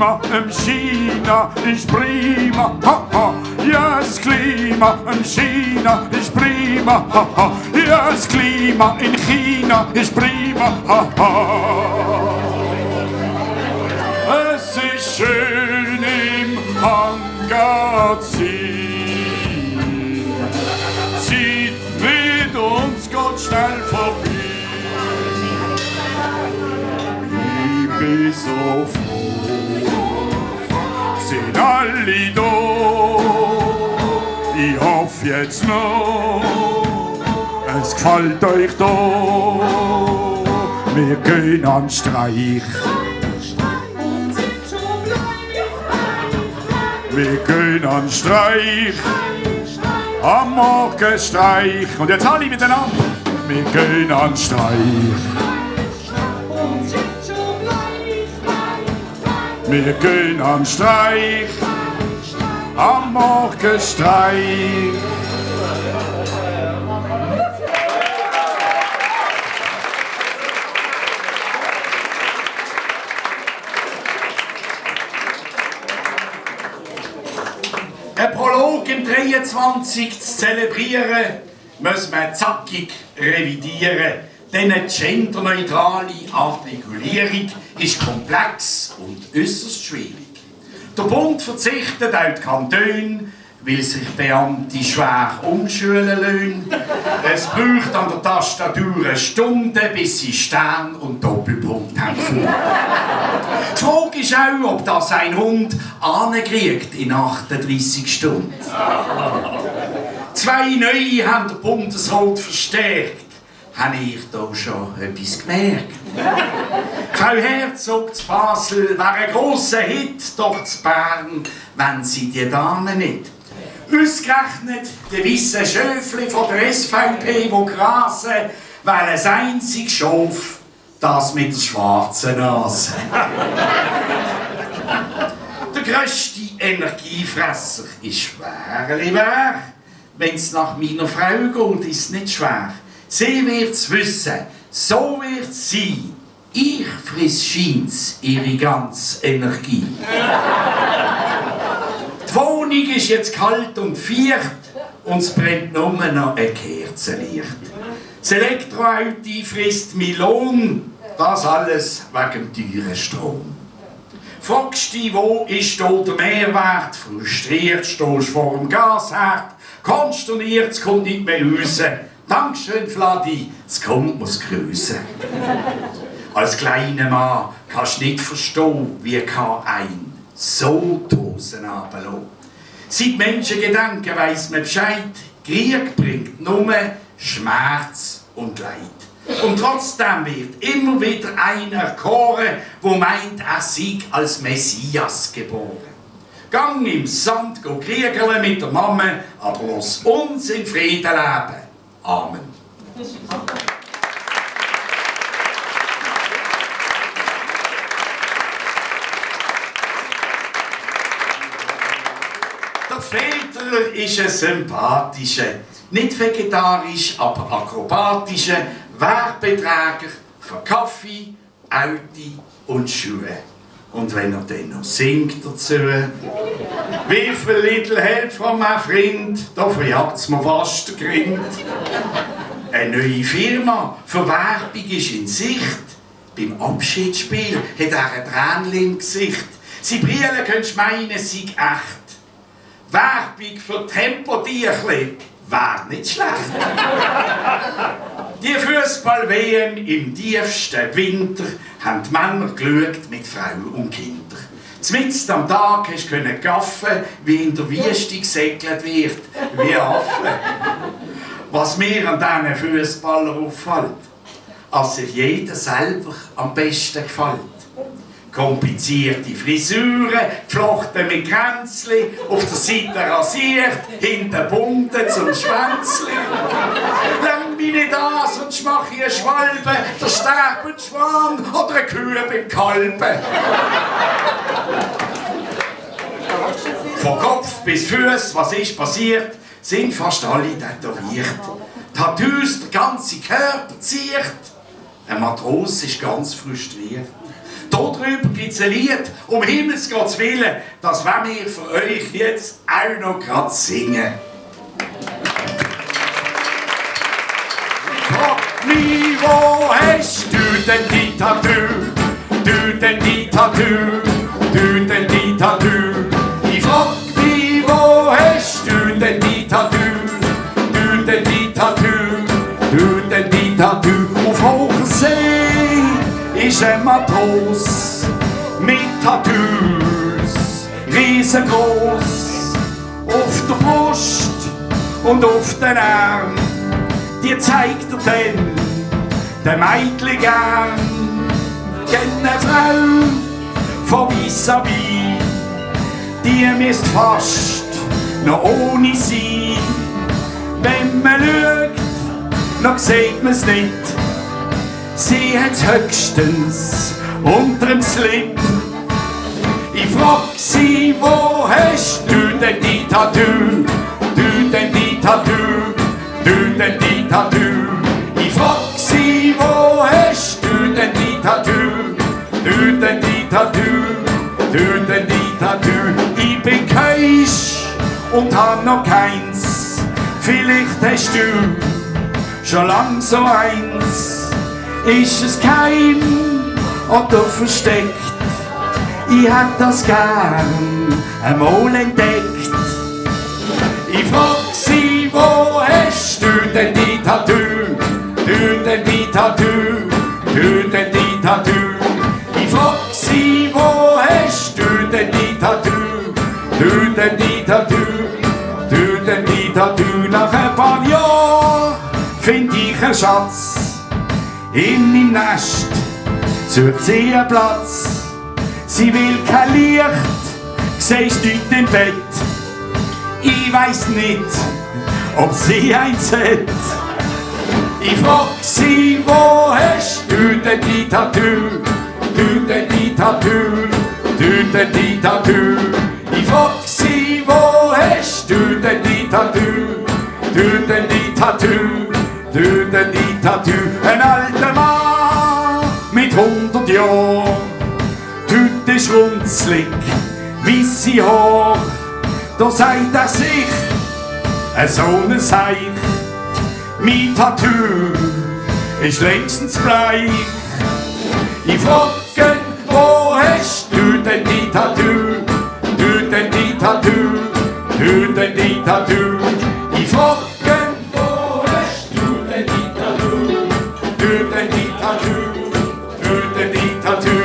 China ist prima, ha ha. Ja, das Klima in China ist prima, ha ha. Ja, das Klima in China ist prima, ha ha. Es ist schön im Hangar-Ziel. Zieht mit uns ganz schnell vorbei. Ich bin so froh, sind alle da. Ich hoffe jetzt noch, es gefällt euch da. Wir gehen an den Streich. Wir gehen an den Streich, am Morgenstreich. Und jetzt alle miteinander. Wir gehen an den Streich. Wir gehen an den Streich, am Morgenstreich. Ein Prolog im 23 zu zelebrieren, muss man zackig revidieren. Denn eine genderneutrale Artikulierung ist komplex und äußerst schwierig. Der Bund verzichtet auf die Kantone, weil sich Beamte schwer umschulen lassen. Es braucht an der Tastatur eine Stunde, bis sie Stern und Doppelpunkt haben gefunden. Die Frage ist auch, ob das ein Hund ankriegt in 38 Stunden. 2 neue haben der Bundesrat verstärkt. Habe ich da schon etwas gemerkt? Frau Herzog zu Basel wäre ein grosser Hit, doch zu Bern wenn sie die Dame nicht. Ausgerechnet der weisse Schöfli von der SVP, wo grasen, weil ein einzig Schaf, das mit der schwarzen Nase. Der grösste Energiefresser ist schwer. Wenn es nach meiner Frau geht, ist es nicht schwer. Sie wird's wissen, so wird's sein. Ich friss scheint's ihre ganze Energie. Die Wohnung ist jetzt kalt und feucht und es brennt nur noch ein Kerzenlicht. Das Elektroauto frisst mein Lohn, das alles wegen dem teuren Strom. Fragst dich, wo ist da der Mehrwert? Frustriert stehst du vor dem Gasherd, konsterniert, es kommt nicht mehr raus. Dankeschön, Vladi, es kommt, muss grüßen. Als kleiner Mann kannst du nicht verstehen, wie kann ein so die Hosen runterlassen. Seit Menschengedanken weiss man Bescheid, Krieg bringt nur Schmerz und Leid. Und trotzdem wird immer wieder einer erkoren, der meint, er sei als Messias geboren. Gang im Sand kriegeln mit der Mama, aber lass uns in Frieden leben. Amen. Der Federer ist ein sympathischer, nicht vegetarisch, aber akrobatischer Werbeträger für Kaffee, Auto und Schuhe. Und wenn er dann noch singt dazu, wie viel Little Help von meinem Freund, da verjagt's mir fast der Grind. Eine neue Firma für Werbung ist in Sicht. Beim Abschiedsspiel hat er ein Tränchen im Gesicht. Sie Brillen könntest meinen, sei echt. Werbung für Tempotierchen wäre nicht schlecht. Die Fußball-WM im tiefsten Winter haben die Männer geschaut mit Frau und Kinder. Mitten am Tag hast du gaffen, wie in der Wüste gesegelt wird, wie Affen. Was mir an diesen Fußballern auffällt, dass sich jeder selber am besten gefällt. Komplizierte Frisuren, geflochten mit Kränzli, auf der Seite rasiert, hinten bunten zum Schwänzli. Lang mich nicht an, sonst mach ich eine Schwalbe, der sterbende Schwan oder eine Kühe beim Kalben. Von Kopf bis Fuß, was ist passiert, sind fast alle tätowiert. Tattoos, der ganze Körper ziert. Ein Matros ist ganz frustriert. Darüber gibt es ein Lied, um Himmels Gottes Willen, das wollen wir für euch jetzt auch noch gerade singen. Frag mich, wo hast du denn die Tattoo? Du denn die Tattoo? Du denn die Tattoo? Ich frag mich, wo hast du denn die Tattoo? Du denn die Tattoo? Du denn die Tattoo? Auf hoher See ist ein Matros mit Tattoos, riesengroß, auf der Brust und auf den Arm. Die zeigt er dann der Mädchen gern. Kennt eine Frau von vis-à-vis, die müsst fast noch ohne sie. Wenn man schaut, noch sieht man's nicht. Sie hat's höchstens unterm Slip. Ich frag sie, wo hast du denn die Tattoo? Du denn die Tattoo? Du denn die Tattoo? Ich frag sie, wo hast du denn die Tattoo? Du denn die Tattoo? Du denn die Tattoo? Ich bin keusch und hab noch keins. Vielleicht hast du schon lang so eins. Ist es geheim oder versteckt? Ich hätt das gern einmal entdeckt. Ich frag sie, wo hast du denn die Tattoo? Du denn die Tattoo? Du denn die Tattoo? Ich frag sie, wo hast du denn die Tattoo? Du denn die Tattoo? Du denn die Tattoo? Nach ein paar Jahren find ich einen Schatz in meinem Nest, sucht sie einen Platz. Sie will kein Licht, siehst nicht im Bett. Ich weiss nicht, ob sie eins hat. Ich frag sie, wo hast du denn die Tattoo? Du denn die Tattoo? Du denn die Tattoo? Ich frag sie, wo hast du denn die Tattoo? Du denn die Tattoo? Du denn die Tattoo? Ein alter Mann mit 100 Jahren, tut ist runzlig, weisse Haar. Da sagt er sich, so ne Seich. Mein Tattoo ist längstens bleich. Ich frage, wo hast du denn die Tattoo? Du denn die Tattoo? Du denn die Tattoo? Ich frage, wo hast du denn die Tattoo? Du denn die Tattoo? Du denn die Tattoo?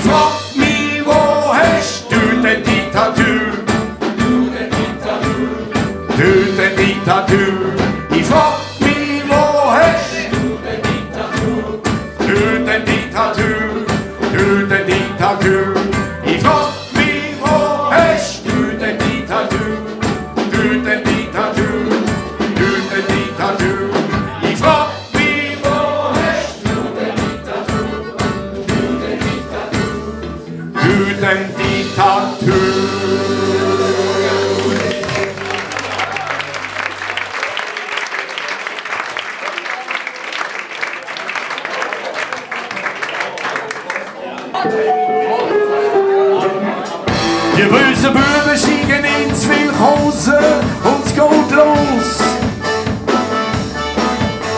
Frag mich, wo hast du denn die Tattoo? Du denn die Tattoo? Du denn die Tattoo? Ich frag mich, wo hast du denn die Tattoo? Du denn die Tattoo? Du denn die Tattoo? Ich frag mich, wo hast du denn die Tattoo? Du denn die Tattoo? Du denn die Tattoo? Ich frag mich, wo hast du denn die Tattoo? Du denn die Tattoo? Du denn die Tattoo? Die bösen Buben steigen ins Wilchhausen und es geht los.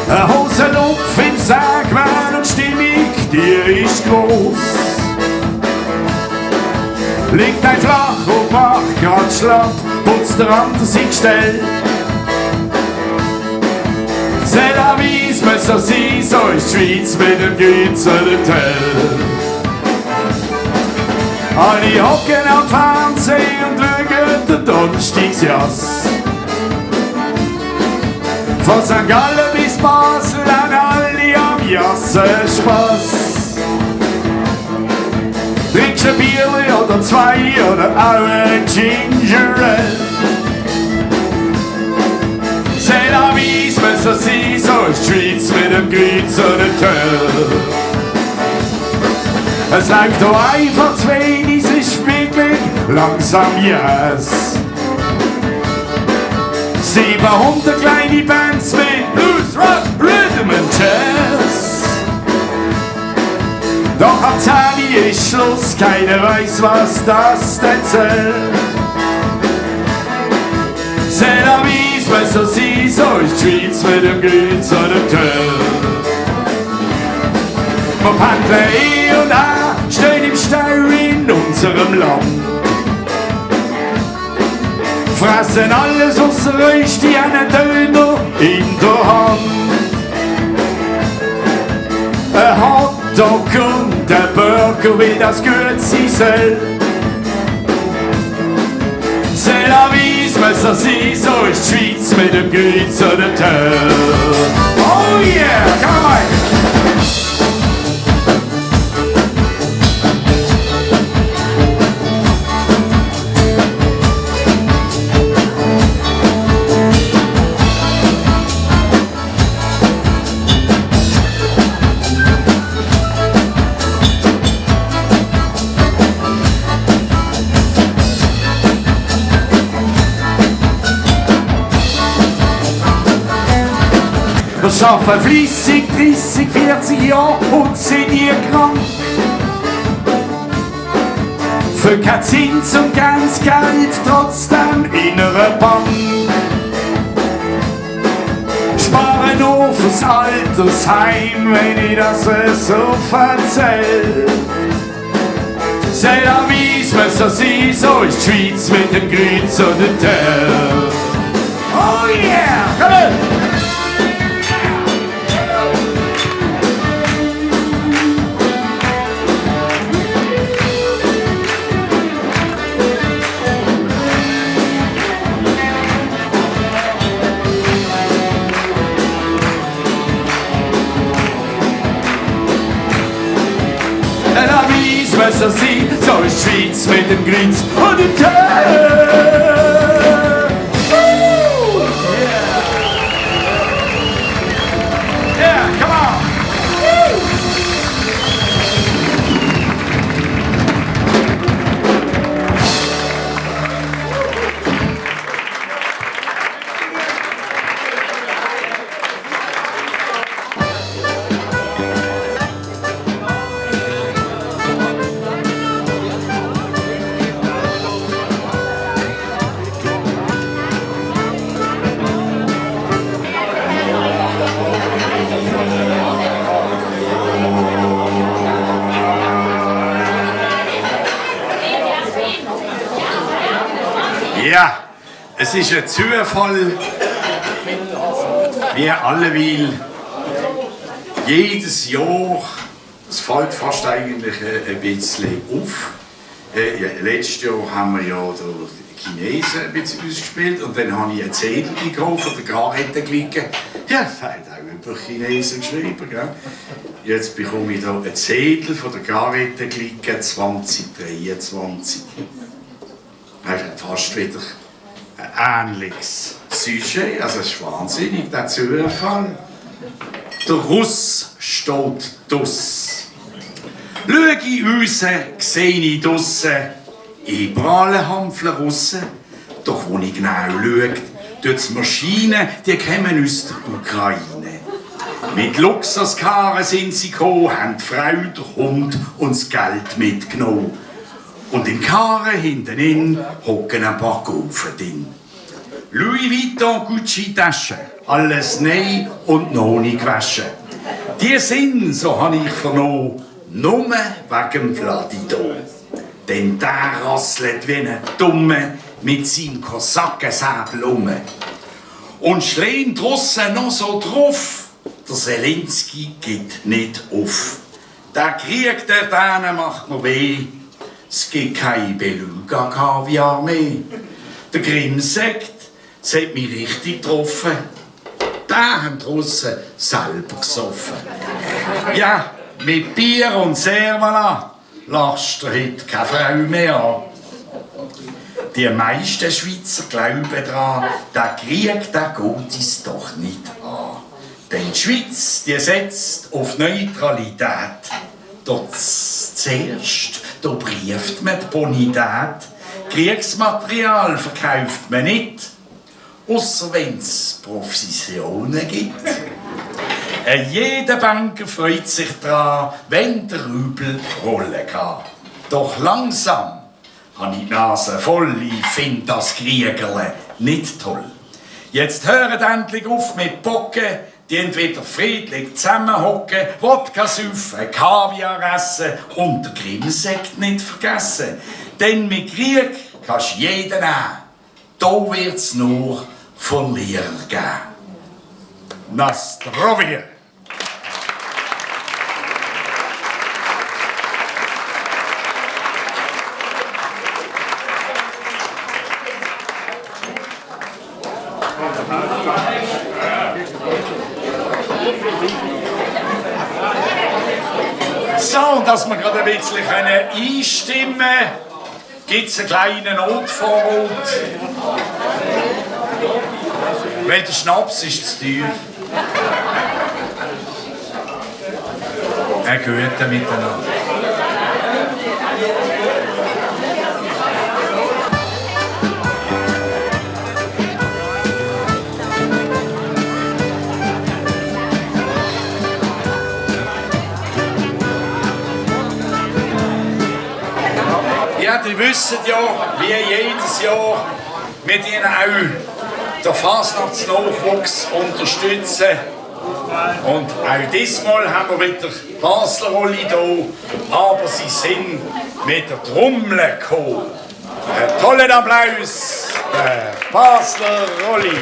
Ein Hosenlupf im Sägewehr und Stimmung, die ist groß. Liegt ein flach und macht grad schlapp, putzt der andere sein Gestell. C'est la vie, mais so sein, so ist die Schweiz mit dem Gützenhotel. Alle hocken am Fernsehen und schauen den Donnerstagsjass. Von St. Gallen bis Basel haben alle am Jassen Spass. Trinkst ein Bierli oder zwei oder auch ein Ginger Ale. C'est la vie, mais so sein, so ist die Schweiz mit dem Gützenhotel. Es läuft doch einfach zu wenig, es ist wirklich langsam yes. 700 kleine Bands mit Blues, Rock, Rhythm and Jazz. Doch am 10 ist Schluss, keiner weiß, was das denn soll. C'est la vie, mais so sie, so ist die Schweiz mit dem Grüß und dem Töl. Wir pendeln und stehen im Stau in unserem Land. Fressen alles ausser uns, die einen Döner in der Hand. Ein Hotdog und ein Burger, wie das gut sein soll. C'est la vie, mais so sie, so ist die Schweiz mit dem Grüß und dem Töl. Oh yeah, come on! Wir arbeiten fleissig 30, 40 Jahre und sind nie krank. Für kein Zins und ganz Geld trotzdem in einer Bank. Sparen nur fürs Altersheim, wenn ich das so erzähl. C'est la vie, mais so sie, so ist die Schweiz mit dem Grüß und dem Töl. Oh yeah, komm on! So sie, so ist die Schweiz mit dem Grüß und dem Töl. Yeah, come on. Ja, es ist ein Zufall, wie alleweil jedes Jahr, es fällt fast eigentlich ein bisschen auf. Ja, letztes Jahr haben wir ja die Chinesen ein bisschen ausgespielt und dann habe ich einen Zettel gekauft von der Garrettenglieke. Ja, das hat auch über Chinesen geschrieben. Gell? Jetzt bekomme ich hier einen Zettel von der Garrettenglieke 2023. Das ist fast wieder ein ähnliches Sujet, also es ist wahnsinnig, der Zufall. Der Russ steht draus. Schau ich raus, sehe ich draussen Ebralenhampfler Russen. Doch wo ich genau schaue, tut die Maschinen, die kommen aus der Ukraine. Mit Luxuskarren sind sie gekommen, haben die Frau, den Hund und das Geld mitgenommen. Und im Karren hinten hocken ein paar Gaufen drin. Louis Vuitton Gucci-Taschen, alles neu und noch nicht gewaschen. Die sind, so habe ich vernommen, nur wegen Vladido. Denn der rasselt wie ein Dumme mit seinem Kosakensäbel um. Und schlägt draussen noch so drauf, der Zelensky gibt nicht auf. Der Krieg der Dänen macht mir weh. Es gibt kein Beluga-Kaviar mehr. Der Grimm sagt, es hat mich richtig getroffen. Da haben die Russen selber gesoffen. Ja, mit Bier und Servala lachst du heute keine Frau mehr an. Die meisten Schweizer glauben daran, der Krieg der geht uns doch nicht an. Denn die Schweiz die setzt auf Neutralität. Zuerst brieft man die Bonität. Kriegsmaterial verkauft man nicht. Ausser wenn es Provisionen gibt. Jeder Banker freut sich daran, wenn der Rübel rollen kann. Doch langsam habe ich die Nase voll, ich finde das Kriegerle nicht toll. Jetzt hören endlich auf mit Bocken, die entweder friedlich zusammenhocken, Wodka saufen, Kaviar essen und den Grimmsekt nicht vergessen. Denn mit Krieg kannst du jeden nehmen. Da wird's nur Verlierer geben. Nastrovia! So, dass wir gerade ein bisschen einstimmen können, gibt es einen kleinen Notvorrat. Weil der Schnaps ist zu teuer. Ein guter miteinander. Ja, die wissen ja, wie jedes Jahr, mit ihnen auch den Fasnachtsnachwuchs unterstützen. Und auch diesmal haben wir wieder Baslerrolli da, aber sie sind mit der Trommel gekommen. Einen tollen Applaus, der Baslerrolli.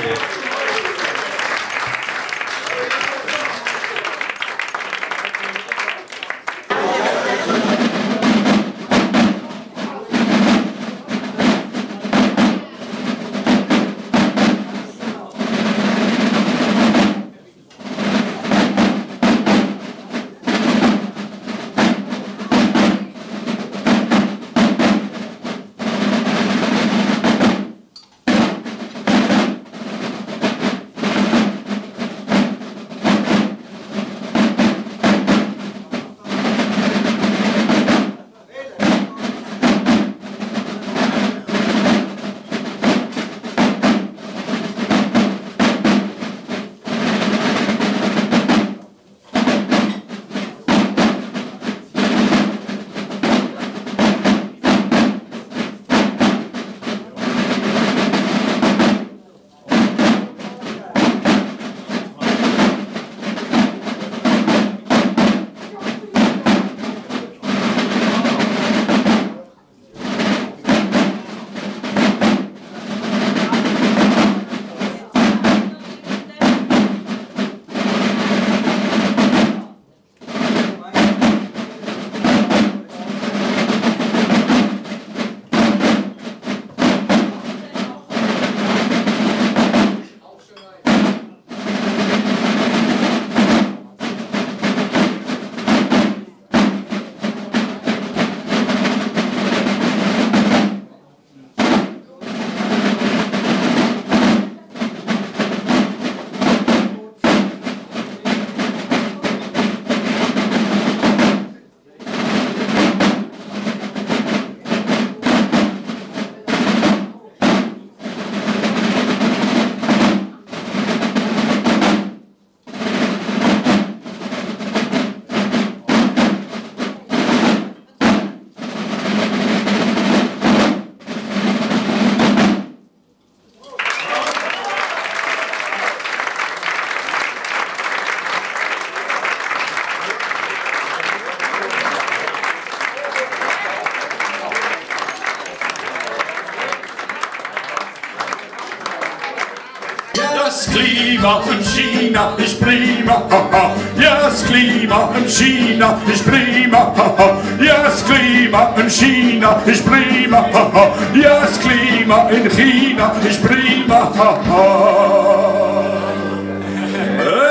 Das Klima in China ist prima, haha. Ja, das Klima in China ist prima, haha. Ja, das Klima in China ist prima, haha. Ja, das Klima in China ist prima, haha.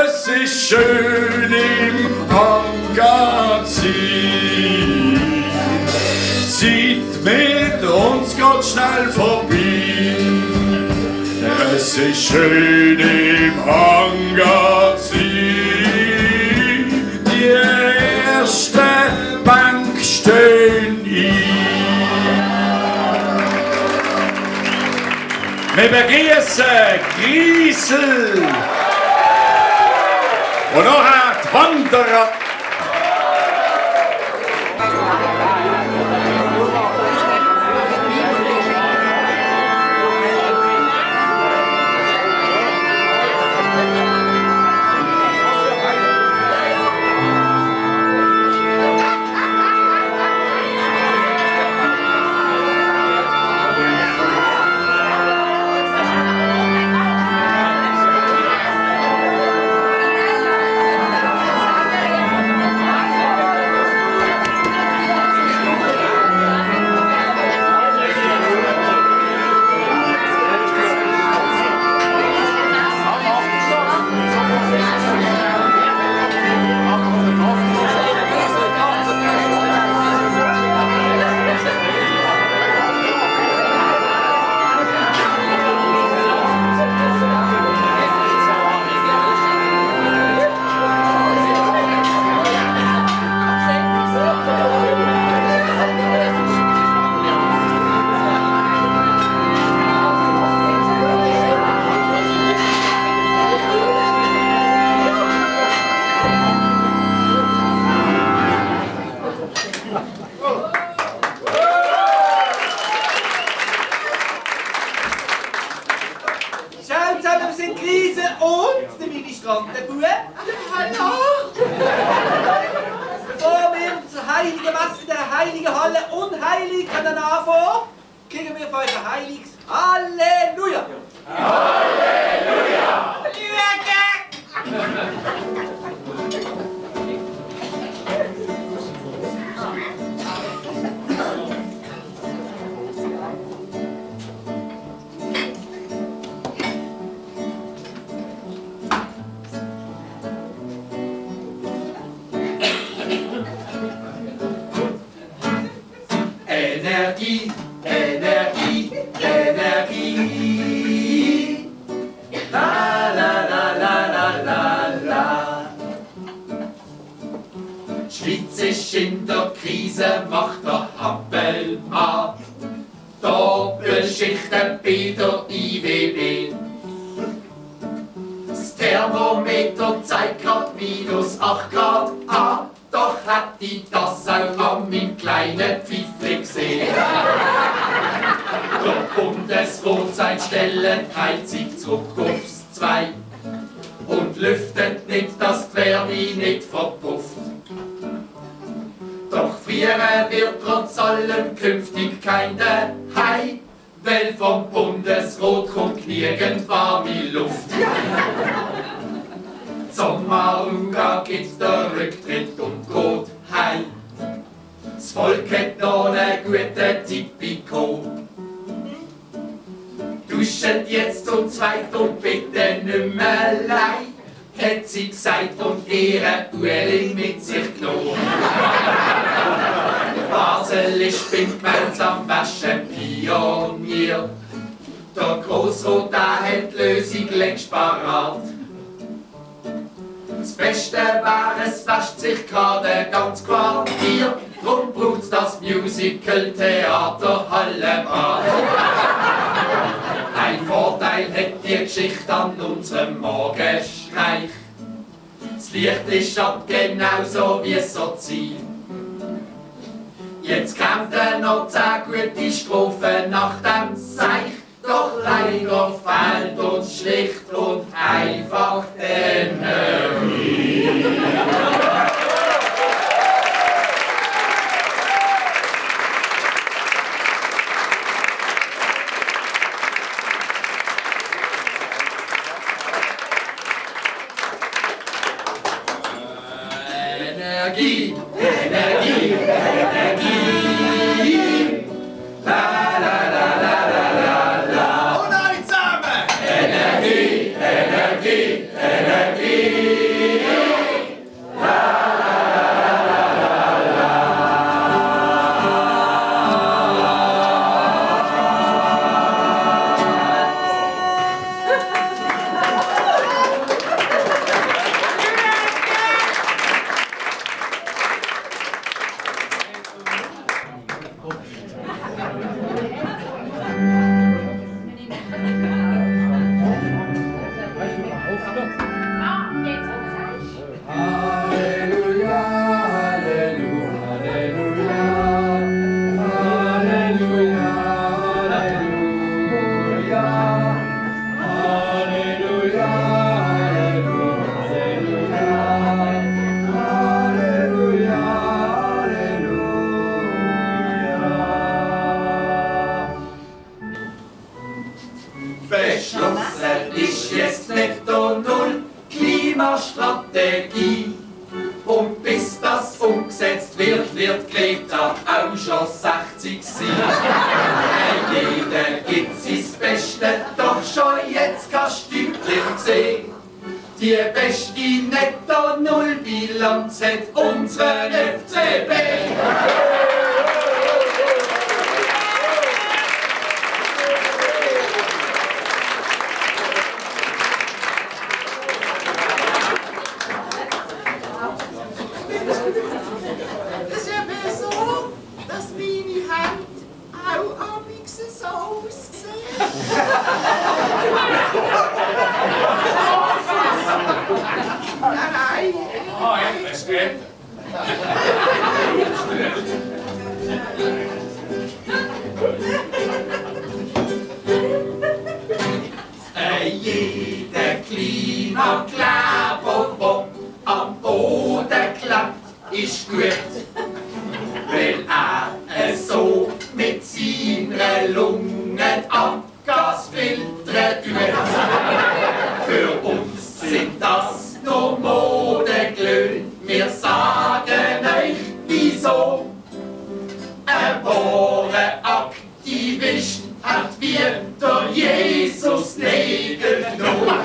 Es ist schön im Hangar-Ziel. Zeit mit uns geht schnell vorbei. Es ist schön im Hangar-Ziel. Die ersten Wir begrüßen Griesel und nachher die Wanderer. Energie, Energie, Energie. La la la la la la la. Die Schweiz ist in der Krise, macht der Appelmann. Doppelschichten bei der IWB. Das Thermometer zeigt grad -8 Grad an. Doch hätte ich das auch an meinem kleinen Pfeifli gesehen. Der Bundesrat sagt, stellen die Heizung zurück aufs 2 und lüftet nicht, dass die Wärme nicht verpufft. Doch frieren wird trotz allem künftig keine Hai, weil vom Bundesrat kommt nirgend warme Luft. Sommaruga gibt's der Rücktritt und geht heim. Das Volk hat noch einen guten Tipico. Duschet jetzt zum Zweit und bitte nimmer leid, hat sie gesagt und ihre Ueli mit sich genommen. Basel ist beim gemeinsam Waschen Pionier. Der Grossrat hat die Lösung längst parat. Das Beste war, es wascht sich gerade ganz Quartier, drum braucht's das Musical Theater Hallebad. Ein Vorteil hat die Geschichte an unserem Morgenstreich. Das Licht ist ab, genauso wie es so zieht. Jetzt kommt noch 10 gute Strophen nach dem Seich. Doch leider fehlt uns schlicht und einfach Energie. Energie, Energie, Energie. La la la la. Beschlossen ist jetzt Netto Null Klimastrategie. Und bis das umgesetzt wird, wird Greta auch schon 60 sein. Jeder gibt sein Bestes, doch schon jetzt kannst du deutlich sehen. Die beste Netto-Null-Bilanz hat unseren FCB. Das ist eben so, dass meine Hände auch amigs so aussehen. Nein. Es geht. Jeder Klimakleber, der am Boden klappt, ist gut. Weil er so mit seinen Lungen Abgas filtern tut. Für uns sind das nur Modeglöhn. Wir sagen euch wieso. Ein wahrer Aktivist hat wie der Jesus Nägel genommen.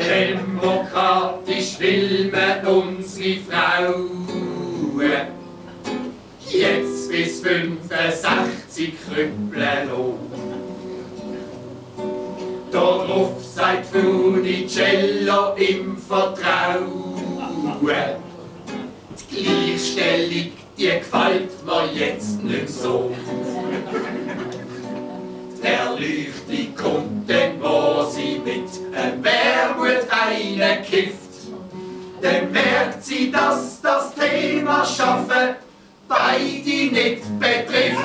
Demokratisch will man unsere Frauen jetzt bis 65 krüppeln lassen. Darauf sagt Funicello im Vertrauen. Die Gleichstellung, die gefällt mir jetzt nicht so. Der Leuchte kommt dann, wo sie mit einem Wermut reinkifft. Dann merkt sie, dass das Thema Schaffen beide nicht betrifft.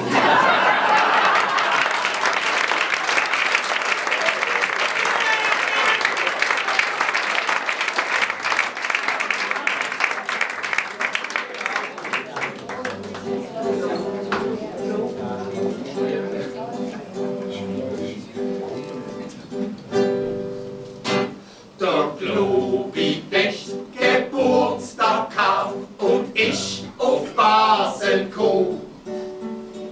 Der Globi Becht Geburtstag gehabt und ich auf Basel gekommen.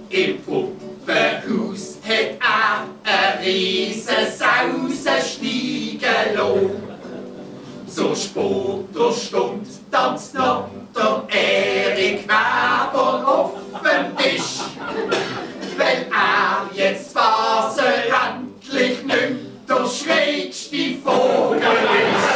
Im Puppenhaus hat er eine riesen Sause steigen lassen. So spät der Stund tanzt noch der Erik Weber auf dem Tisch. Weil er jetzt Basel endlich nicht der schrägste Vogel ist.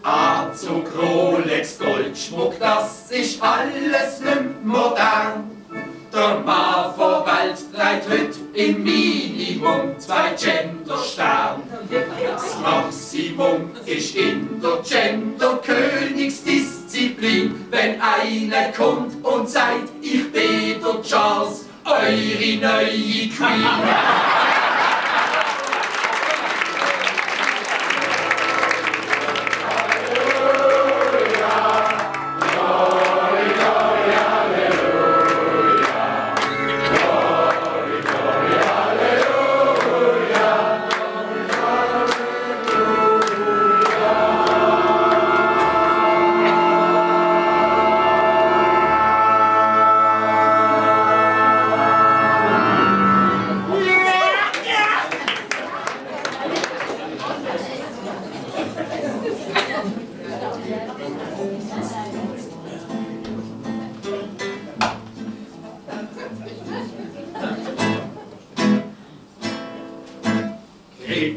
Anzug, Rolex, Goldschmuck, das ist alles nicht modern. Der Mann von Welt trägt heute im Minimum 2 Gendersterne. Das Maximum ist in der Gender-Königsdisziplin, wenn einer kommt und sagt, ich bin der Charles, eure neue Queen.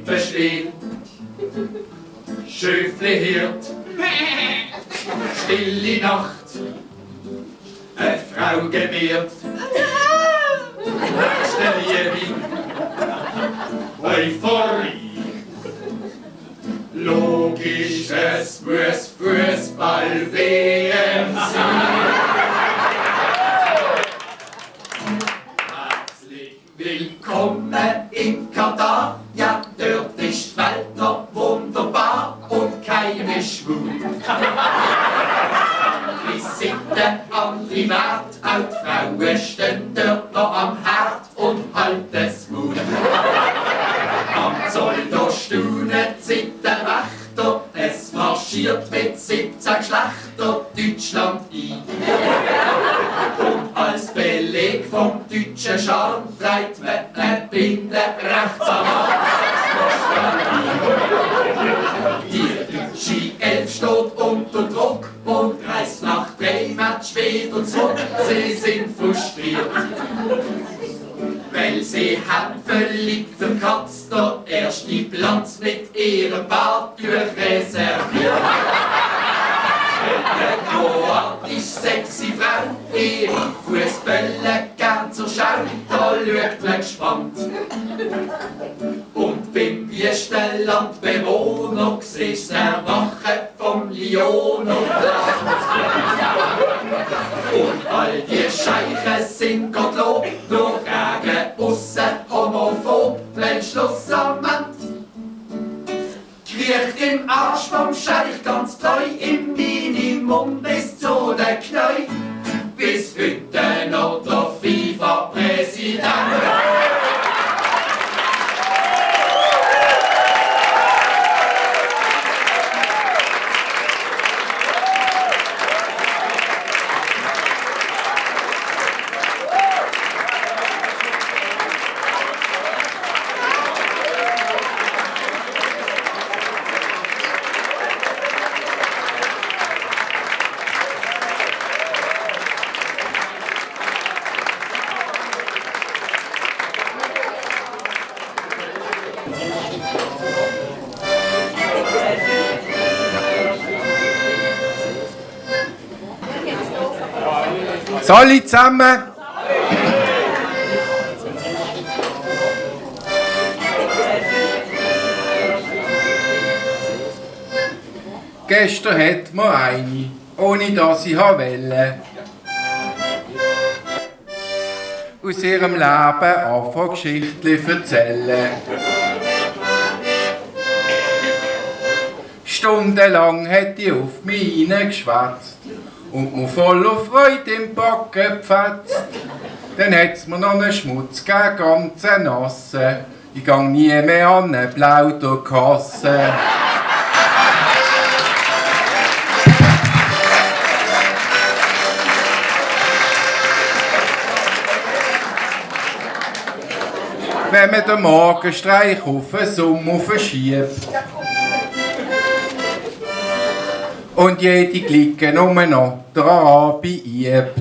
Krippe stehen. Schöfli hirt, stille Nacht, eine Frau gebärt. Stell Liebe, Euphorie. Logisch, es muss Fußball-WM sein. Herzlich willkommen in Katar. Ja, dort ist die Welt noch wunderbar und keine schwul. Andere Sitten, andere Wert, auch die Frauen stehen dort noch am Herd und halten's Mund. Am Zoll da staunen die Sittenwächter, es marschiert mit 17 Geschlechter Deutschland ein. Und als Beleg vom deutschen Charme trägt man eine Binde rechts am Arm. Die deutsche Elf steht unter Druck und reist nach 3 Match wieder zurück. Sie sind frustriert, weil sie haben völlig verkatzt der erste Platz mit ihrem Bart durchreserviert. Eine kroatisch sexy Frau, ihre Fußbälle gern zur Schau, da schaut man gespannt. Und beim Wüstenlandbewohner siehst du Erwachen vom Lion und Land. Und all die Scheichen sind gottlob, nur gegen aussen homophob, wenn Schlussament. Kriecht im Arsch vom Scheich ganz treu, im Minimum bis zu den Knäu. Bis heute noch der FIFA-Präsident. Alle zusammen. Gestern hat mir eine, ohne dass ich wollte, aus ihrem Leben anfangen Geschichten erzählen. Stundenlang hat die auf mich hineingeschwätzt und mir voller Freude im Backen gepfetzt. Dann hat's mir noch einen Schmutz gegeben, ganz nassen. Ich gang nie mehr an eine Plauderkasse. Wenn man den Morgenstreich auf den Sommer verschiebt und jede Glicke nur noch daran beübt.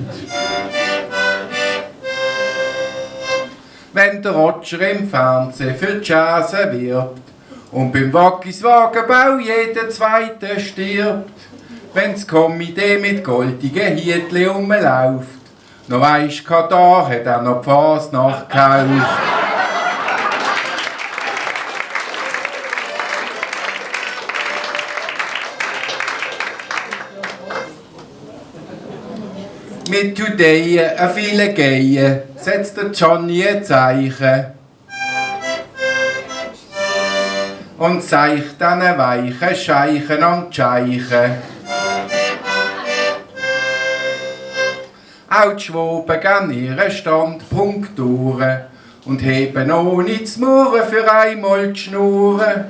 Wenn der Roger im Fernsehen für die Jazz wirbt und beim Wackiswagenbau jeder Zweite stirbt, wenn's Komitee mit goldigen Hietli rumläuft, noch weisst Katar hat auch noch die Fasnacht gekauft. Mit Today a viele Geien setzt der Johnny ein Zeichen und zeigt diesen weichen Scheichen an die Scheichen. Auch die Schwoben gehen ihren Standpunkt durch und heben ohne zu murren für einmal die Schnurren.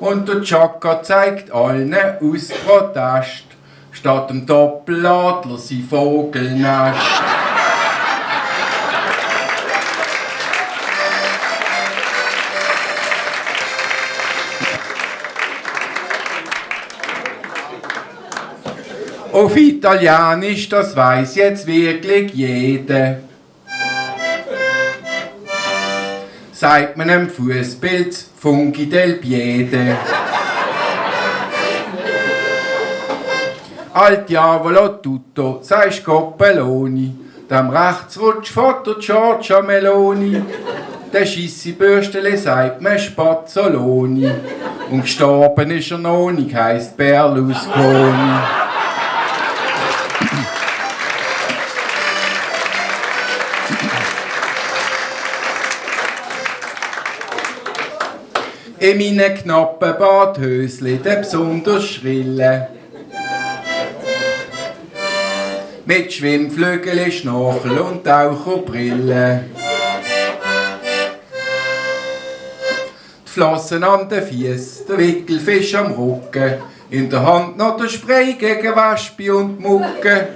Und der Chaka zeigt allen aus Protest statt dem Doppeladler sein Vogelnest. Auf Italienisch, das weiss jetzt wirklich jeder. sagt man einem Fußpilz Fungi del Piede. Al diavolo tutto, sagst Coppeloni, dem Rechtsrutsch Foto Giorgia Meloni. Der Schissi-Bürstele sagt man Spazzoloni. Und gestorben ist er noch nicht, heisst Berlusconi. In meinen knappen Badhösli, der besonders schrille. Mit Schwimmflügeln, Schnorchel und Taucherbrille. Die Flossen an den Fies, der Wickelfisch am Rücken, in der Hand noch der Spray gegen Wespe und Mucke.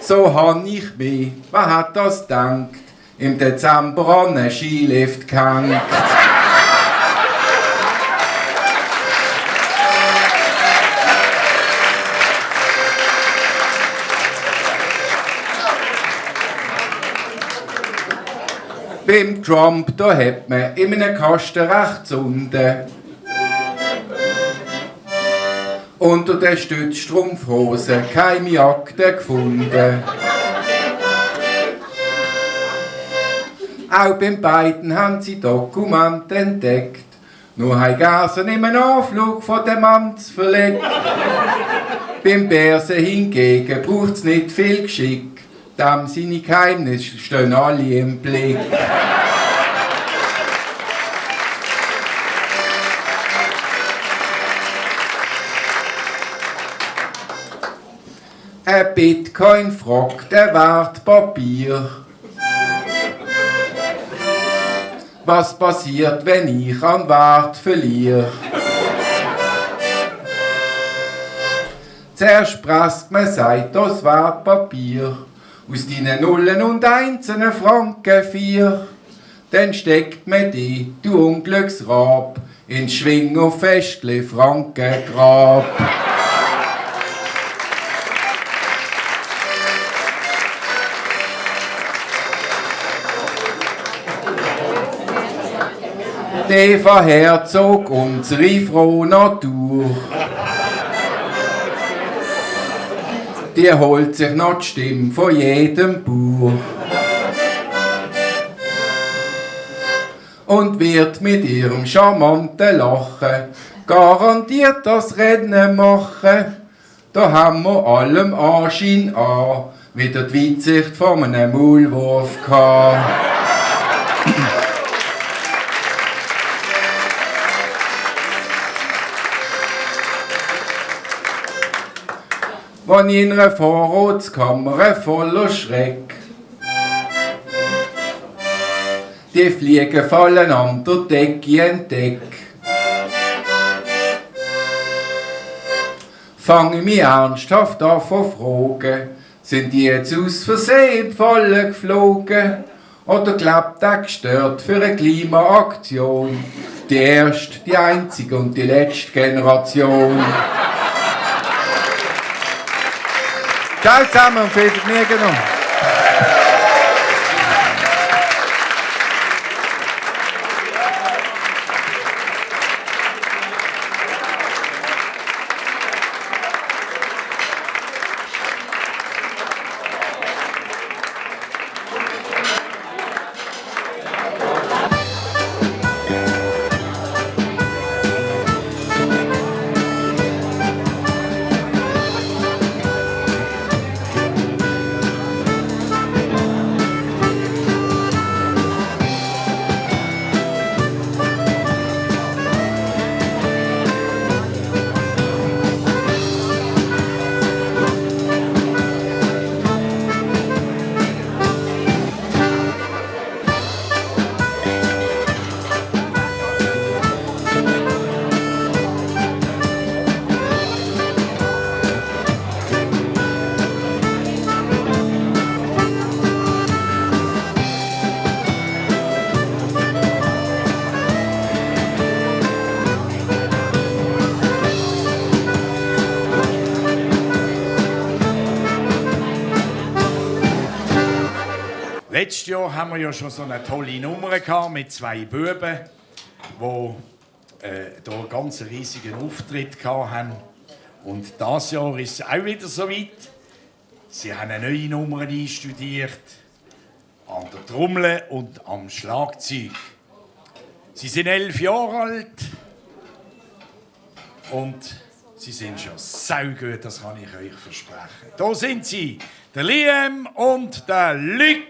So han ich mich, wer hat das gedacht, im Dezember an einen Skilift gehängt. Beim Trump, da hat man in einem Kasten rechts unten unter der Stützstrumpfhose keine Akte gefunden. Auch beim beiden haben sie Dokumente entdeckt, nur haben Gasen im Anflug von dem Amts verlegt. Beim Bärse hingegen braucht's nicht viel Geschick. Dem seine Geheimnisse stehen alle im Blick. Ein Bitcoin fragt der Wertpapier. Was passiert, wenn ich an Wert verliere? Zuerst presst man, sagt das Wertpapier. Aus deinen Nullen und Einsen Franken 4. Dann steckt man die, du Unglücksrab, ins Schwing- und Festli Frankengrab. Eva Herzog, unsere frohe Natur. Die holt sich noch die Stimme von jedem Bauer. Und wird mit ihrem charmanten Lachen garantiert das Rennen machen. Da haben wir allem Anschein an, wieder die Weitsicht von einem Maulwurf gehabt. Wenn ich in einer Vorratskammer voller Schreck die Fliegen fallen an der Decke entdeck, fange ich mich ernsthaft an zu fragen, sind die jetzt aus Versehen im Fallen geflogen oder glaubt der gestört für eine Klimaaktion? Die erste, die einzige und die letzte Generation. Ciao zusammen und viel Vergnügen noch. Letztes Jahr haben wir ja schon so eine tolle Nummer gehabt mit 2 Buben, die hier einen ganz riesigen Auftritt hatten. Und dieses Jahr ist es auch wieder so weit. Sie haben eine neue Nummer einstudiert, an der Trommel und am Schlagzeug. Sie sind 11 Jahre alt und sie sind schon saugut, das kann ich euch versprechen. Da sind sie, der Liam und der Luc.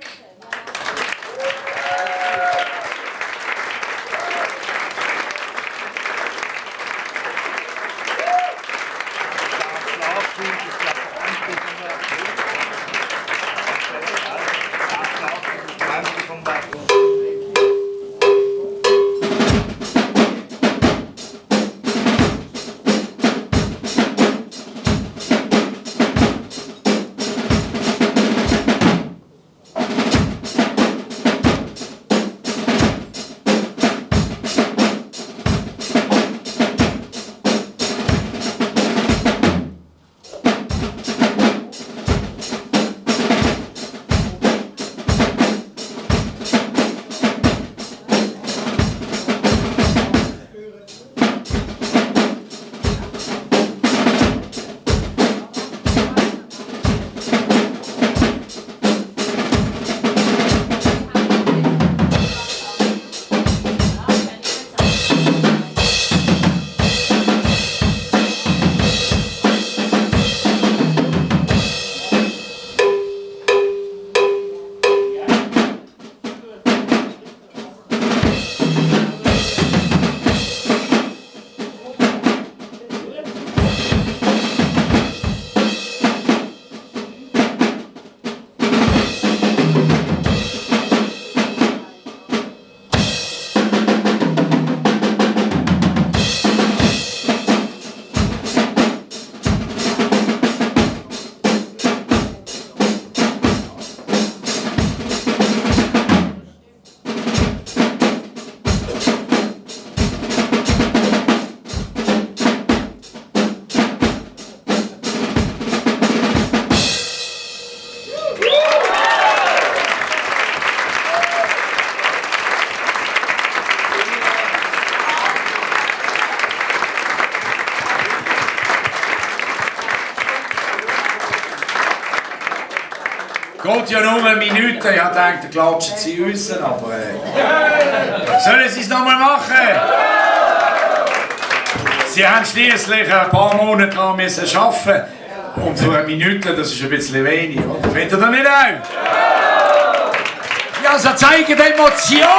Geht ja nur eine Minute, ich dachte, da klatschen sie raus, aber sollen sie es nochmal machen? Sie haben schließlich ein paar Monate daran arbeiten. Und so eine Minute, das ist ein bisschen wenig, oder? Findet ihr das nicht auch? Ja, so zeigen Emotionen!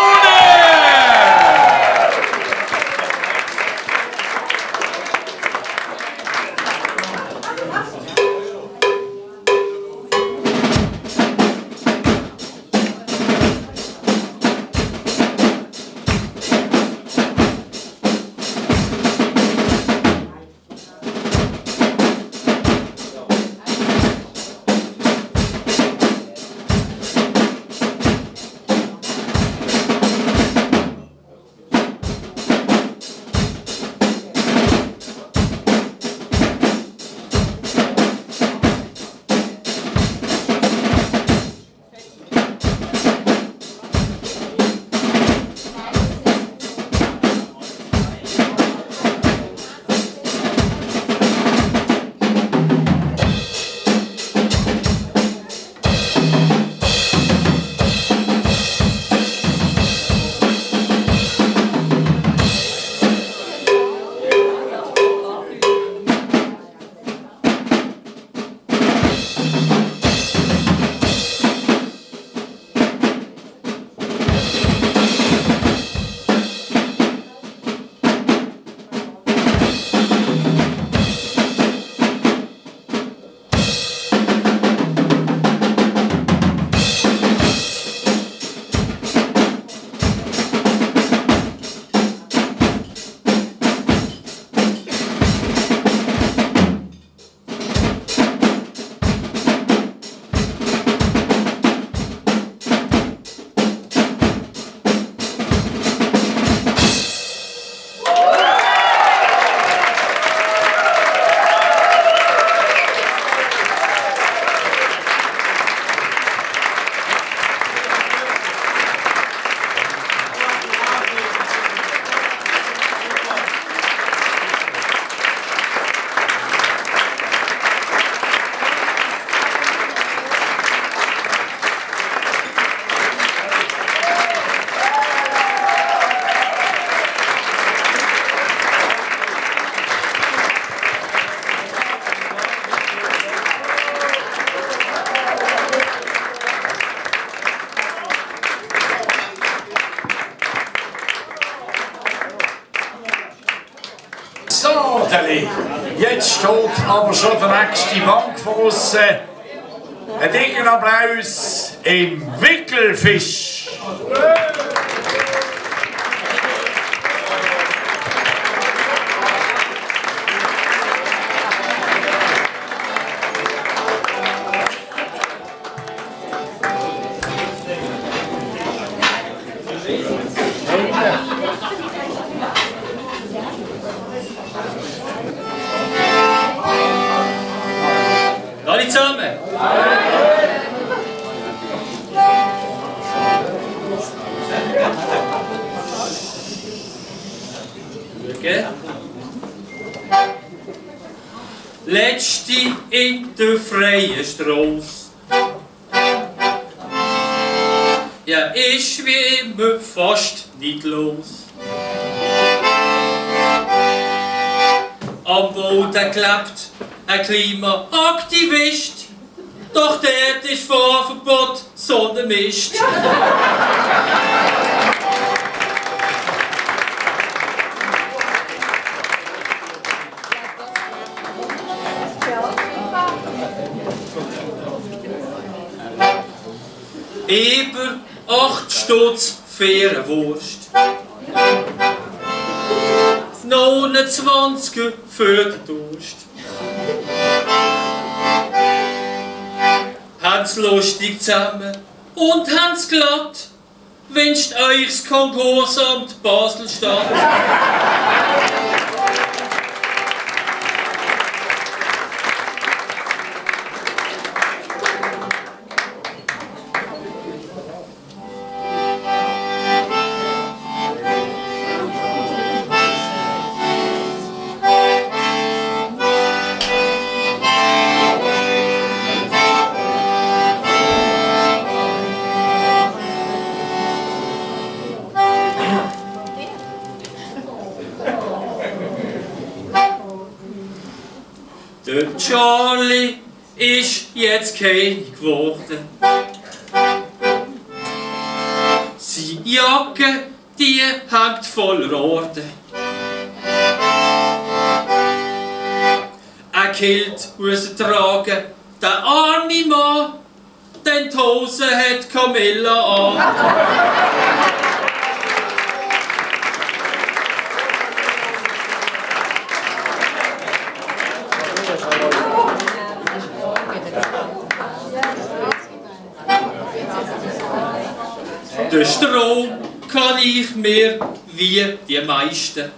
Gärteli. Jetzt steht aber schon der nächste Bank vor uns. Ein dicken Applaus im Wickelfisch. Alle zusammen! Schauen. Letzte in der freien Strasse. Ja, ist wie immer fast nicht los. Am Boden klebt ein Klimaaktivist, doch dort ist Fahrverbot Sonnenmist. Über 8 Stutz faire Wurst. 29 für den Durst. Haben's lustig zusammen und haben's glatt, wünscht euch's Konkursamt Basel-Stadt. Der Charlie ist jetzt König geworden. Seine Jacke, die hängt voller Orden. Ein Kilt muss er tragen, der arme Mann, denn die Hose hat Camilla an. Den Strom kann ich mir wie die meisten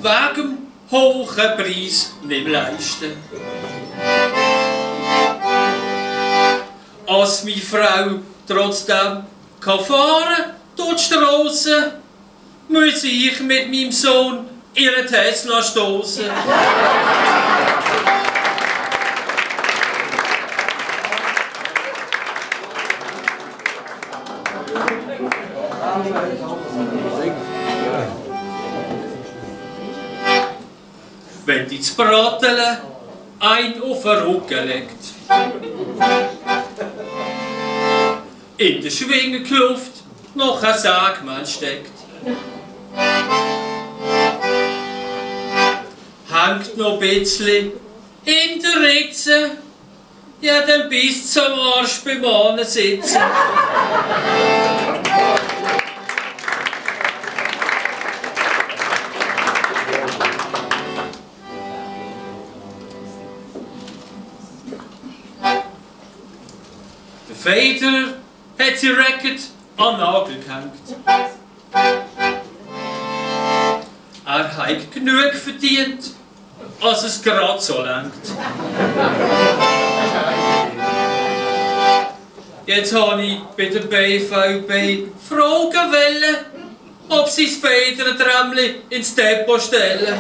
wegen dem hohen Preis nicht leisten. Als meine Frau trotzdem kann fahren durch die Strasse, muss ich mit meinem Sohn ihren Tesla stoßen. Wenn die zu Brateln ein auf den Rücken legt, in der Schwingenkluft noch ein Sägmann steckt, hängt noch ein bisschen in der Ritze, ja dann bis zum Arsch beim Ahnen sitzen. Der Vater hat sein Racket an den Nagel gehängt. Er hat genug verdient, als es gerade so langt. Jetzt habe ich bei der BVB fragen wollen, ob sie das Federträmmli ins Depot stellen.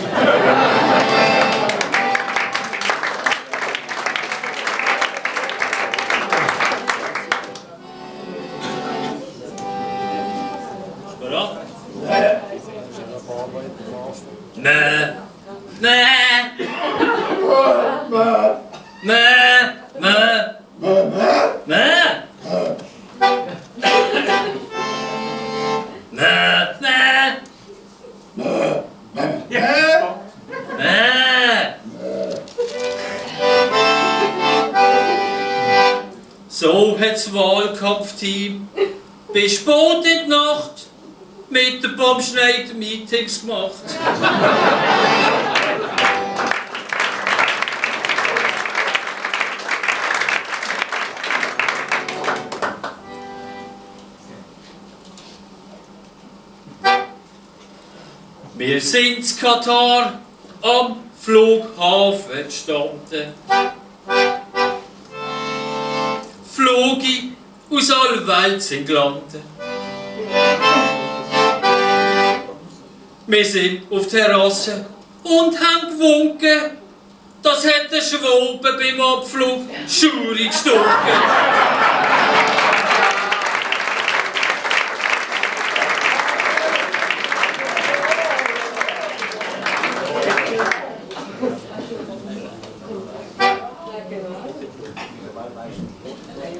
Meh, meh, meh, meh, meh, meh, meh. So hat's Wahlkampfteam bis spät in die Nacht mit der Baumschneider Meetings gemacht. Wir sind in Katar am Flughafen gestanden. Flüge aus aller Welt sind gelandet. Wir sind auf der Terrasse und haben gewunken. Das hat der Schwobe beim Abflug schaurig gestunken.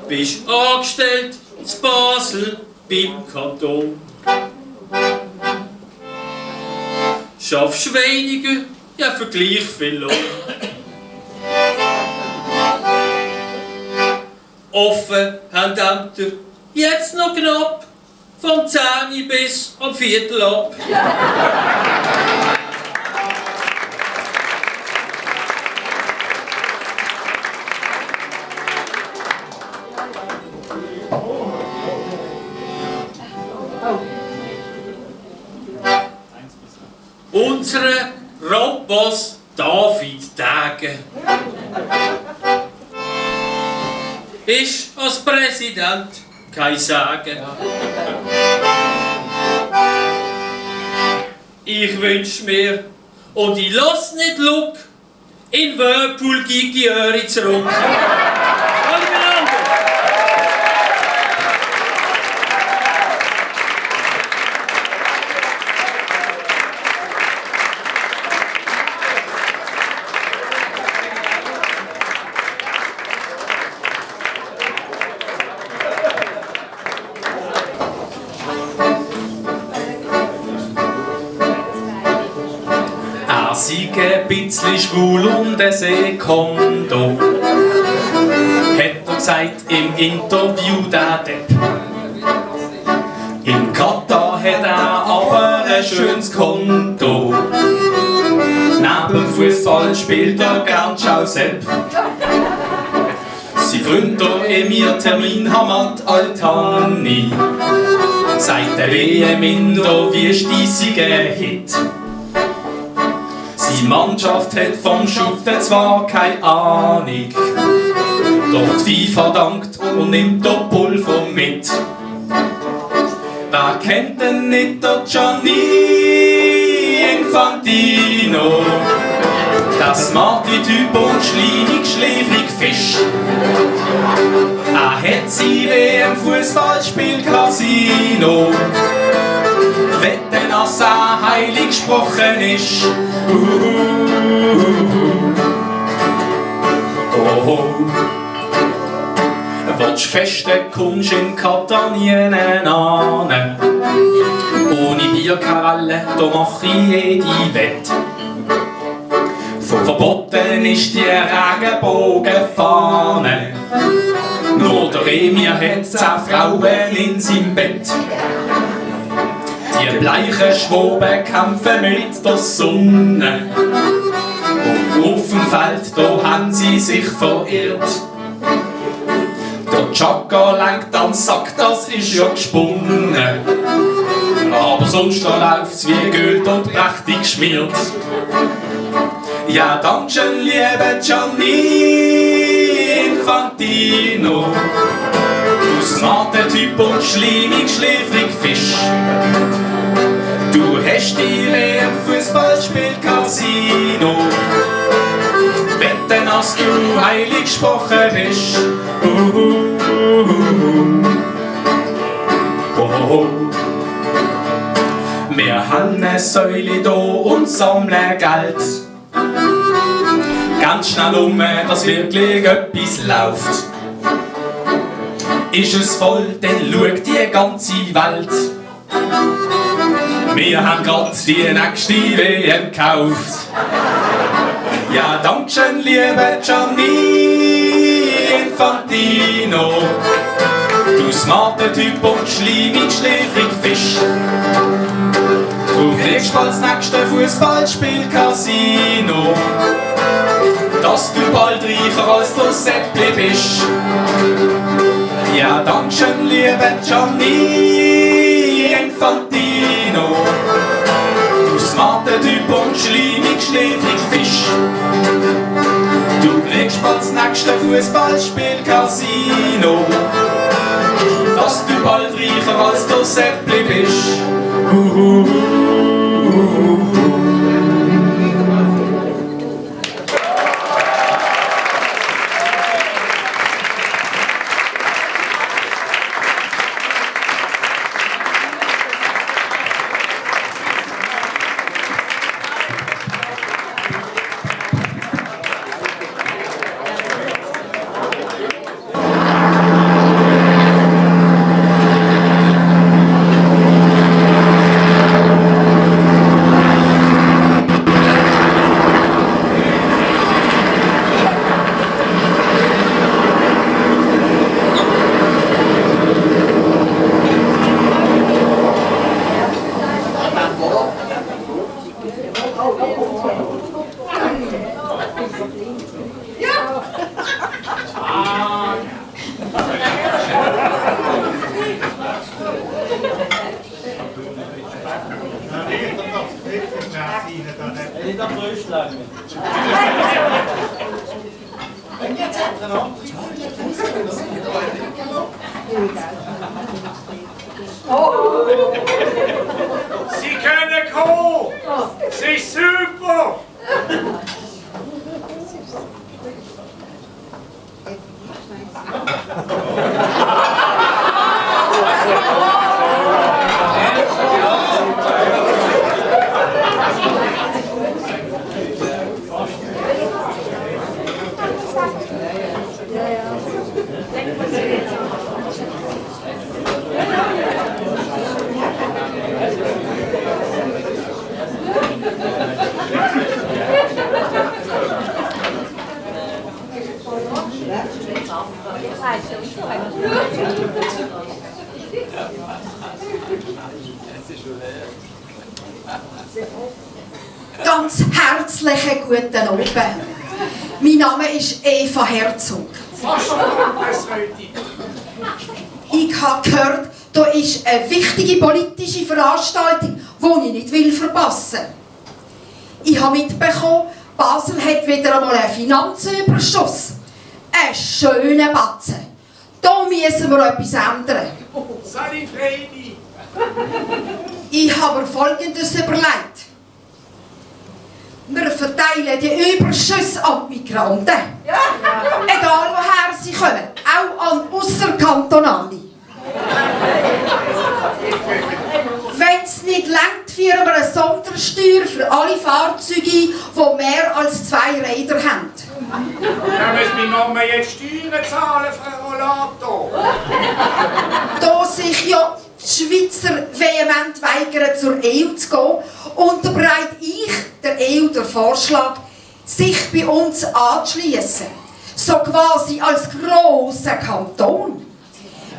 Bist angestellt zu Basel beim Kanton. Schaffst weniger, ja für gleich viel Lohn. Offen haben Ämter jetzt noch knapp, vom 10 bis am Viertel ab. Unsere Rampos David Degen ist als Präsident kein Sagen. Ich wünsch mir, und ich lass nicht Look, in Whirlpool geht die Öhre zurück. Sie ein bisschen schwul und ein Sekondo, hat er gesagt im Interview der Depp. In Katar hat er aber ein schönes Konto. Neben dem Fußball spielt er gern Schausepp. Sein Freund der Emir Termin Hamad Altani sagt der WM in der Wüste Hit. Die Mannschaft hat vom Schuften zwar keine Ahnung, doch die FIFA dankt und nimmt der Pulver mit. Wer kennt denn nicht der Gianni Infantino? Der smarte Typ und schleimig Fisch. Er hat sie wie im Fußballspiel Casino. Wetten, dass er heilig gesprochen ist. Oh. Willst festen, kommst in Katar nie an. Ohne Bierkaralle, da mach ich jede Wette. Verboten ist die Regenbogenfahne. Nur der Emir hat 10 Frauen in seinem Bett. Die bleichen Schwoben kämpfen mit der Sonne. Und auf dem Feld, da haben sie sich verirrt. Der Chaka lenkt am Sack, das ist ja gesponnen. Aber sonst da läuft's wie Gold und prächtig geschmiert. Ja, dankeschön, lieber Gianni Infantino. Du smarter Typ und schleimig Fisch. Du hast die im Fußballspiel Casino. Wetten, dass du heilig gesprochen bist. Wir haben eine Säule da und sammeln Geld. Ganz schnell dass wirklich etwas läuft. Ist es voll, dann schaut die ganze Welt. Wir haben grad die nächste WM gekauft. Ja, dankeschön, lieber Gianni Infantino. Du smarter Typ und schleimig, schläfrig Fisch. Du kriegst bald das nächste Fußballspiel Casino, dass du bald reicher als der Seppli bist. Ja, dankeschön, lieber Gianni Infantino. Du smarter Typ und schleimig, schläfrig Fisch. Du kriegst bald das nächste Fußballspiel Casino, dass du bald reicher als der Seppli bist. Sie können kommen! Sie ist super! Ganz herzlichen guten Abend. Mein Name ist Eva Herzog. Ich habe gehört, da ist eine wichtige politische Veranstaltung, die ich nicht verpassen will. Ich habe mitbekommen, Basel hat wieder einmal einen Finanzüberschuss. Einen schönen Batzen. Da müssen wir etwas ändern. Sali Freini! Ich habe mir Folgendes überlegt. Wir verteilen die Überschüsse an die Migranten. Egal woher sie kommen. Auch an Ausserkantonale. Wenn es nicht reicht, führen wir eine Sondersteuer für alle Fahrzeuge, die mehr als 2 Räder haben. Da muss mein Mama jetzt Steuern zahlen, Frau Rollato. Da sich ja die Schweizer vehement weigern, zur EU zu gehen, unterbreite ich der EU den Vorschlag, sich bei uns anzuschliessen. So quasi als grosser Kanton.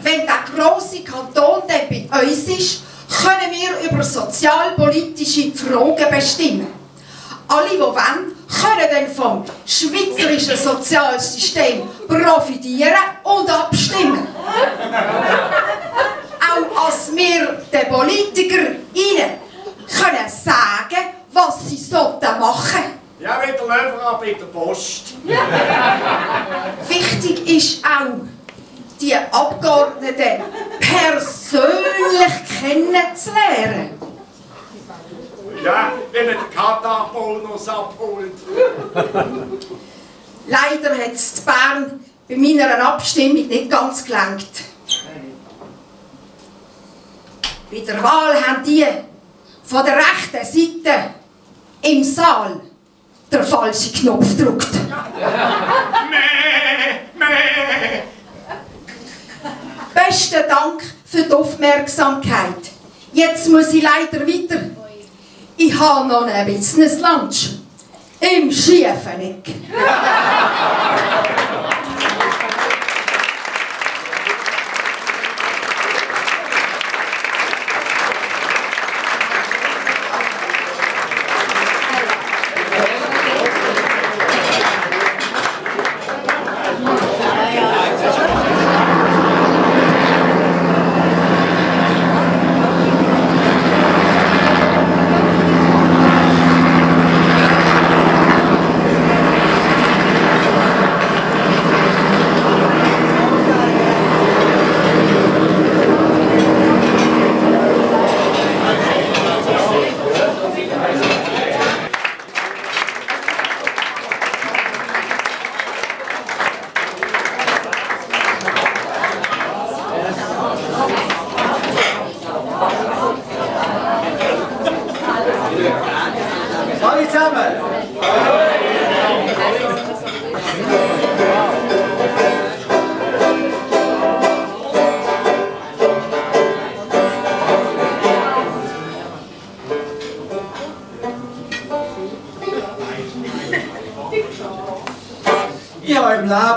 Wenn der grosse Kanton dann bei uns ist, können wir über sozialpolitische Fragen bestimmen. Alle, die wollen, können dann vom schweizerischen Sozialsystem profitieren und abstimmen. Auch als wir den Politikern können sagen, was sie machen. Ja, mit der Löwer bei der Post. Wichtig ist auch, die Abgeordneten persönlich kennenzulernen. Ja, wenn man den Katar-Bonus abholt. Leider hat es in Bern bei meiner Abstimmung nicht ganz gelangt. Bei der Wahl haben die von der rechten Seite im Saal den falschen Knopf gedrückt. Mäh! Besten Dank für die Aufmerksamkeit. Jetzt muss ich leider weiter. Ich habe noch einen Business Lunch im Schiefeneck.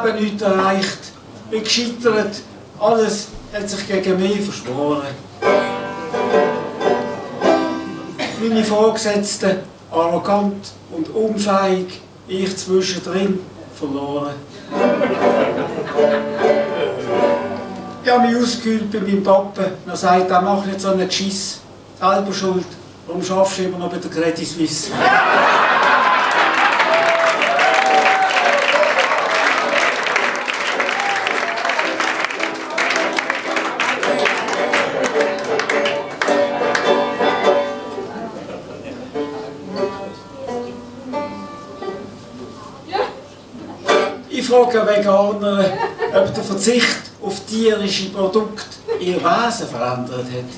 Leben nichts erreicht, bin gescheitert, alles hat sich gegen mich verschworen. Meine Vorgesetzten, arrogant und unfähig, ich zwischendrin verloren. Ich habe mich ausgekühlt bei meinem Papa. Er sagt, er macht nicht so einen Geschiss. Selber schuld. Warum schaffst du immer noch bei der Credit Suisse? Ich frage Veganer, ob der Verzicht auf tierische Produkte ihr Wesen verändert hat.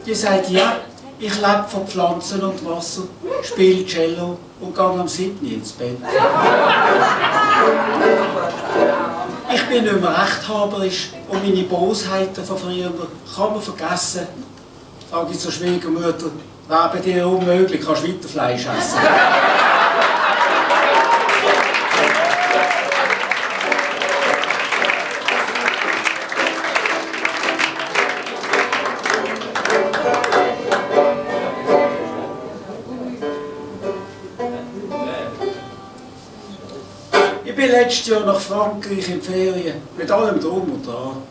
Die sagt, ja, ich lebe von Pflanzen und Wasser, spiele Cello und gehe am 7. ins Bett. Ich bin nicht mehr rechthaberisch und meine Bosheiten von früher kann man vergessen. Sage ich zur Schwiegermutter, wäre bei dir unmöglich, kannst du weiter Fleisch essen. Ich bin letztes Jahr nach Frankreich in die Ferien, mit allem Drum und Dran.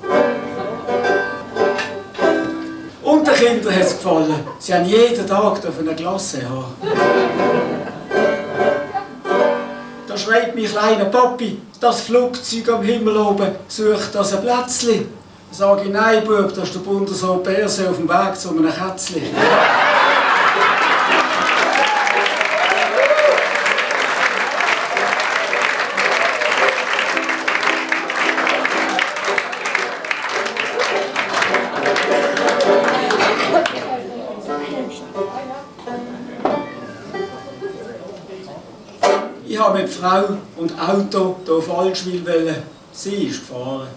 Und den Kindern hat es gefallen. Sie haben jeden Tag eine Glasse haben. Da schreit mein kleiner Papi, das Flugzeug am Himmel oben sucht das ein Plätzchen. Da sage ich, nein Bub, das ist der Bundesrat Perse auf dem Weg zu einem Kätzchen. Ich habe mit Frau und Auto hier auf Allschwil wollen. Sie ist gefahren.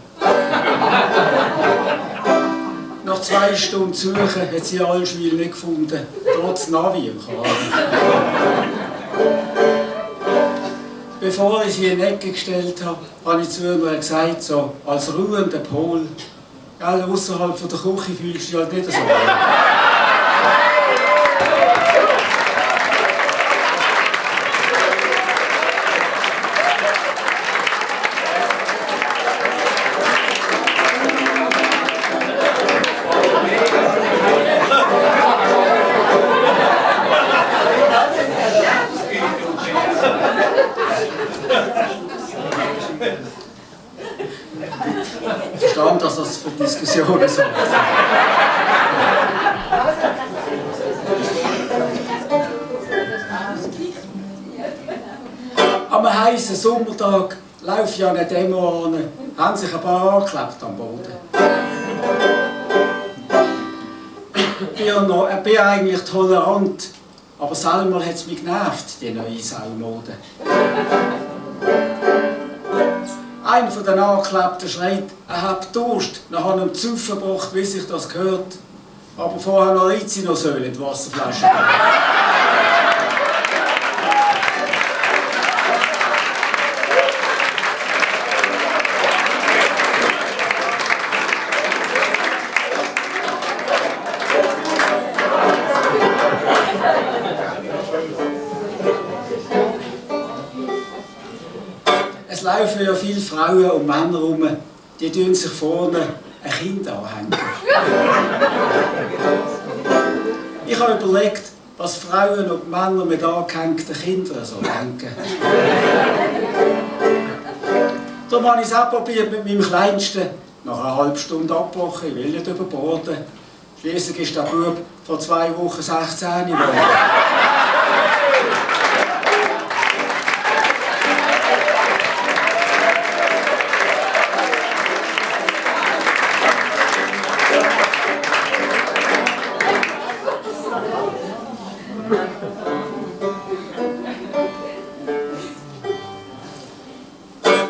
Nach 2 Stunden Suchen hat sie Allschwil nicht gefunden, trotz Navi im Karren. Bevor ich sie in die Ecke gestellt habe, habe ich zu ihr gesagt, so als ruhender Pol, außerhalb von der Küche fühlst du dich halt nicht so. Ich verstand, dass das für Diskussionen so ist. Am heißen Sommertag laufe ich an eine Demo an, haben sich ein paar angeklebt am Boden. Ich bin eigentlich tolerant, aber selber hat es mich genervt, die neue Saumode. Einer von den Angeklebten schreit, er hat Durst, nach einem Zupfen gebracht, wie sich das gehört. Aber vorher noch Rizinusöl in die Wasserflasche. Es laufen ja viele Frauen und Männer rum, die tun sich vorne ein Kind anhängen. Ich habe überlegt, was Frauen und Männer mit angehängten Kindern so denken. Darum habe ich es auch probiert mit meinem Kleinsten. Nach einer halben Stunde abgebrochen, ich will nicht überborden. Schliesslich ist der Bub vor 2 Wochen 16 geworden.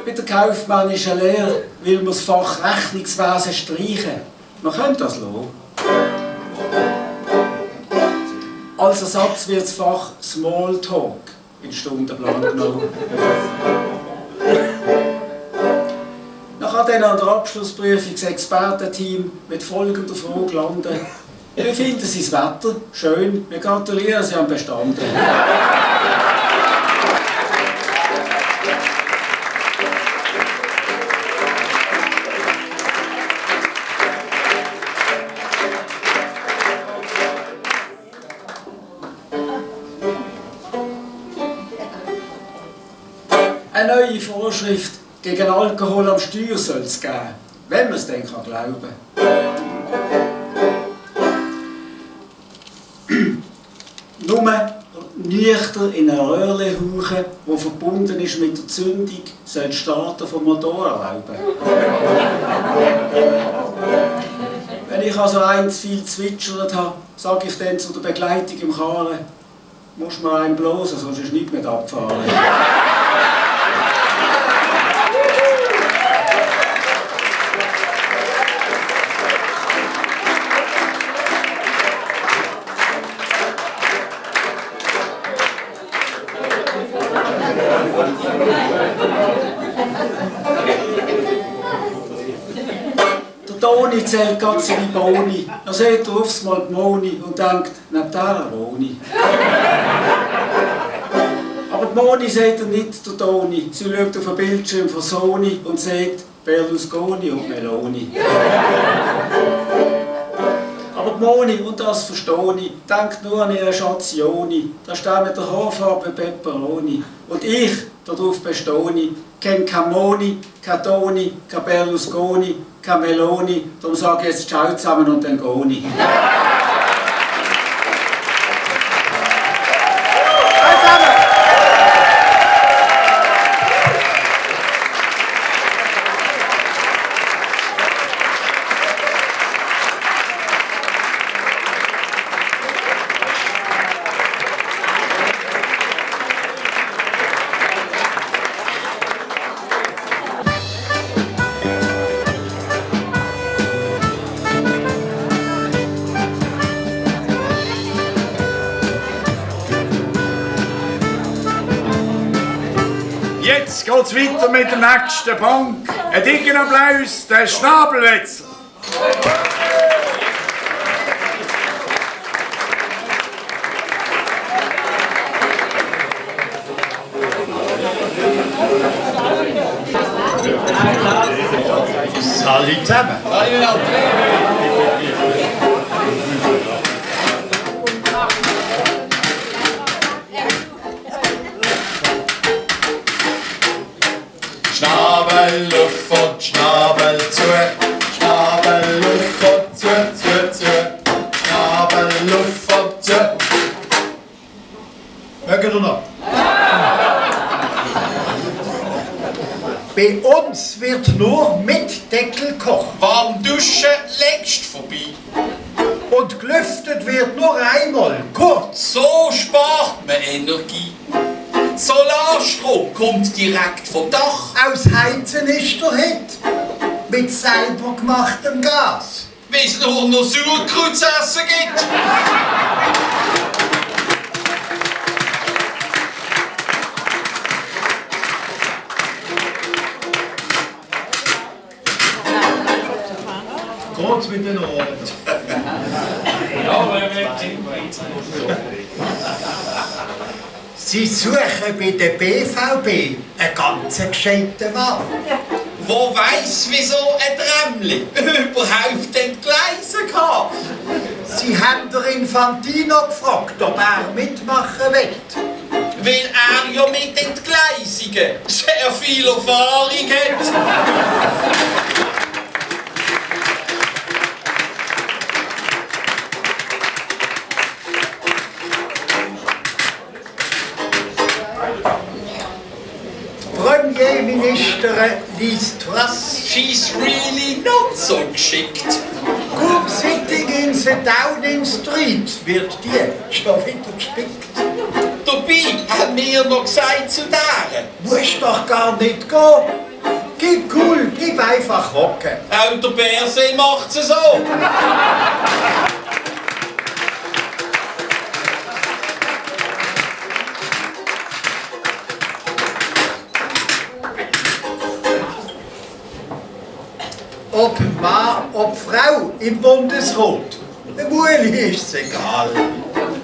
Bei der kaufmännischen Lehre will man das Fach Rechnungswesen streichen. Man könnte das lassen. Als Ersatz wird das Fach Smalltalk in den Stundenplan genommen. Nachher dann an der Abschlussprüfung das Expertenteam mit folgender Frage landen. Wie finden Sie das Wetter? Schön. Wir gratulieren, Sie haben bestanden. Eine neue Vorschrift gegen Alkohol am Steuer soll es geben, wenn man es dann glauben kann. Nur nüchtern in eine Röhrle hauchen, die verbunden ist mit der Zündung, soll das Starten vom Motor erlauben. Wenn ich also eins viel zwitschert habe, sage ich dann zu der Begleitung im Karren, musst du mir einen blosen, sonst ist nicht mehr abfahren. Der Toni zählt gerade seine Boni. Er sieht aufs Mal die Moni und denkt, neben der wohne ich. Aber die Moni sieht er nicht, der Toni. Sie schaut auf den Bildschirm von Sony und sieht Berlusconi und Meloni. Aber die Moni, und das verstehe ich, denkt nur an ihre Schazioni. Da steht mit der Haarfarbe Pepperoni. Und ich, darauf bestehe ich, kenne keine Moni, keine Toni, keine Berlusconi, keine Meloni. Darum sage ich jetzt Ciao zusammen und dann gehe ich. Jetzt geht's weiter mit der nächsten Bank. Ein dicken Applaus, der Schnabelwetzer. Salut zusammen. Schnabel auf und Schnabel zu, Schnabel auf und zu, Schnabel auf und zu. Mögt ihr noch? Bei uns wird nur mit Deckel gekocht. Warm duschen längst vorbei. Und gelüftet wird nur einmal, kurz. So spart man Energie. Solarstrom kommt direkt vom Dach. Aus Heizen ist der Hit. Mit selber gemachtem Gas. Wie es nur noch Sauerkraut zu essen gibt. Geht's mit den Ohren? Sie suchen bei der BVB einen ganz gescheiten Mann. Wo weiss, wieso ein Trämmli überhaupt entgleisen kann? Sie haben den Infantino gefragt, ob er mitmachen will. Weil er ja mit Entgleisungen sehr viel Erfahrung hat. Premierministerin Liz Truss. She's really not so geschickt. Group sitting in the Downing Street wird die schon wieder gespickt. Dabei haben wir noch gesagt zu deren. Musst doch gar nicht gehen. Gib cool, bleib einfach hocken. Auch der Bärsee macht's so. Ob Mann, ob Frau im Bundesrat. Der Mueli ist's egal.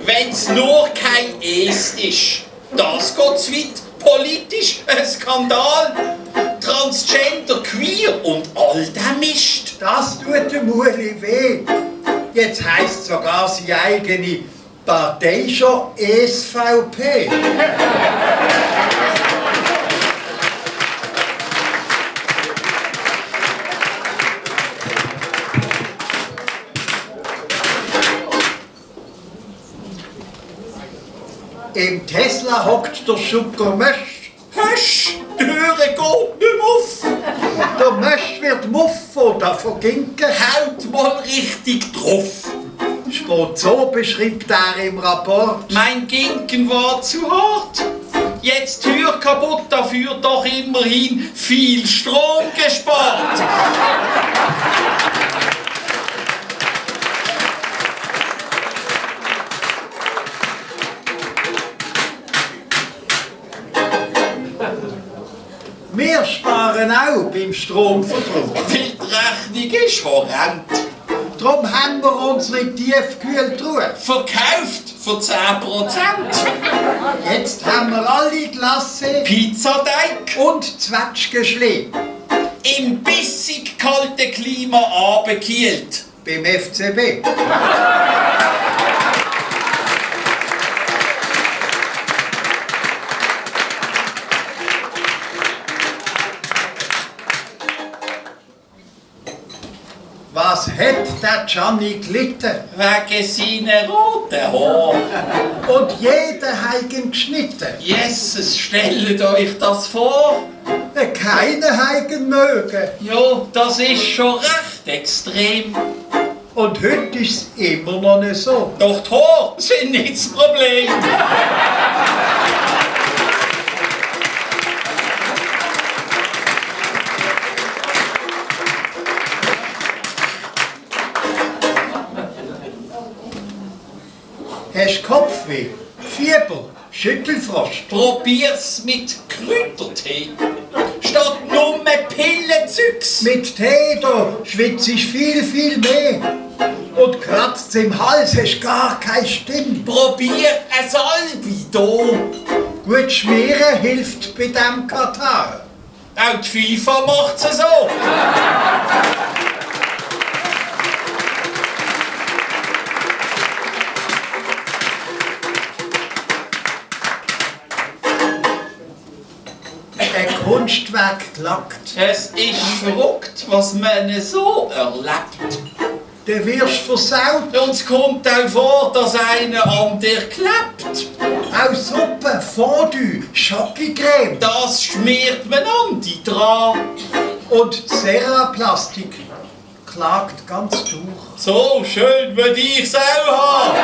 Wenn's nur kein Es ist, das geht zu weit. Politisch ein Skandal. Transgender, queer und all der Mist. Das tut dem Mueli weh. Jetzt heisst sogar seine eigene Partei schon SVP. Im Tesla hockt der Schuggermösch. Hösch, die Höre geht nicht auf. Der Mösch wird muff oder verginken. Haut mal richtig drauf. Sport so beschreibt er im Rapport. Mein Ginken war zu hart. Jetzt Tür kaputt, dafür doch immerhin viel Strom gespart. Wir sparen auch beim Stromverbrauch. Die Rechnung ist horrend. Darum haben wir unsere Tiefkühltruhe. Verkauft für 10%. Jetzt haben wir alle Glasse Pizzateig und Zwetschgenschlee im bissig kalten Klima abgekühlt. beim FCB. Was hat der Gianni gelitten? Wegen seiner roten Haare. Und jeder hat ihn geschnitten. Jesus, stellt euch das vor. Keiner hat ihn mögen. Ja, das ist schon recht extrem. Und heute ist es immer noch nicht so. Doch die Haare sind nicht das Problem. Hast Kopfweh, Fieber, Schüttelfrost? Probier's mit Kräutertee. Statt nur Pillenzeugs. Mit Tee da schwitzt ich viel, viel mehr. Und kratzt im Hals, hast gar keine Stimme. Probier ein Salbi da. Gut schmieren hilft bei dem Katar. Auch die FIFA macht's so. Ein Kunstwerk gelackt. Es ist verrückt, was man so erlebt. Du wirst versaut. Und es kommt auch vor, dass einer an dir klebt. Auch Suppe, Fondue, Schokocreme. Das schmiert man an die dran. Und Seraplastik klagt ganz durch. So schön würde ich's auch haben.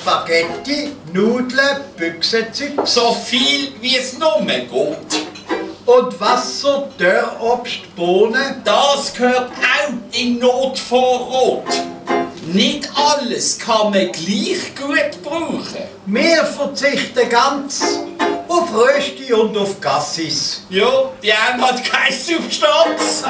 Spaghetti, Nudeln, Büchsenzeug. So viel wie es nur geht. Und Wasser, Dörrobst, Bohnen. Das gehört auch in Notvorrat. Nicht alles kann man gleich gut brauchen. Wir verzichten ganz auf Rösti und auf Gassis. Ja, die haben halt keine Substanz.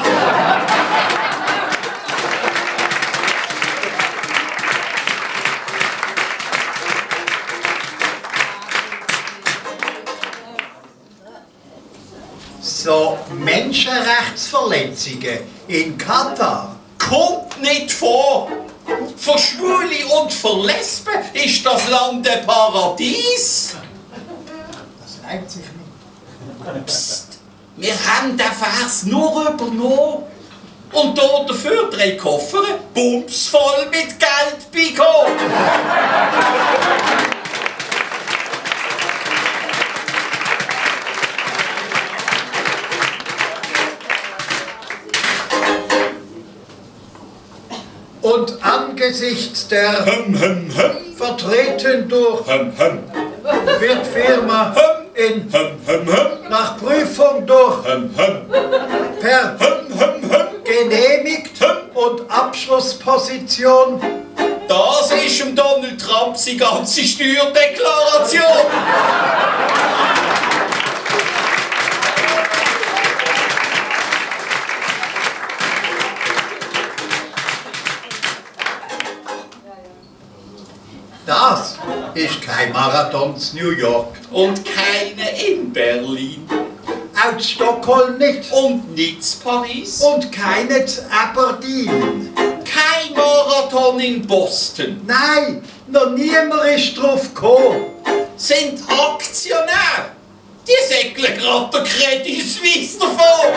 So Menschenrechtsverletzungen in Katar. Kommt nicht vor. Für Schwule und für Lesben ist das Land ein Paradies. Das reimt sich nicht. Psst, wir haben den Vers nur übernommen. Und da dafür 3 Koffer, bumsvoll mit Geld bekommen. Und angesichts der vertreten durch wird Firma in nach Prüfung durch per genehmigt und Abschlussposition Das ist dem Donald Trump seine ganze Steuerdeklaration. Das ist kein Marathon in New York. Und keine in Berlin. Auch in Stockholm nicht. Und nicht in Paris. Und keine in Aberdeen. Kein Marathon in Boston. Nein, noch niemand ist drauf gekommen. Sind Aktionär. Die säckeln gerade der Credit Suisse davon.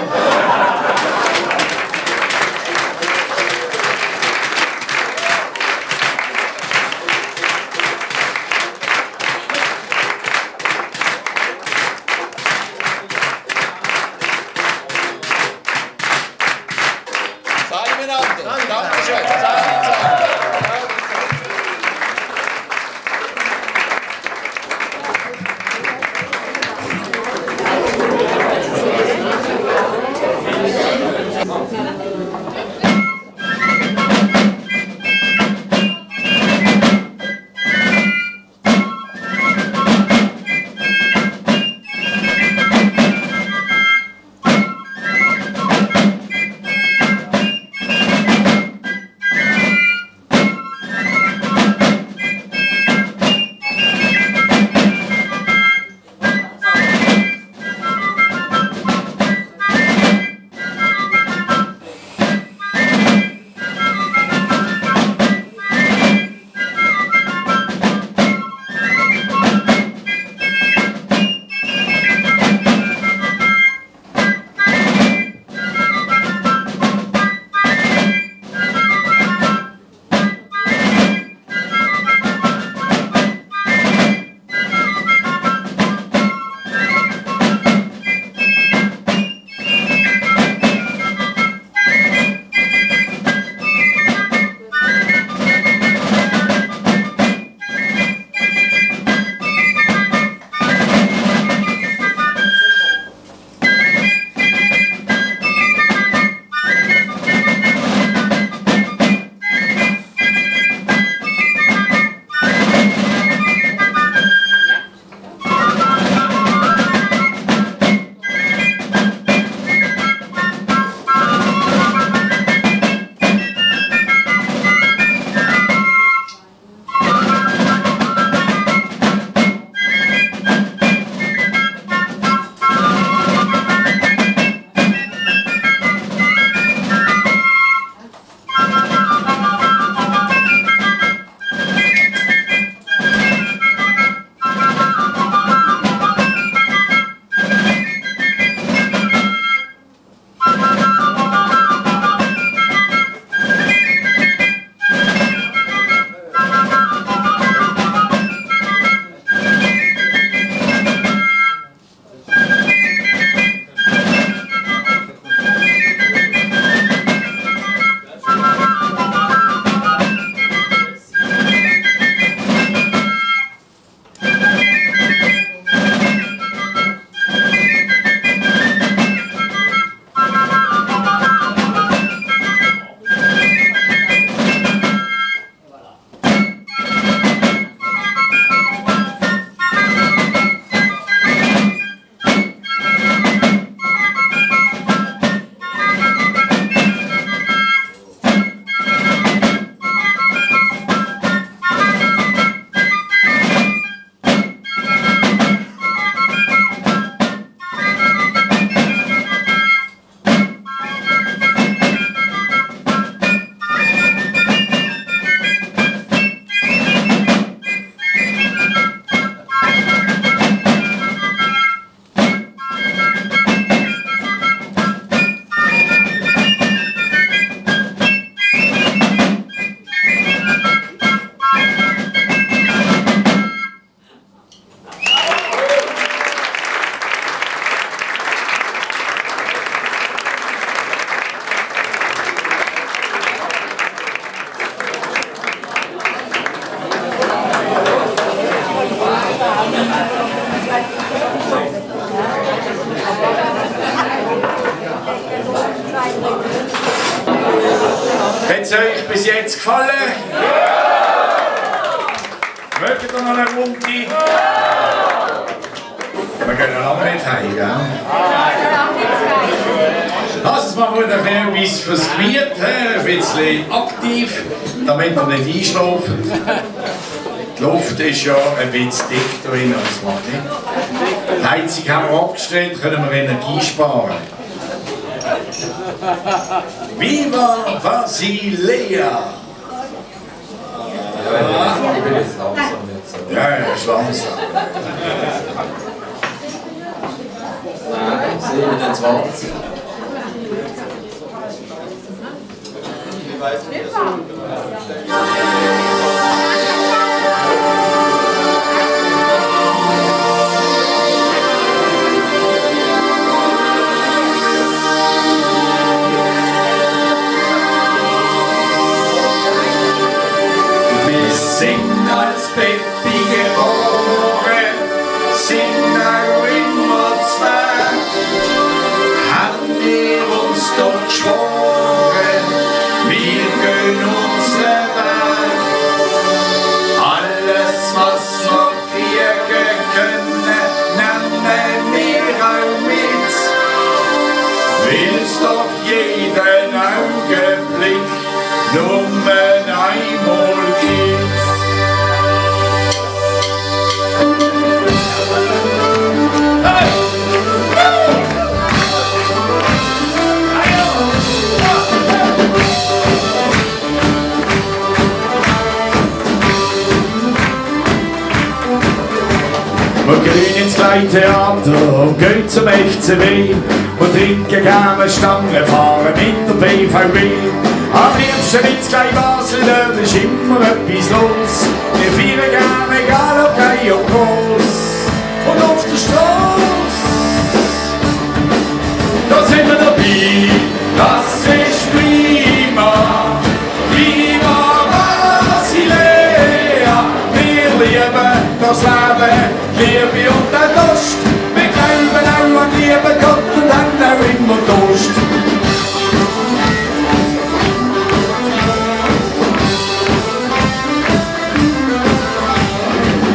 Hat es euch bis jetzt gefallen? Mögt ihr noch eine Runde? Wir gehen noch lange nicht heim, gell? Lass uns mal wieder etwas fürs Gemüt, ein bisschen aktiv, damit wir nicht einschlafen. Die Luft ist ja ein bisschen dick drin, das macht nicht. Die Heizung haben wir abgestellt, können wir Energie sparen. Viva Basilea! Ja, ist langsam. Nein, 27. Sind als Baby geboren, sind auch immer zwei. Haben wir uns doch geschworen, wir gehen unseren Weg. Alles, was wir kriegen können, nehmen wir auch mit. Will's doch jeden Augenblick nur einmal gibt. Wir gehen ins Kleintheater und gehen zum FCB und trinken gerne Stangen, fahren mit der BVB. Am liebsten ins Kleinbasel, dort ist immer etwas los. Wir feiern gerne, egal ob klein oder groß. Und auf der Straße, da sind wir dabei, das ist prima. Viva Basilea, wir lieben das Leben, Liebe und den Durst. Wir glauben auch an lieben Gott und haben auch immer Durst.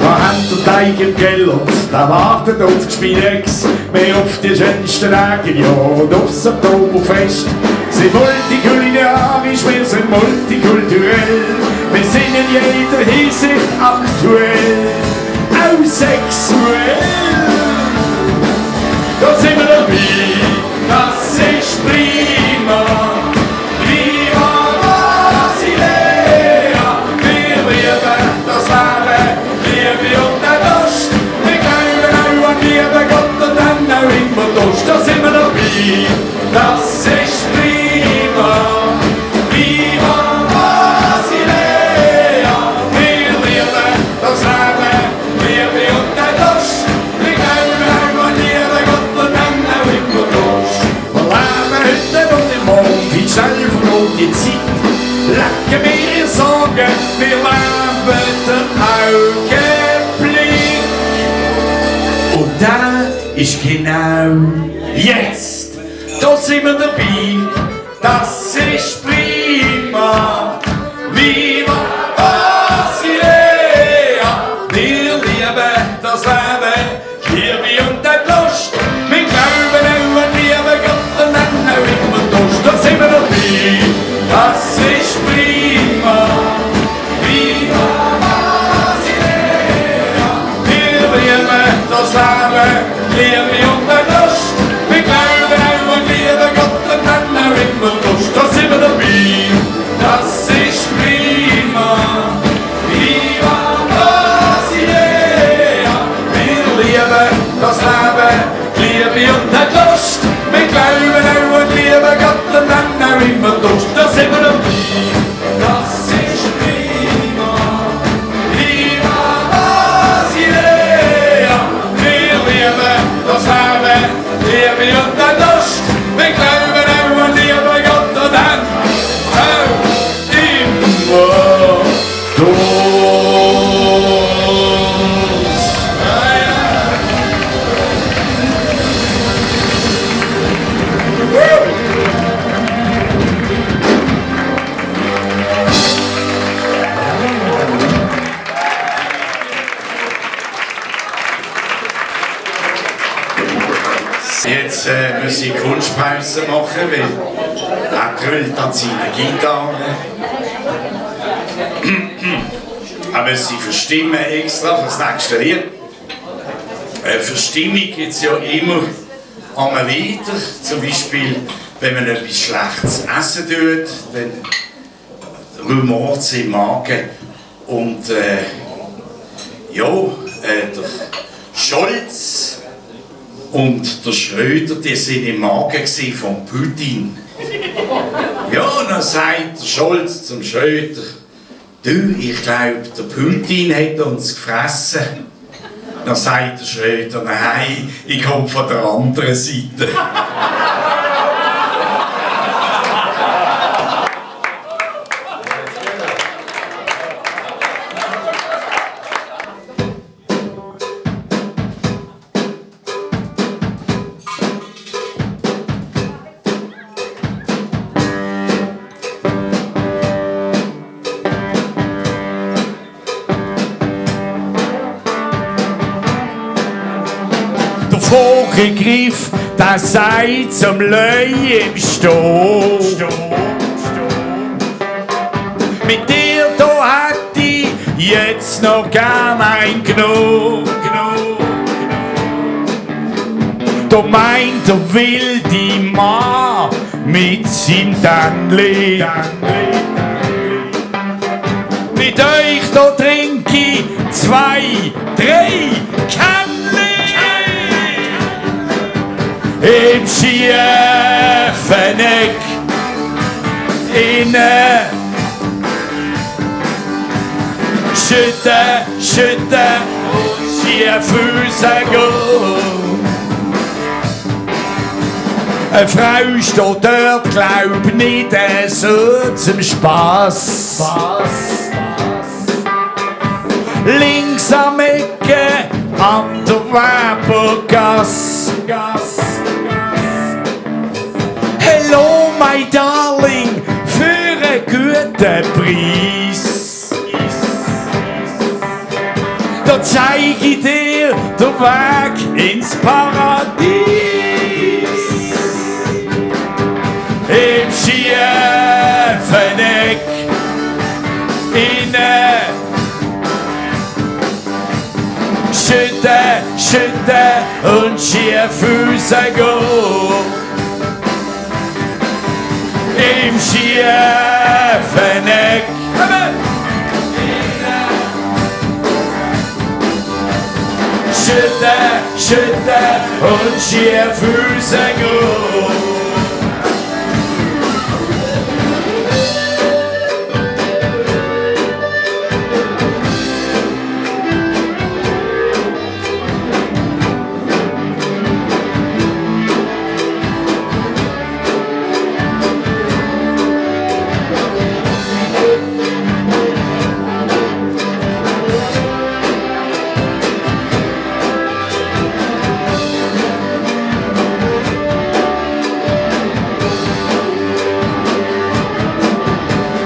Wir haben den Teig im Keller, der wartet auf die Spinnex. Wir auf die schönsten Tage im Jahr und aufs Oktoberfest. Sie sind multikulinarisch, wir sind multikulturell. Wir sind in jeder Hinsicht aktuell, auch sexuell. Da sind wir dabei, das ist prima. Viva Basilea, wir lieben das Leben, Liebe und den Durst. Wir glauben auch an lieben Gott und haben auch immer Durst. Da sind wir dabei, das ist prima. Viva Basilea, wir lieben das Leben, Liebe und den Durst. Wir glauben auch an lieben Gott und haben auch immer Durst. Wir leben heute und im Morgen, wie schnell vergeht die Zeit. Lecken wir Sorgen, wir leben den Augenblick. Und da ist genau jetzt. Da sind wir dabei, das ist prima. Viva Basilea, wir lieben das Leben, Liebe und den Lust. Wir glauben auch an lieben Gott und haben auch immer Durst. Da sind wir dabei, das ist prima. Viva Basilea, wir lieben das Leben, Liebe und den Lust. Wir glauben auch an lieben Gott und haben auch immer Durst. Da sind wir dabei, das ist prima. Viva Basilea, wir lieben das Leben, Liebe und den Lust. Wir glauben auch an lieben Gott und haben auch immer Durst. Da sind wir dabei, das ist prima. Viva Basilea, wir lieben das Leben, Liebe und den Lust. Wir glauben auch an lieben Gott und haben auch immer Durst. Jetzt muss ich Kunstpause machen, weil er drüllt an seiner Gitarre. Aber sie verstimmen extra für das nächste Lied. Verstimmung gibt es ja immer einmal weiter. Zum Beispiel, wenn man etwas Schlechtes essen tut, dann rumort es im Magen. Und der Scholz und der Schröder, die sind im Magen von Putin. Ja, und dann sagt der Scholz zum Schröder: Du, ich glaube, der Putin hat uns gefressen. Dann sagt der Schröder: Nein, ich komme von der anderen Seite. Vogelgriff, das sei zum Löi im Sturm. Mit dir da hätte ich jetzt noch gern ein Genug. Da meint der wilde Mann mit seinem Dännli. Mit euch da trinke ich 2, 3 Kännli. Im schiefen Eck innen schütten und schief rausgehen. Eine Frau steht dort, glaub nicht so zum Spass. Links am Ecke an der Webergasse. Hello, my darling, für einen guten Preis. Da zeig ich dir den Weg ins Paradies. Im schiefen Eck innen schütten und schief rausgehen. Im schiefen Eck schütten und schief rausgehen.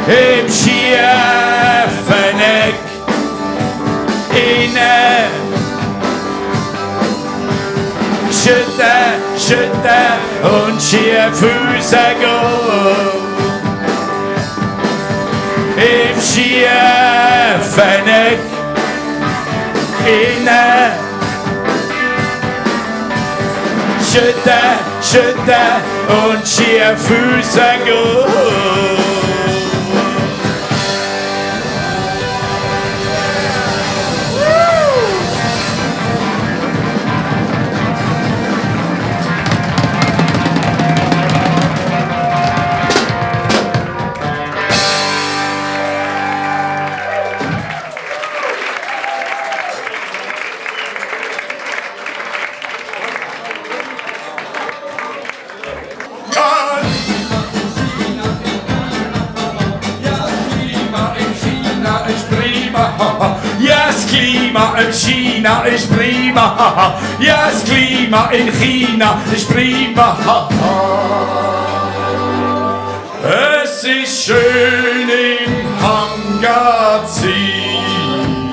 Im schiefen Eck innen schütten und schief rausgehen. Im schiefen Eck innen schütten und schief rausgehen. Ja, das Klima in China ist prima. Ja, das Klima in China ist prima. Es ist schön im Hangar zu sein.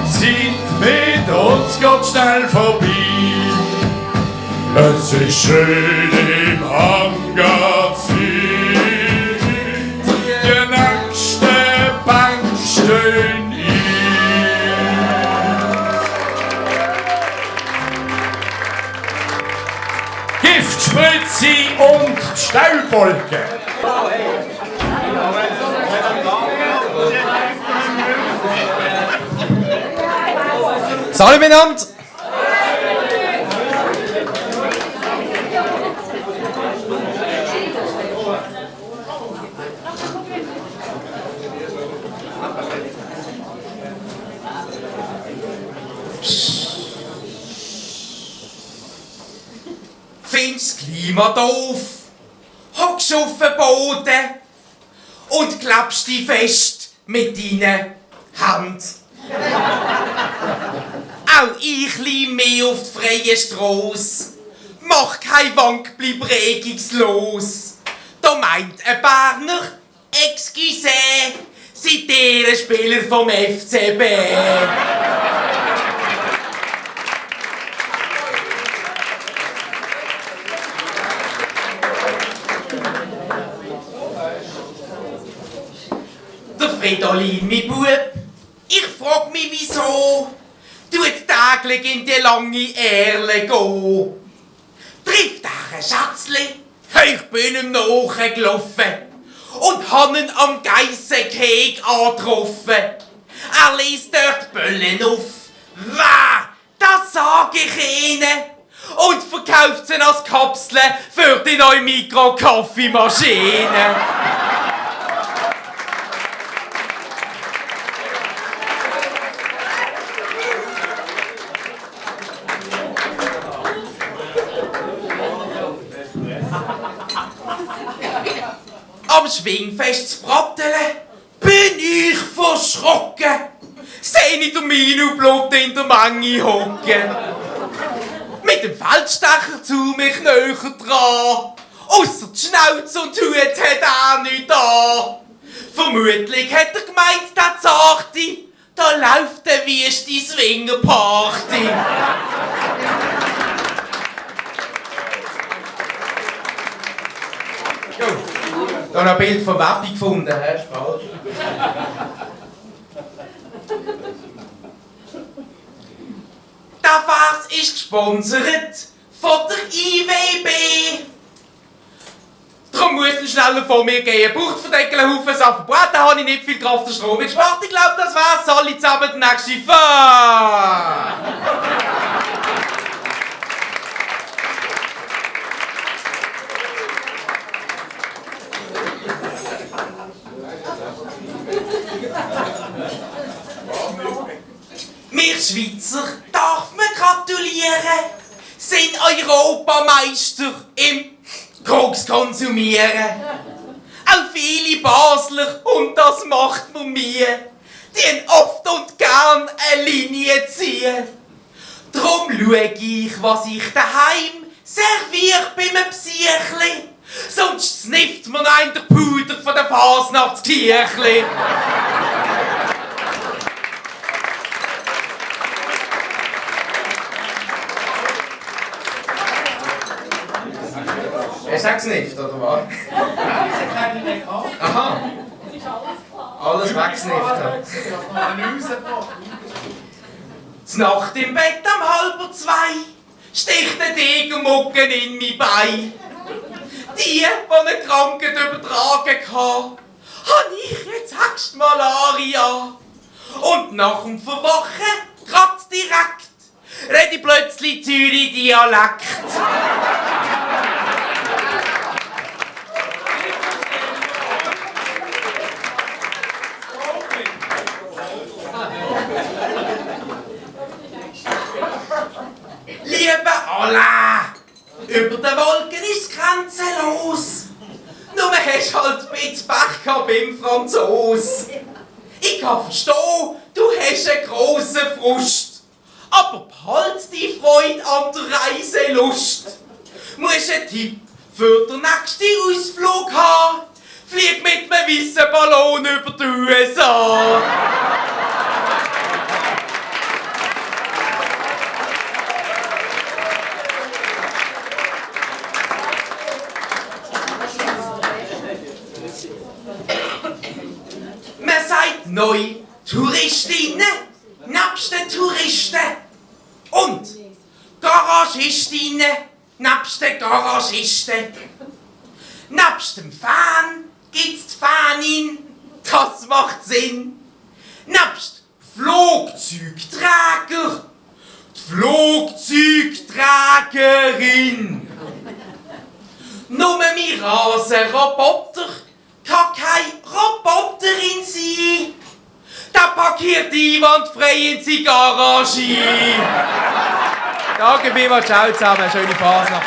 Zeit mit uns geht schnell vorbei. Es ist schön im Hangar Süd, die nächste Bank stehen ein. Giftspritze und Staubwolke. Salut miteinander! Findest das Klima doof? Hockst auf den Boden und klebst dich fest mit deinen Händen. Auch ich leih mich auf die freie Strasse. Mach kein Wank, bleib regungslos. Da meint ein Berner, excusez, seid ihr ein Spieler vom FCB? Der Fridolin, mein Bub, ich frag mich wieso, tut täglich in die lange Erle gehen. Trifft er ein Schätzli, ich bin ihm nachgelaufen und han ihn am Geissenkeg angetroffen. Er liest dort Böllen auf. Wer? Das sag ich ihnen. Und verkauft sie als Kapseln für die neue Mikro-Kaffeemaschine. Am Schwingfest zu Bratteln bin ich verschrocken. Seh ich den Minublut in der Menge hocken. Mit dem Feldstecher zu mich näher dran. Ausser die Schnauze und Hut hat er nicht an. Vermutlich hat er gemeint, der Zarte, da läuft eine wüste Swingerparty. Da noch ein Bild von Wappi gefunden, hast du falsch? Der Vers ist gesponsert von der IWB. Darum muss ich schneller von mir gehen. Bauchverdeckel, Haufen Saft. Da habe ich nicht viel Kraft und Strom gespart. Ich glaube, das war's. Alle zusammen, der nächste Fahr. Wir Schweizer darf man gratulieren, sind Europameister im Koks konsumieren. Auch viele Basler, und das macht man mir, die oft und gern eine Linie ziehen. Drum schaue ich, was ich daheim serviere bei einem Psychli. Sonst snifft man ein der Puder von der Fasnachtskirchli. Hast du auch gesnifft, oder was? Nein, ich habe keine mehr gehabt. Aha. Alles weggesnifft. Nacht im Bett um 1:30 sticht der Degenmucken in mein Bein. Die eine Krankheit übertragen kann, habe ich jetzt höchst Malaria. Und nach dem Verwachen, grad direkt, rede ich plötzlich Zürich-Dialekt. Liebe Allah, über den Wolken ist grenzenlos. Nur hast halt ein bisschen Pech gehabt beim Franzos. Ich kann verstehen, du hast einen grossen Frust. Aber behalt die Freude an der Reiselust. Musst einen Tipp für den nächsten Ausflug haben? Flieg mit einem weißen Ballon über die USA. neue Touristinnen, nebst den Touristen. Und Garagistinnen, nebst den Garagisten. Nebst dem Fan gibt's die Fanin, das macht Sinn. Nebst Flugzeugträger, die Flugzeugträgerin. Nur mein Rasenroboter kann keine Roboterin sein. Der parkiert einwandfrei in seine Garage. Danke vielmals, ciao zusammen, schöne Fasnacht.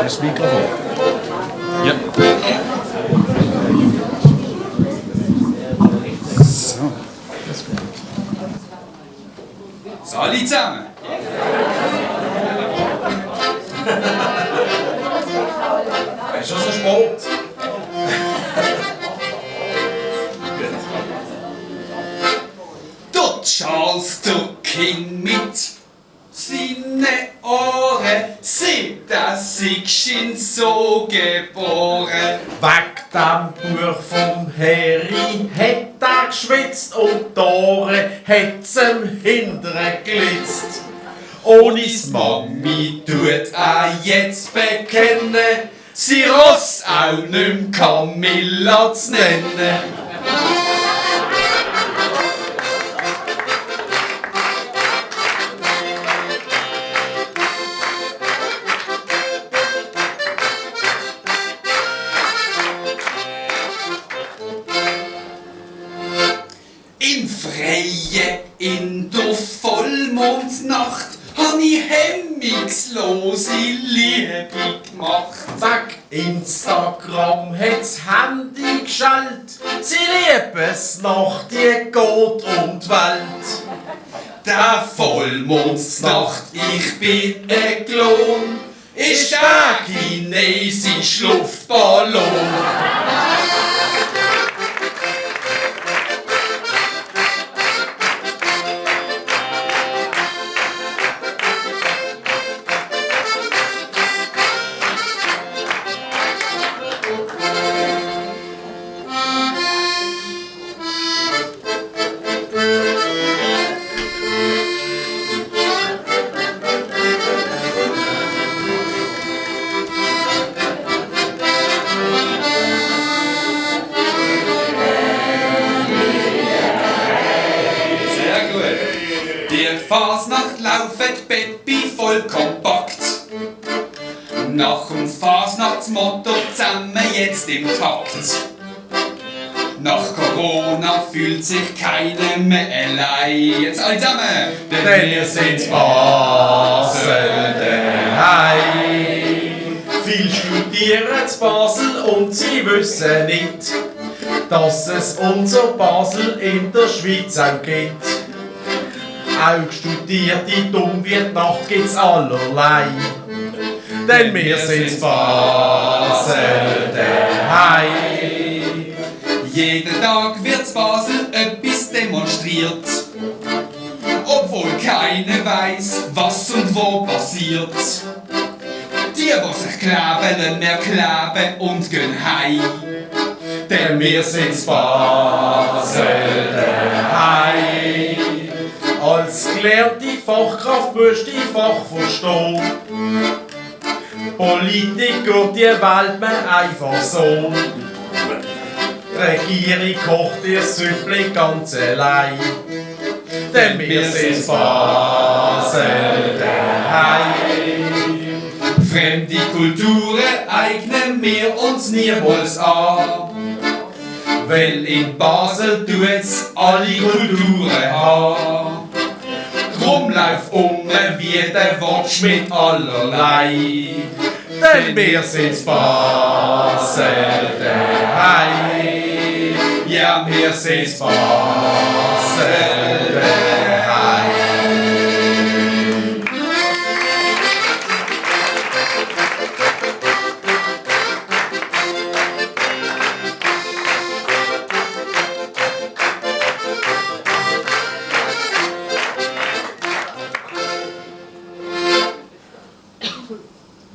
Das Mikrofon. Ja. So. So, alle zusammen. Es ist schon so spät. Der Charles Durkin mit seinen Ohren sieht, dass ich ihn so geboren. Weg dem Buch vom Harry hat er geschwitzt und die Ohren hat's ihm hinteren glitzt. Onis Mami tut auch jetzt bekennen, sie Ross auch nicht Camilla zu nennen. Im Freien, in der Vollmondnacht, hab ich hemmungslose Liebe gemacht. Weg Instagram hat's Handy geschaltet, sie Liebesnacht, die geht um die Welt. Der Vollmondsnacht, ich bin ein Klon, ist der chinesische Luftballon. Fasnacht laufet Peppi voll kompakt. Nach dem Fasnachtsmotto zusammen jetzt im Takt. Nach Corona fühlt sich keiner mehr allein. Jetzt alle zusammen! Denn wir sind Basel daheim. Viel studieren in Basel und sie wissen nicht, dass es unser Basel in der Schweiz auch gibt. Auch Studierte dumm wie die Nacht gibt's allerlei. Denn wir sind Basel daheim. Jeden Tag wird Basel etwas demonstriert. Obwohl keiner weiß, was und wo passiert. Die sich kleben, lassen wir kleben und gehen heim. Denn wir sind Basel daheim. Als gelernte Fachkraft musst du die Fach verstehen. Politiker, die wählt man einfach so. Die Regierung kocht ihr Süppli ganz allein. Denn wir sind Basel daheim. Fremde Kulturen eignen wir uns niemals an. Weil in Basel tut's alle Kulturen haben. Drum lauf wie der Watsch mit allerlei. Denn wir sind's Basel daheim. Ja, wir sind's Basel daheim.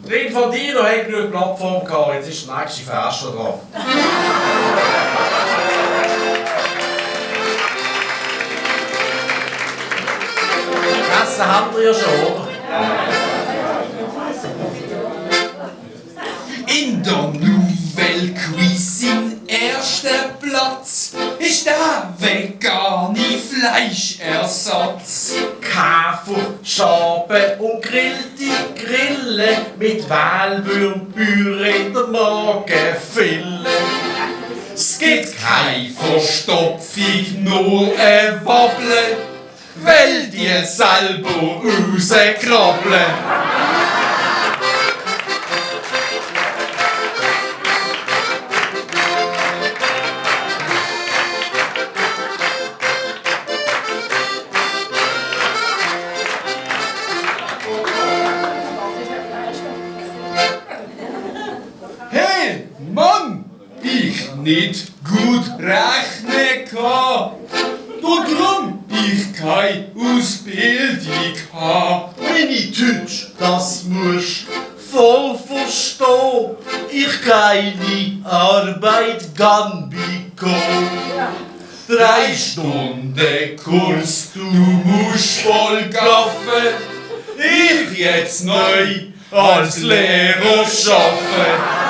Drin von dir, da hat genug Plattform gehabt, jetzt ist der nächste Vers schon dran. Gegessen habt ihr ja schon, oder? In der Nouvelle Cuisine erster Platz ist der vegane Fleischersatz. Käfer, Schaben und grillte Grille mit Mehlwürmpüree in der Magenfille. Es gibt keine Verstopfung, nur ein Wabble, weil die selber rauskrabbeln. Hey, Mann! Ich nicht gut rechnen kann. Drum ich keine Ausbildung habe. Meine Deutsch, das musst voll verstehen. Ich keine Arbeit kann bekommen. 3 Stunden Kurs, du musst voll gaffen. Ich jetzt neu als Lehrer arbeiten.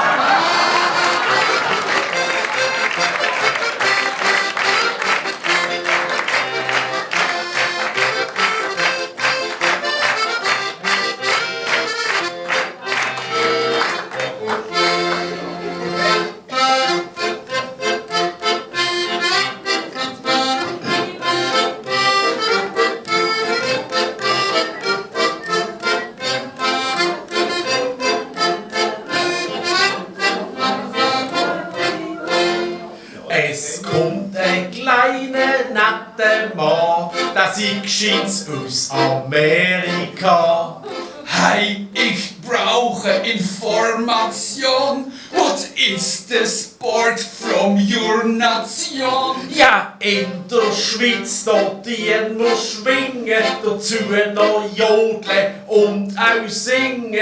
Es kommt ein kleiner, netter Mann, der sieht gescheit aus Amerika. Hey, ich brauche Information. What is the sport from your nation? Ja, in der Schweiz, da dienen wir schwingen, dazu noch jodeln und auch singen.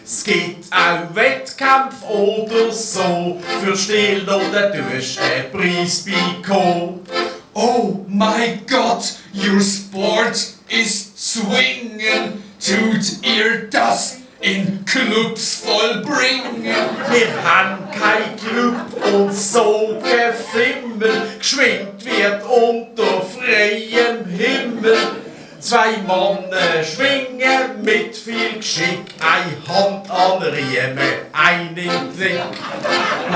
Es gibt auch Wettkämpfe oder so, für still oder tust einen Preis bekommen. Oh my God, your sport is swingen. Tut ihr das in Clubs vollbringen? Wir haben kein Club und so gefimmel, geschwingt wird unter freiem Himmel. 2 Männer schwingen mit viel Geschick, eine Hand an Riemen, einen Blick.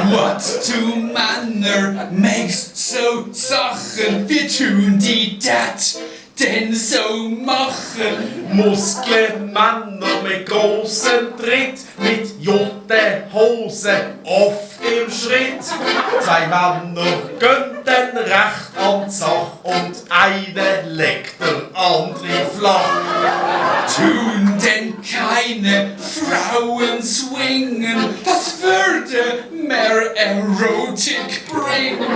What two Männer makes so Sachen? Wir tun die dat denn so machen. Muskelmänner mit großem Tritt, mit jotten Hosen oft im Schritt. 2 Männer gehen dann recht an die Sache und einer legt der andere flach. Tun denn keine Frauen swingen? Das würde mehr Erotik bringen.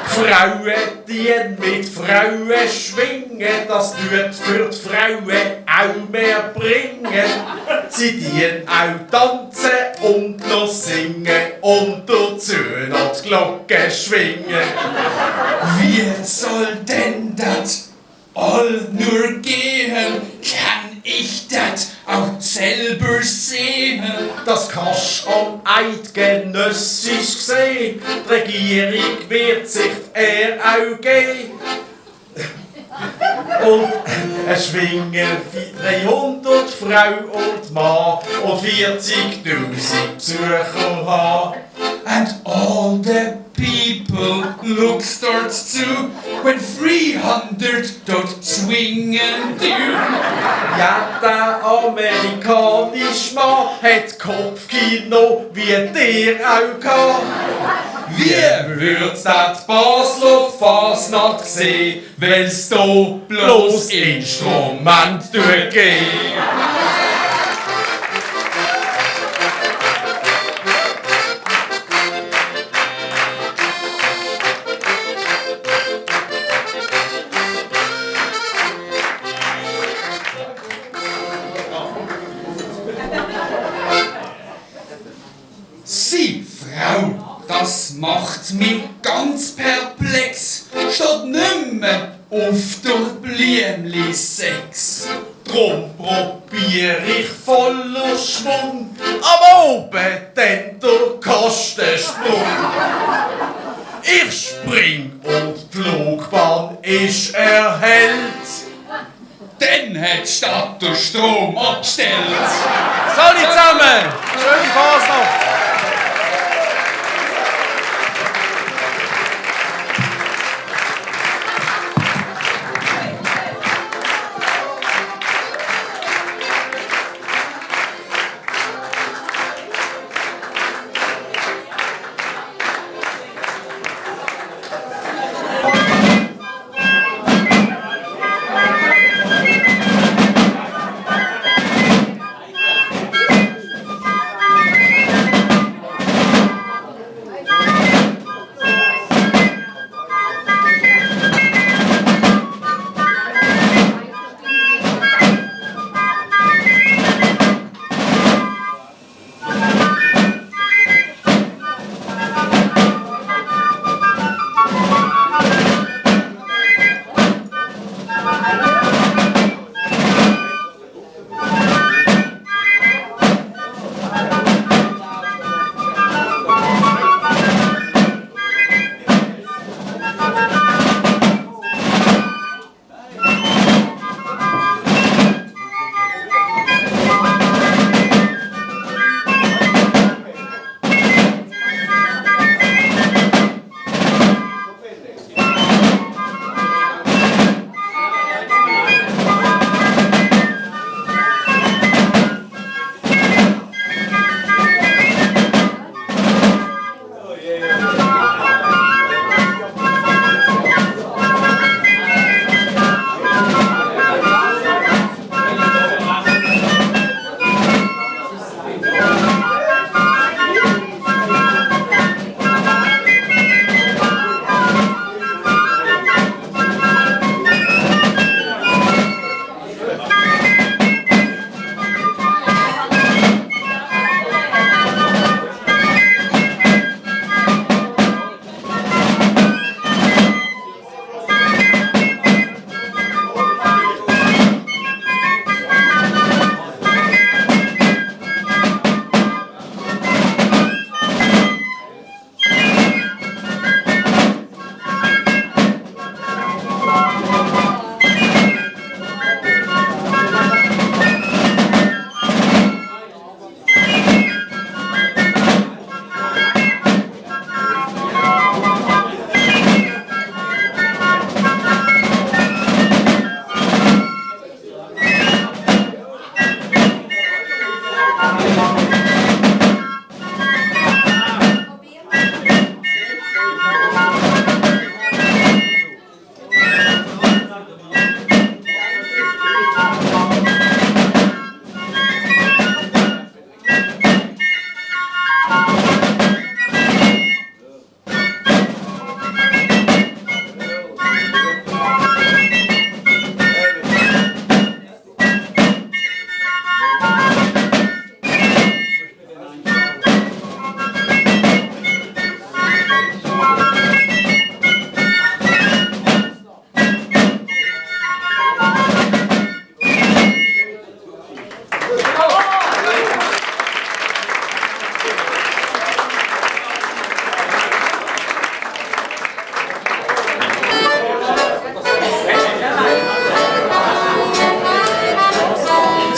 Frauen, die mit Frauen schwingen, das tut für die Frauen auch mehr bringen. Sie dienen auch tanzen und noch singen und dazu noch die Glocke schwingen. Wie soll denn das all nur gehen? Kann ich das auch selber sehen? Das kannst du am Eidgenössisch sehen. Die Regierung wird sich er auch geben. Und es schwingen 300 Frau und Mann und 40.000 Besucher haben. And all the people look starts to when 300 dort swingen tun. Ja, der amerikanische Mann hat Kopfkino wie der auch gehabt. Wie würd's dat Basler Fasnacht gesehen, wenn's da bloß Instrument durchgeht? Sie, Frau, das macht mich ganz perplex. Statt nimmer auf der Blümli Sex. Drum probier ich voller Schwung am oben dann der Kastensprung. Ich spring und die Flugbahn ist erhellt. Dann hat die Stadt den Strom abgestellt. Salut zusammen! Schöne Fasnacht!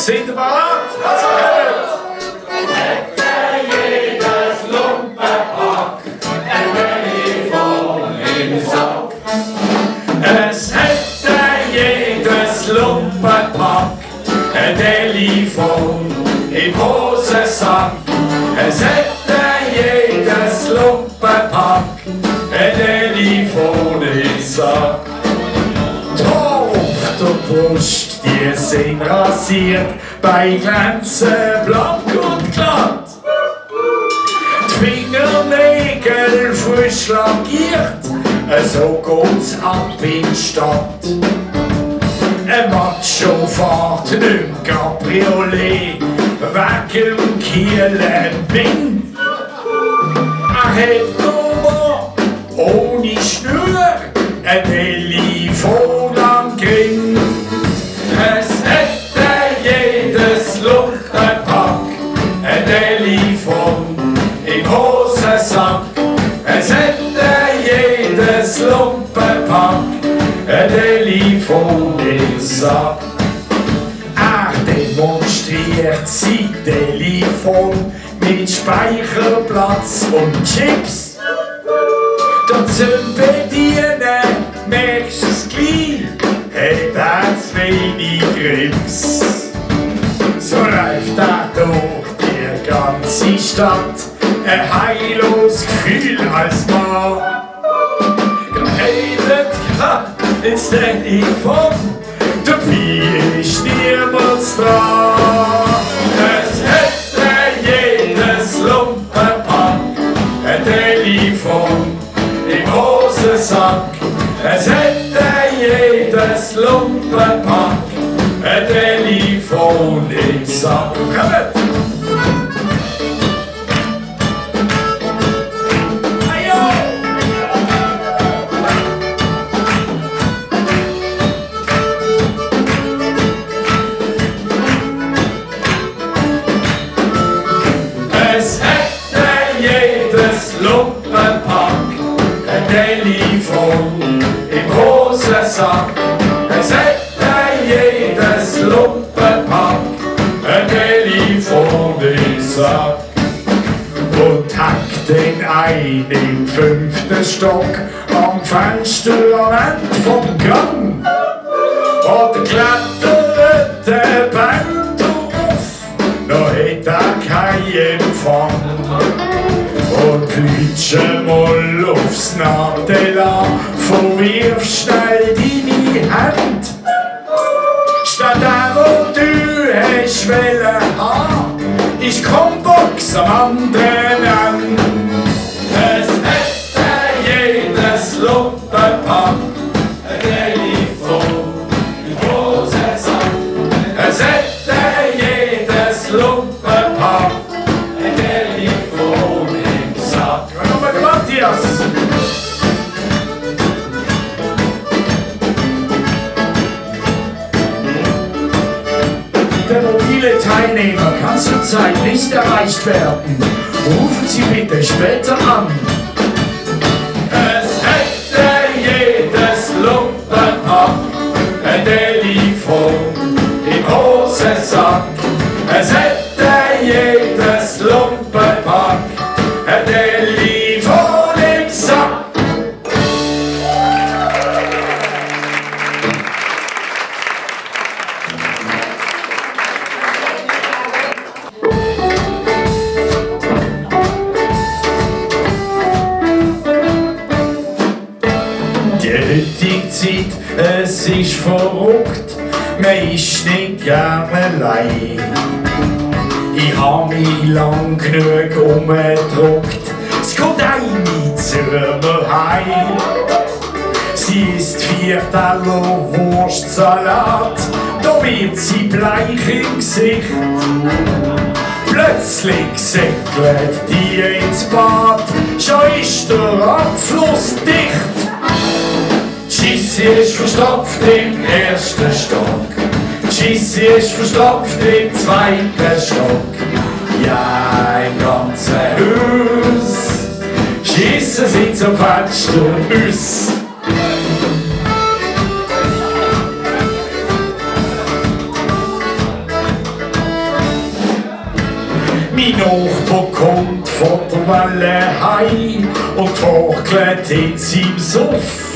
Sind ihr bereit? Was soll's? Jedes Lumpenpack, ein Telefon im Sack. Telefon im Hosensack. Es hätte jedes Lumpenpack ein Telefon im Sack. Auf der Brust, die sind rasiert, bei Glänzen blank und glatt. Die Fingernägel frisch lackiert, so geht's ab in die Stadt. Ein Macho fährt im Cabriolet, wegen dem Kielenwind. Er hat Nummer ohne Schnur, ein Telefon am Kinn. Es hätte jedes Lumpenpack ein Telefon im Hosensack. Es hätte jedes Lumpenpack ein Telefon im Sack. Er demonstriert sein Telefon mit Speicherplatz und Chips. Dazu bedienen, merkst du es gleich, hat er zu wenig Grips. So läuft er durch die ganze Stadt, ein heilloses Gefühl als Mann. Redet grad ins Telefon, dabei ist niemand dran. Es hätte jedes Lumpenpack ein Telefon im Hosensack. Es hätte jedes Lumpenpack ein Telefon im Sack. Kommt! Es hätte jedes Lumpenpack ein Telefon im Hosensack. Es hätte jedes Lumpenpack ein Telefon im Sack. Und hackt den ein im 5. Stock am Fenster am Ende vom Gang. Oder klettert der Baum drauf, noch hat er keinen Empfang. Und klütsche mal aufs Nadel an, verwirf schnell deine Hand. Statt der, wo du hast wollen haben, ist Combox am anderen Ende. Es hätte jedes Lumpenpack ein Telefon im Hosensack. Es hätte jedes Lumpenpack ein Telefon im Sack. Was haben wir gemacht, Matthias? Der mobile Teilnehmer kann zurzeit nicht erreicht werden. Rufen Sie bitte später an. Es hätte jedes Lumpenpack ein Telefon im Hosensack. Es hätte jedes Lumpenpack ein Telefon im Sack. Zeit, es ist verrückt, man ist nicht gern allein. Ich hab mich lang genug umgedruckt, es geht eine zu mir heim. Sie isst 4 Teller Wurstsalat, da wird sie bleich im Gesicht. Plötzlich säckelt die ins Bad, schon ist der Abfluss dicht. Schissi ist verstopft im 1. Stock, Schissi ist verstopft im 2. Stock. Ja, im ganzen Haus Schiessen sie zum Fenster aus. Mein Nachbar kommt von der Welle heim und torkelt in seinem Suff.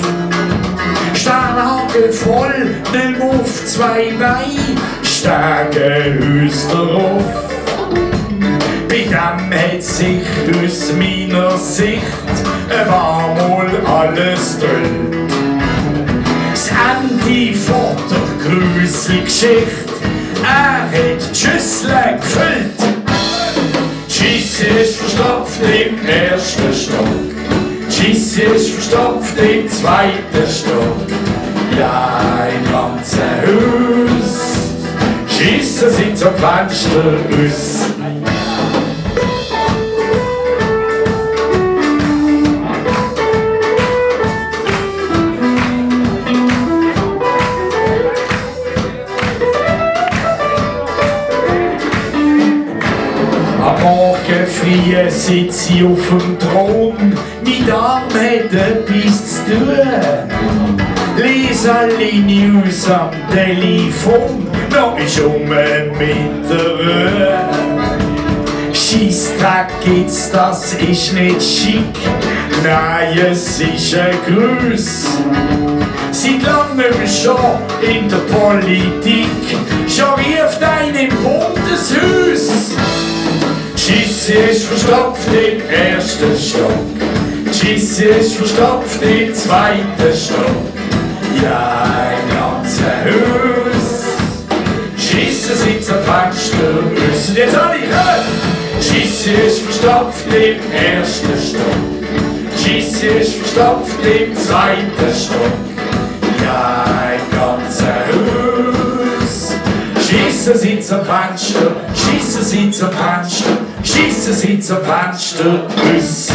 Sternhagel voll, nimm auf 2 Beine, Stegenhaus drauf. Bei dem hat sich aus meiner Sicht einmal alles drüllt. Das Ende von der Grusel-Geschichte, er hat die Schüssel gefüllt. Die Scheisse ist verstopft im ersten Stock, die Scheisse ist verstopft im zweiten Stock. Ja, im ganzen Haus schiessen sie zum Fenster raus. Am Morgen früh sitze ich auf dem Thron, mein Arm hat etwas zu tun. Lies alle News am Telefon, noch ist mit der Ruhe. Scheissdreck gibt's, das ist nicht schick, nein, es ist ein Gruß. Seit langem schon in der Politik, schon rieft ein im Bundeshaus. Die Scheisse ist verstopft im ersten Stock, die Scheisse ist verstopft im zweiten Stock. Ja, im ganzen Haus schiessen sie zum Fenster raus. Und jetzt alle hören! Die Scheisse ist verstopft im ersten Stock, die Scheisse ist verstopft im zweiten Stock. Ja, im ganzen Haus schiessen sie zum Fenster, schiessen sie zum Fenster, schiessen sie zum Fenster raus.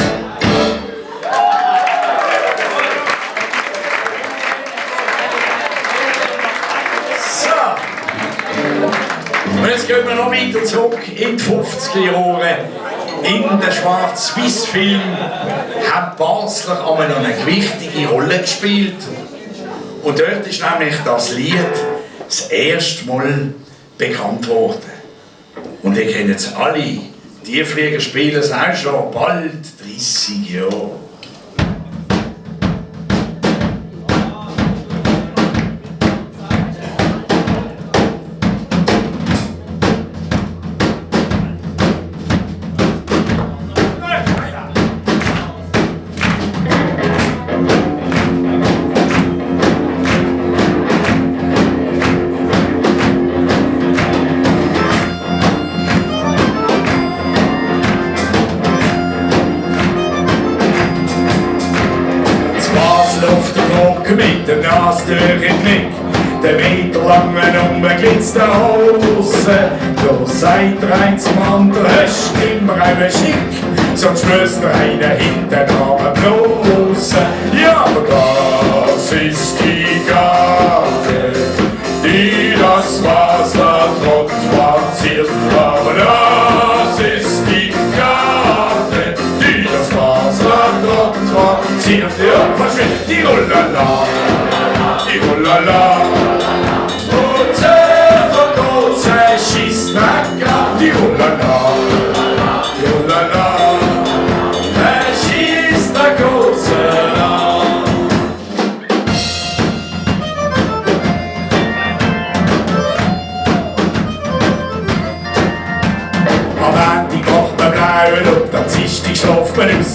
Und jetzt gehen wir noch weiter zurück in die 50er Jahre. In den Schwarz-Weiß-Film hat Basler einmal noch eine wichtige Rolle gespielt. Und dort ist nämlich das Lied das erste Mal bekannt worden. Und ihr kennt es alle. Die Flieger spielen es auch schon bald 30 Jahre. Mit der Nase durch den Knick, der meterlangen umgeglitzten Hose. Da sagt der ein zum anderen, hast immer einen Schick, sonst müsst ihr einen hinten an den Blosen. Ja, aber das ist die Garde, die das Basler Trottoir ziert. Aber das ist die Garde, die das Basler Trottoir ziert. Ja, verschwindet die Rullala, die Rullala. Und selber große Schießnacker, die Rullala, die Rullala. Er schießt der große an. Am Ende kocht man blauen und am Dienstag schlaft man aus.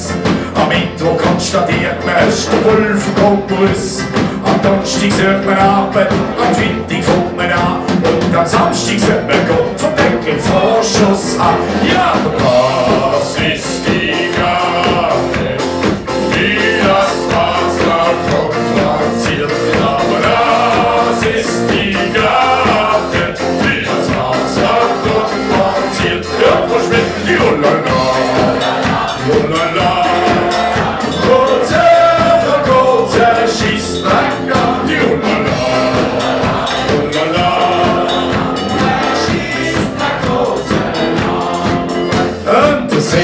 Am Mittwoch konstatiert man, es ist der Pulverkonkurs. Am Donnerstag sucht man Arbeit, am Freitag fängt man an. Und am Samstag sollte man Gott vom Deckel Vorschuss an. Ja, aber das ist die Garde, die das Basler Trottoir ziert. Aber das ist die Garde, die das Basler Trottoir ziert. Ja, verschwinden die Ulala, die Ulala.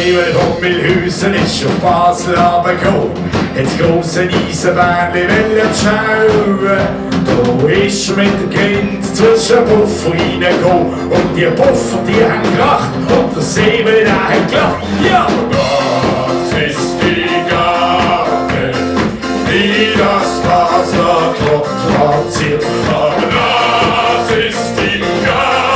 Von Milhausen ist auf Basel runtergekommen, hat das grosse Eisenbähnchen schauen. Da ist er mit dem Kind zwischen Puffer reingekommen. Und die Puffer, die haben gelacht und der Säbel, der hat gelacht. Ja, das ist die Garde, die das Basler Trottoir ziert. Aber das ist die Garde.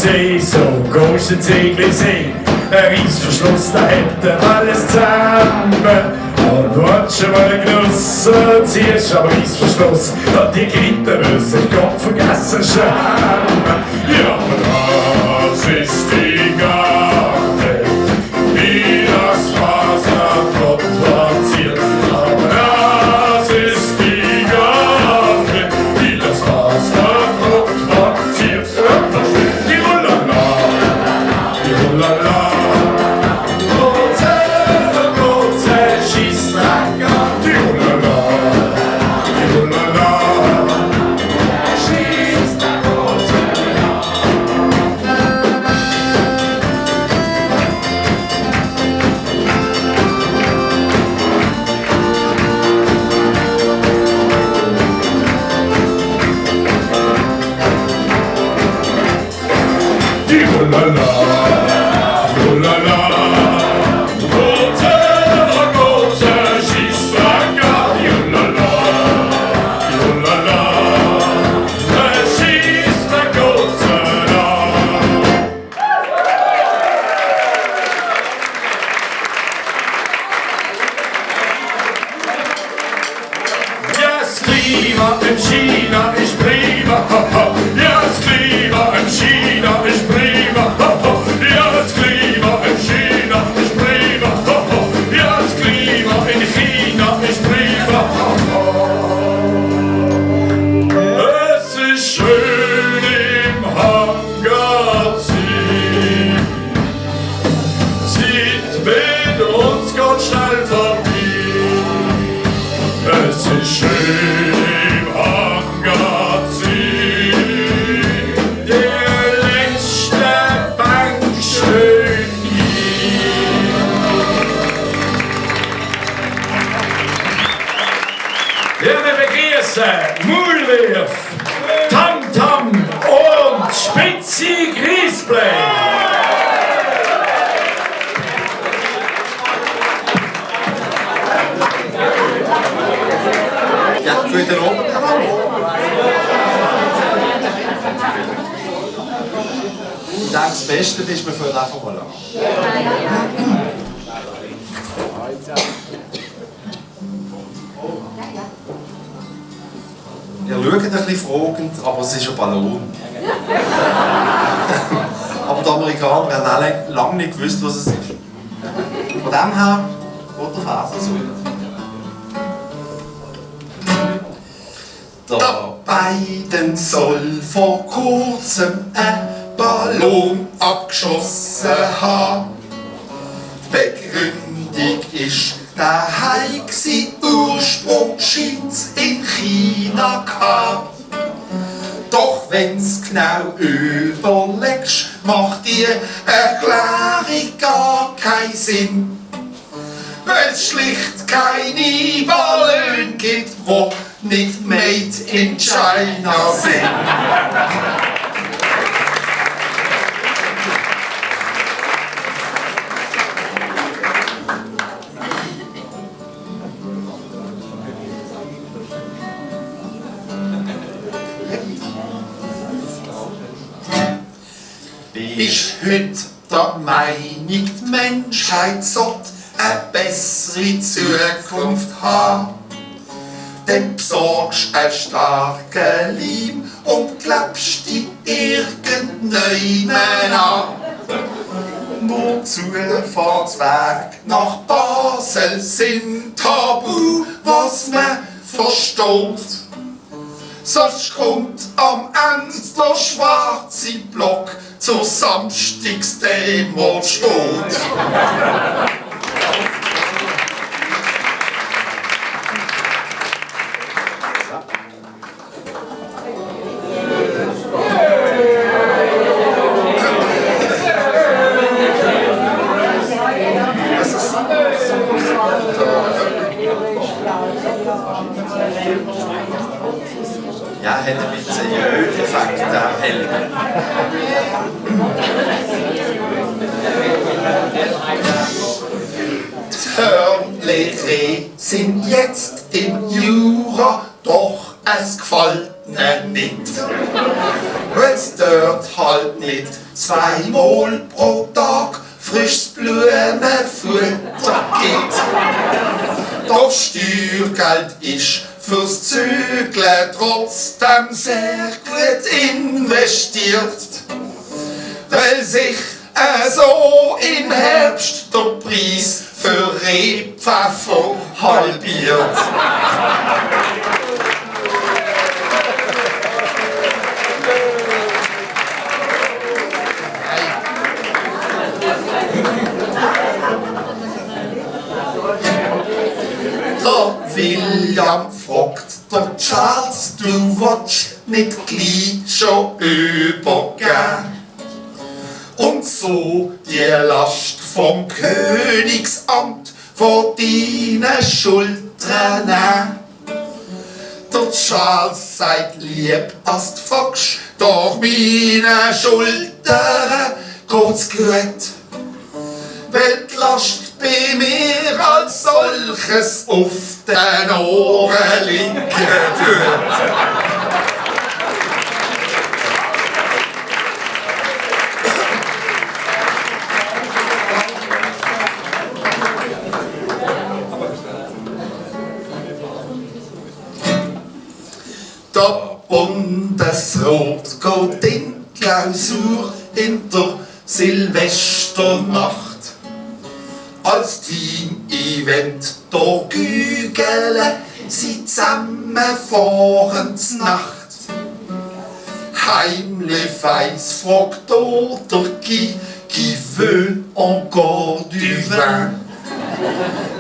See, so gehst du ins Eglisee. Ein Reissverschluss, da hätte alles zusammen. Und du hast schon mal genossen, ziehst am Reissverschluss. Und die Grippe müssen Gott vergessen schämen. Ja, aber das ist die Garde, wie das Faserbrot platziert. Aber das ist die Garde, wie das Faserbrot platziert. Die Ulala, die Ulala. China ist prima, ja, das Klima in China ist prima, ja, das Klima in China ist prima, ja, das Klima in China ist prima. Es ist schön im Hangarzin, Zeit mit uns geht schnell vorbei. Es ist schön im Hangarzin, der letzte Bank schön hier. Ja, wir begrüßen Maulwurf, Tamtam und Spitzi Griesblei. Ja, wieder rum. Ich denke, das Beste ist, wir fangen einfach mal an. Ihr schaut ein bisschen fragend, aber es ist ein Ballon. Aber die Amerikaner haben alle lange nicht gewusst, was es ist. Von dem her geht der Vers so. Der Biden soll vor kurzem ein Ballon abgeschossen haben. Die Begründung ist, der heimste Ursprung scheint's in China gehabt. Doch wenn's genau überlegst, macht die Erklärung gar keinen Sinn. Weil's schlicht keine Ballon gibt, wo nicht made in China sind. Ist heute der Meinung, die Menschheit sollte eine bessere Zukunft haben? Dann besorgst einen starken Leim und klebst dich irgendjemand an. Nur Zufahrtswege nach Basel sind tabu, was man versteht. Sonst kommt am Ende der schwarze Block zur Samstagsdemo steht. Ja, hat ein bisschen Jö-Effekt, der Helm. Die Hörnli sind jetzt im Jura, doch es gefällt ihnen nicht. Weil's dort halt nicht frisches Blumenfutter gibt. Doch Steuergeld ist fürs Zügeln trotzdem sehr gut investiert, weil sich so im Herbst der Preis für Rebpfeffer halbiert. Der William fragt der Charles, du willst nicht gleich schon übergehen und so die Last vom Königsamt vor deine Schultern nehmen. Der Charles sagt lieb, als du fragst, durch meine Schultern geht's gut, weil die Last bei mir als solches auf den Ohren liegen tut. Der Bundesrat geht in Klausur in der Silvesternacht. Als Team-Event der Gügele sie zusammenfahren Nacht. Heimlich weiss fragt der Guy veut encore du vin.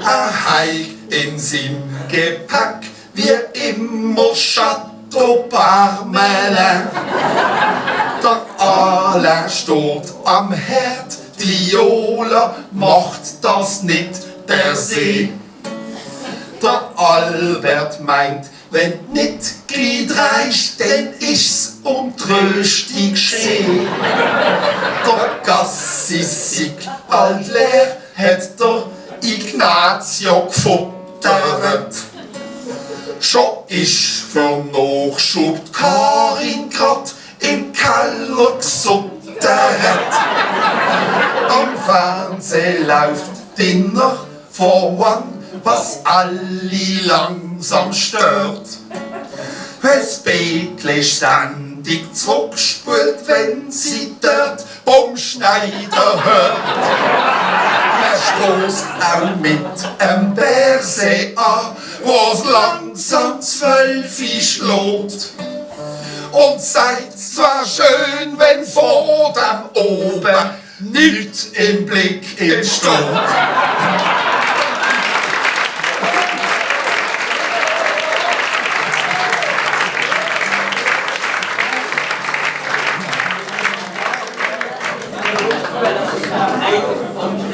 Heig in seinem Gepäck wie immer Chateau Parmelin. Der Alain steht am Herd, die Viola macht das nicht per se. Der Albert meint, wenn nicht gleich dreist, dann ist's Trösti geschehen. Der Gassi sieg bald leer, hat der Ignazio gefuttert. Schon ist für Nachschub die Karin grad im Keller gesuttert. Am Fernsehen läuft Dinner for One, was alle langsam stört. Weil's Bettli ständig zurückspult, wenn sie dort vom Schneider hört. Er stoßt auch mit Berse an, wo's langsam 12 schlägt. Und seid's zwar schön, wenn vor dem oben nichts im Blick entsteht.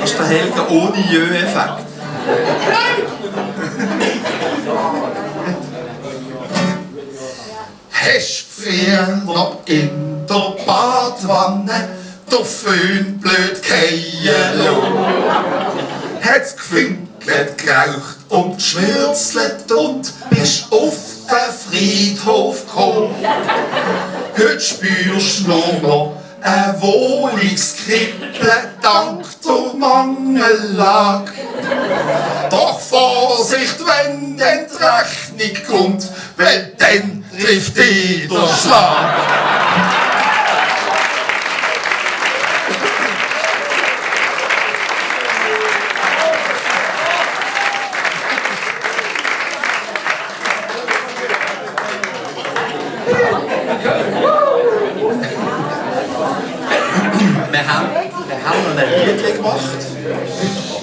Das ist der Helge ohne Jö-Effekt. Hast früher in der Badwanne der Föhn blöd fallen lassen? Hat's gefünkelt, geraucht und geschwürzelt und bist auf den Friedhof gekommen. Heute spürst du nur noch ein Wohnungskribbeln dank der Mangellage. Doch Vorsicht, wenn denn die Rechnung kommt, weil dann trifft dich der Schlag. Wir haben noch ein Lied gemacht.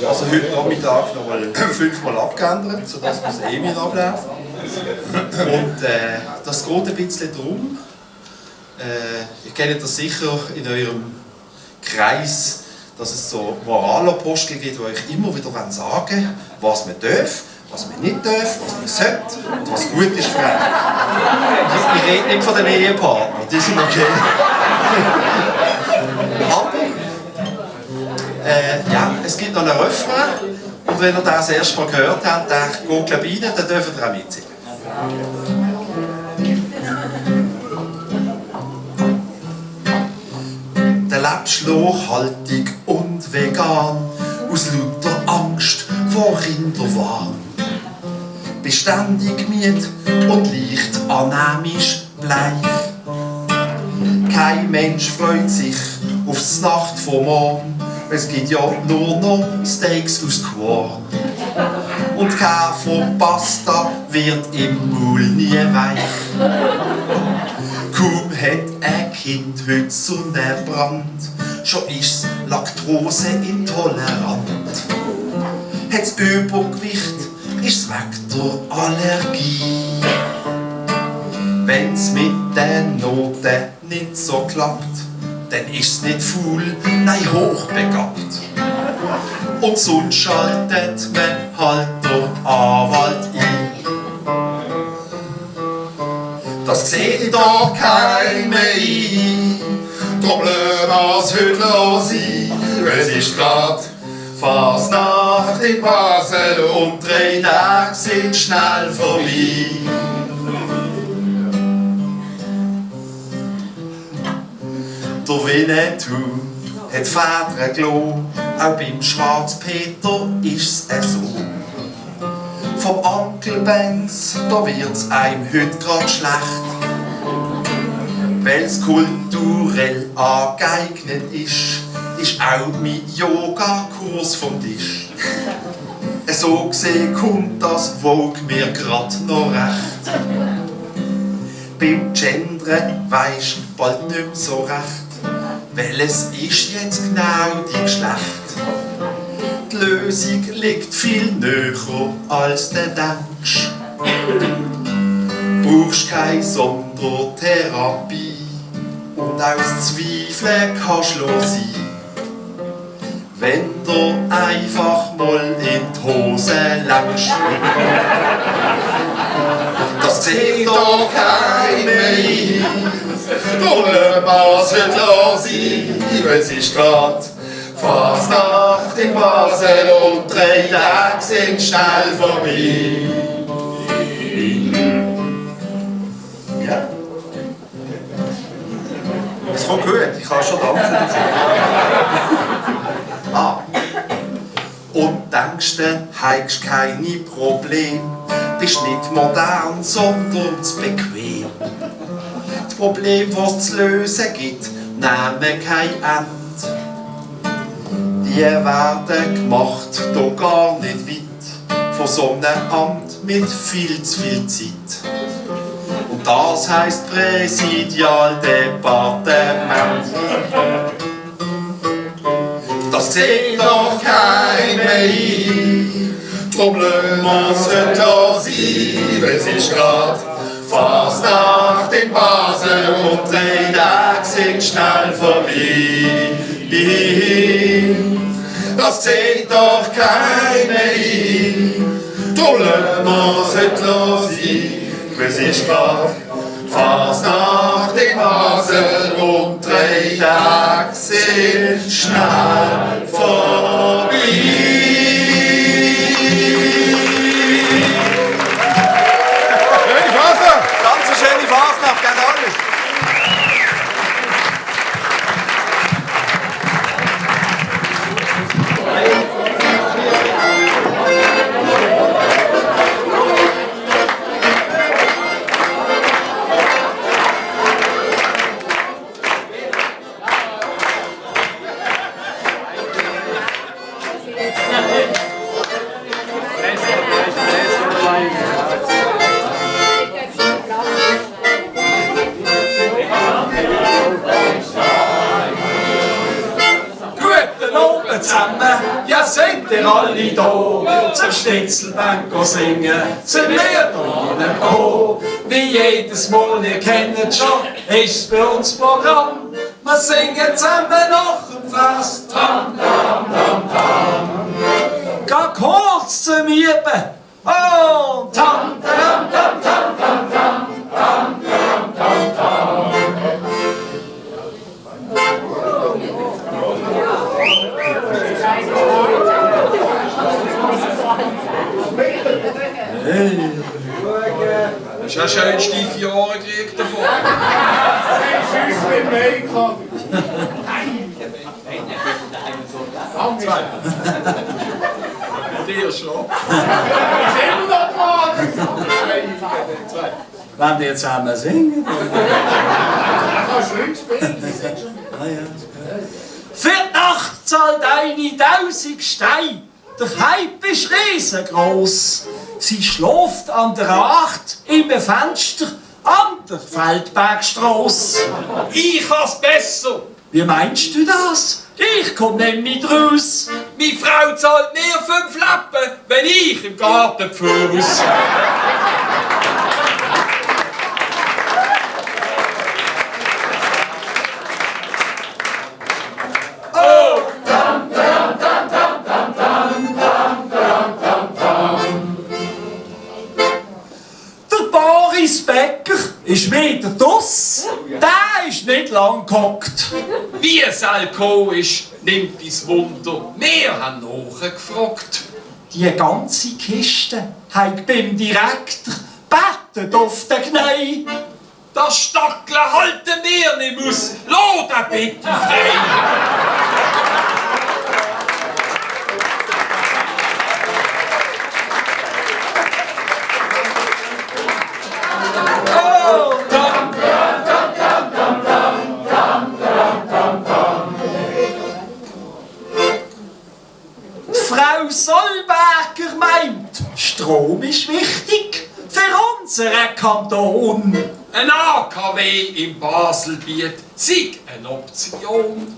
Also heute Nachmittag noch mal 5-mal abgeändert, sodass wir das Emil ablesen. Und das geht ein bisschen darum. Ihr kennt das sicher in eurem Kreis, dass es so Moralapostel gibt, die euch immer wieder sagen wollen, was man darf, was man nicht darf, was man sollte und was gut ist für einen. Ich rede nicht von den Ehepartnern, die sind okay. Aber ja, es gibt noch einen Refrain und wenn ihr das erste Mal gehört habt, dann geht rein, dann dürft ihr auch mitsingen. Der lebst nachhaltig und vegan, aus lauter Angst vor Kinderwahn. Beständig müde und leicht anämisch bleich. Kein Mensch freut sich aufs Nacht vom Morgen, es gibt ja nur noch Steaks aus Quorn. Und kein von Pasta wird im Maul nie weich. Kaum hat ein Kind heute Sonnenbrand, schon ist's laktoseintolerant. Hat's Übergewicht, ist's weg der Allergie. Wenn's mit den Noten nicht so klappt, dann ist's nicht faul, nein hochbegabt. Und sonst schaltet man halt der Anwalt ein. Das sieht doch keiner ein, drum lassen wir's heute sein. Es ist grad Fasnacht in Basel und 3 Tage sind schnell vorbei. Der Winnetou hat Väter gelobt, auch beim Schwarzpeter ist's so. Vom Onkel Benz, da wird's einem heute grad schlecht, weil's kulturell angeeignet ist auch mein Yoga-Kurs vom Tisch. So gesehen kommt das Vogue mir grad noch recht. Beim Gendern weisst bald nicht mehr so recht, welches ist jetzt genau die Geschlecht. Die Lösung liegt viel näher als du denkst. Brauchst keine Sondertherapie und aus Zweifeln kannst du sein. Wenn du einfach mal in die Hose längst. Das sieht doch keiner ein, drum lass es sein. Es ist grad Fasnacht in Basel und 3 Tage sind schnell vorbei. Ja. Es kommt gut, ich kann schon tanzen. Und denkst du, hast keine Probleme, bist nicht modern, sondern zu bequem. Die Probleme, die es zu lösen gibt, nehmen kein Ende. Die werden gemacht, hier gar nicht weit, von so einem Amt mit viel zu viel Zeit. Und das heisst Präsidialdepartement. Das sieht doch keiner ein, drum lass es sein. Es ist grad Fasnacht in Basel und 3 Tage sind schnell vorbei. Das sieht doch keiner ein, drum lass es sein. Es ist grad Fasnacht in Basel und 3 Tage sind schnell vorbei. Schöne Fasnacht! Ganz eine schöne Fasnacht, geht alles! Ja, seid ihr alle da, zum Schnitzelbank singen, sind wir da hinten. Wie jedes Mal, ihr kennt schon, ist bei uns Programm. Wir singen zusammen nach dem Fest. Tam, tam, tam, tam. Geh kurz zum Üben. Oh, tam, tam, tam, tam, tam, tam, tam, tam, tam, tam. Hey. Das ist ja schön steife Jahre gekriegt davon. Das ist mit Make-up. Zwei. Dir schon. Wenn die zusammen singen. Für die Nacht zahlt eine 1000 Steine. Der Hype ist riesengroß. Sie schläft an der Acht im Fenster an der Feldbergstrasse. Ich has besser. Wie meinst du das? Ich komm nämlich raus. Meine Frau zahlt mir 5 Lappen, wenn ich im Garten pfuss. Oh, dam, dam, dam, dam, dam, dam, dam, dam, dam, dam. Der Boris Becker ist wieder draus. Der ist nicht lang gehockt. Wie es gekommen ist, nimmt uns Wunder. Wir haben nachgefragt. Die ganze Kiste hat beim Direktor bettet auf den Knei. Das Stackeln halten wir nicht aus. Lass den bitte frei. Oh, dam, dam, dam, dam, dam, dam, dam, dam, dam. Frau Solberger meint, Strom ist wichtig für unseren Kanton. Ein AKW im Baselbiet sei eine Option.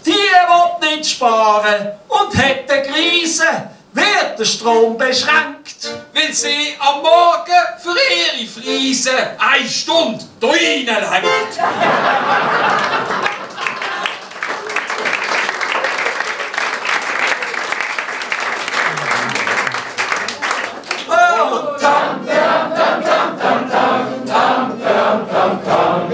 Die will nicht sparen und hat eine Krise, wird der Strom beschränkt. Weil sie am Morgen für ihre Friese 1 Stunde da reinlenkt. Oh, dam, dam, dam, dam, dam, dam, dam, dam, dam, dam.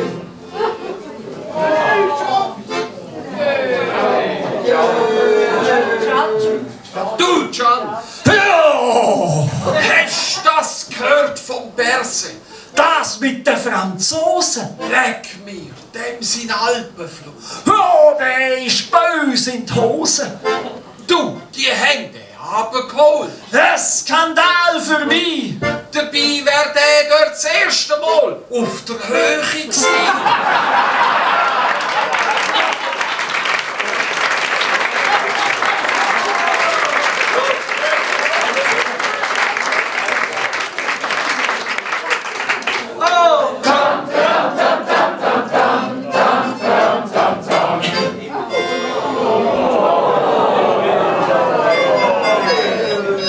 Du, John! Ja! Hast du das gehört vom Berse? Das mit den Franzosen. Leck mir, dem sein Alpenflug. Oh, der ist böse in die Hose. Du, die Hände abgeholt. Ein Skandal für mich. Dabei wär der dort das erste Mal auf der Höhe gewesen. Oh, dam, dam, dam, dam, dam, dam, dam, dam, dam, dam.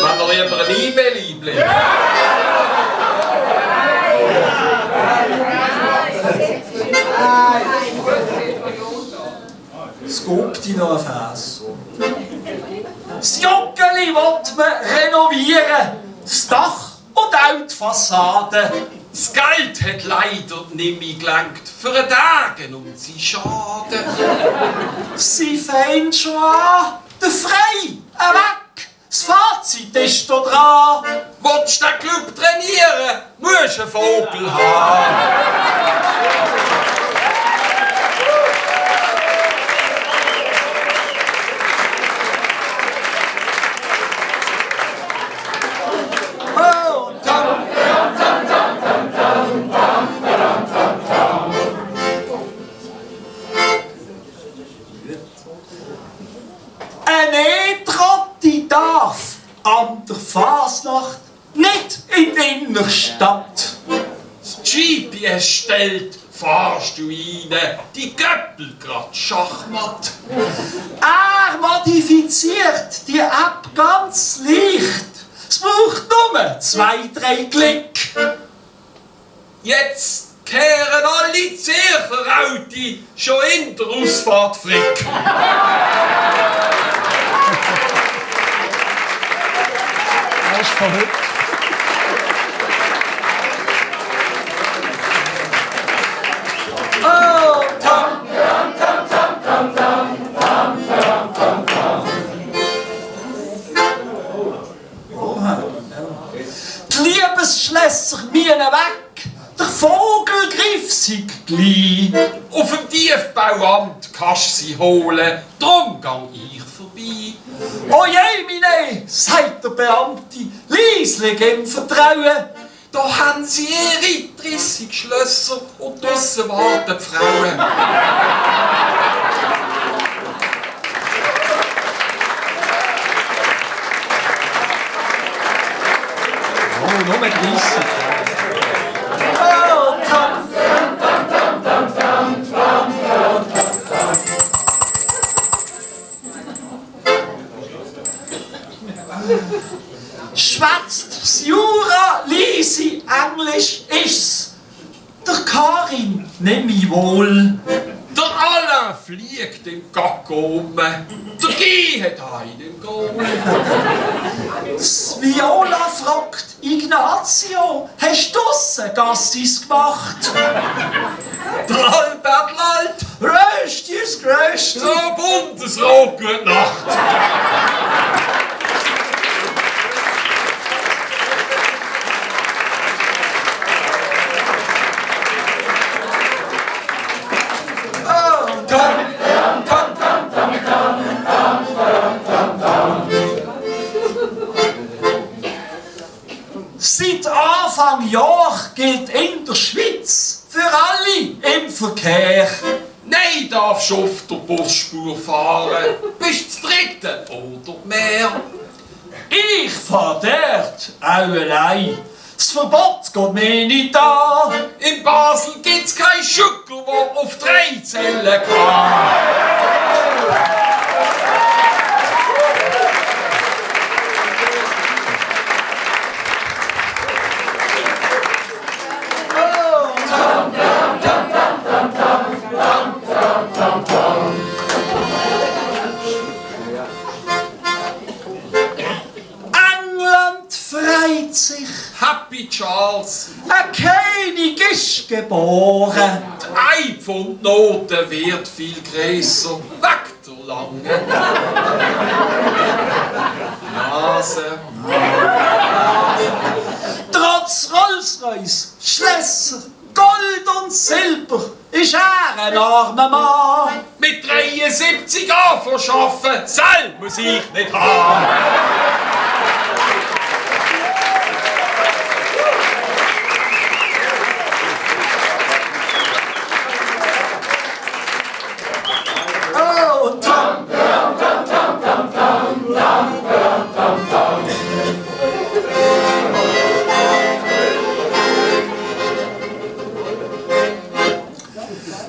Wenn er lieber ein E-Mail einbleibt. Es gibt die noch ein Vers. Das Joggeli will man renovieren. Das Dach und auch die Fassade. Das Geld hat leider nicht mehr gelangt für einen Tag und sie Schaden. Sie fängt schon an. Der Frei, weg. Das Fazit ist da dran. Willst du den Club trainieren, musst du einen Vogel haben. Oh, dam, dam, dam, dam, dam, dam, dam, dam, dam, dam. Ein E-Trotti darf an der Fasnacht nicht in die Innenstadt. Das GPS stellt, fahrst du rein, die Göppel grad Schachmatt. Er modifiziert die App ganz leicht. Es braucht nur 2, 3 Klick. Jetzt kehren alle Zürcher Audi schon in der Ausfahrt frick. Das ist verrückt. Oh, dam, dam, dam, dam, dam, dam, dam, dam, dam, dam. Die Liebesschlösser mienen weg. Der Vogelgriff sie gleich. Auf dem Tiefbauamt kannst du sie holen, drum gang ich vorbei. Oh je, meine, sagt der Beamte, leislich im Vertrauen. Da haben sie ihre 30 Schlösser und draussen warten die Frauen. Oh, nur 30. Schwätzt das Jura, Lisi, Englisch ist's. Der Karin nimm ich wohl. Der Alain fliegt im Gacko um. Der Guy hat einen im Goal. Das Viola fragt Ignazio, hast du draussen Gassis gemacht? Der Albert lallt, Röstis, Gröstis. So, Bundesrat, gute Nacht. Seit Anfang Jahr gilt in der Schweiz für alle im Verkehr. Nein, darfst du auf der Busspur fahren. Bist du Dritte oder mehr. Ich fahr dort auch allein. Das Verbot geht mir nicht an. In Basel gibt's kein Schückel, der auf 3 zählen kann. England freut sich. Happy Charles. Ein König ist geboren. Die Pfundnote wird viel grösser. Weg der lange Nase. Trotz Rolls-Royce, Schlösser, Gold und Silber ist er ein armer Mann. Mit 73 anfangen zu arbeiten, soll muss ich nicht haben.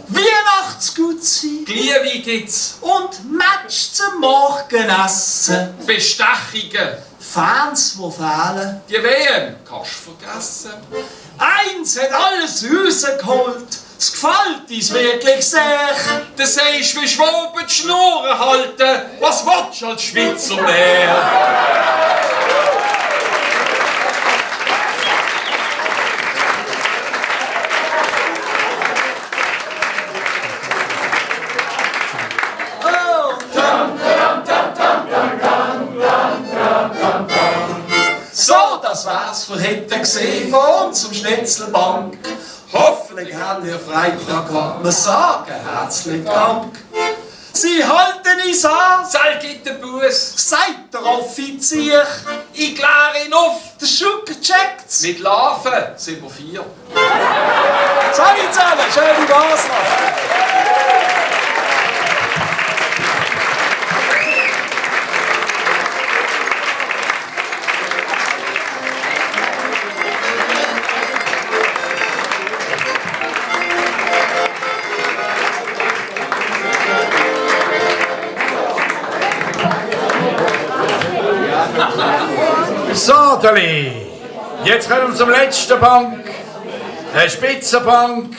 Weihnachtsgutzi Glühwein gibt's. und Match zum Morgenessen. Bestechungen. Fans, die fehlen. Die WM kannst du vergessen. Eins hat alles rausgeholt. Es gefällt uns wirklich sehr. Du sagst, wie Schwaben die Schnurren halten. Was willst du als Schweizer mehr? So, das war's für heute gesehen von uns zum Schnitzelbank. Hoffentlich habt ihr Freitag gehabt. Wir sagen herzlichen Dank. Sie halten uns an. Sal gibt den Bus. Seid der Offizier. Ich kläre ihn auf. Der Schucker checkt's. Mit Larven sind wir 4. Salut zusammen, schöne Basler. So, Dali, jetzt kommen wir zum letzten Bank. Eine Spitzenbank,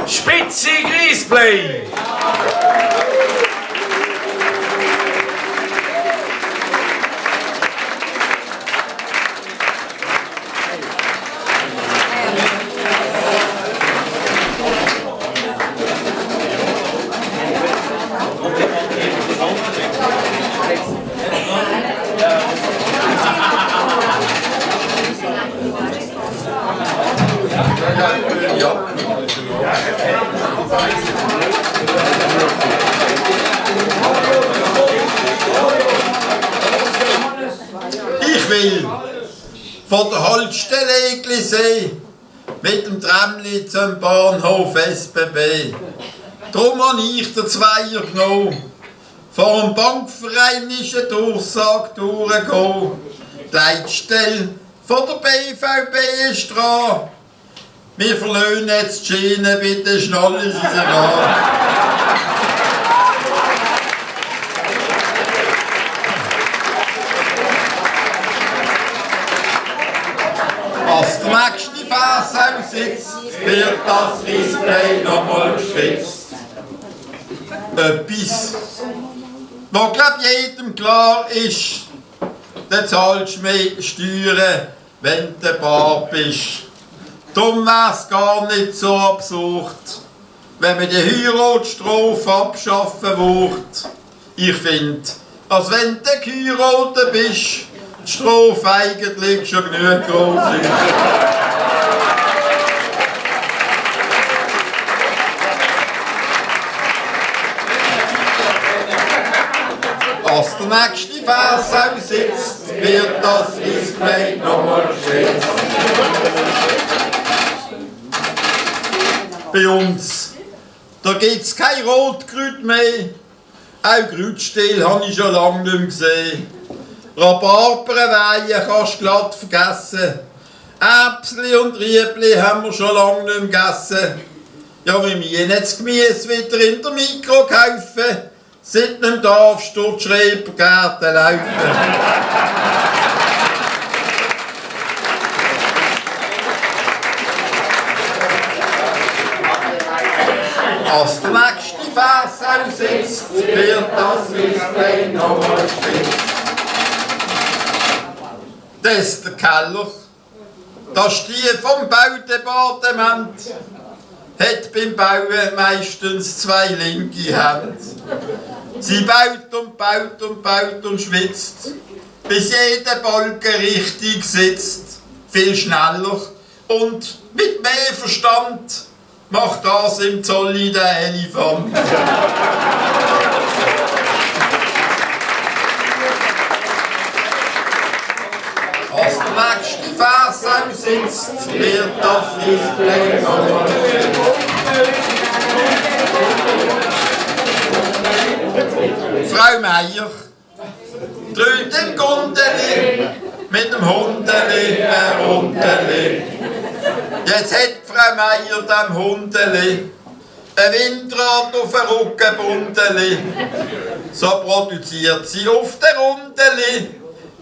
Spitzig Reisplay. Ja. will von der Holzstelleglisee mit dem Tramli zum Bahnhof SBB. Drum habe ich den Zweier genommen. Vor dem Bankverein ist eine Durchsage durchgegangen. Die Leitstelle von der BVB ist dran. Wir verlöhnen jetzt die Schiene, bitte schnallen Sie sich an. Als der nächste Vers aussitzt, wird das Display nochmal gespitzt. Etwas, was glaub jedem klar ist, dann zahlst du mehr Steuern, wenn du Bar bist. Darum wär's gar nicht so absurd, wenn man die Heiratsstrafe abschaffen würde. Ich finde, als wenn du geheiratet bist, die Strafe eigentlich schon genug groß ist. Als der nächste Vers aussitzt, wird das Display nochmal geschätzt. Bei uns, da gibt's kein Rotgrüt mehr. Auch Grütstiel habe ich schon lange nicht mehr gesehen. Rhabarberweihen kannst du glatt vergessen. Äpfel und Riebli haben wir schon lange nicht mehr gegessen. Ja, wie wir jetzt das Gemüse wieder in der Mikro kaufen, seit nicht darfst du durch die Schrebergärten laufen. Als der nächste Vers aussitzt, wird das Display nochmal gespitzt. Das ist der Keller. Das ist die vom Baudepartement. Hat beim Bauen meistens zwei linke Hände. Sie baut und baut und baut und schwitzt, bis jeder Balken richtig sitzt. Viel schneller und mit mehr Verstand macht das im Zolli der Elefant. Als der nächste Vers aussitzt, wird das Display nochmal Frau Meier dröhnt im Gundeli mit dem Hundeli ein Rundeli. Jetzt hat Frau Meier dem Hundeli ein Windrad auf den Rücken Bundeli. So produziert sie auf der Rundeli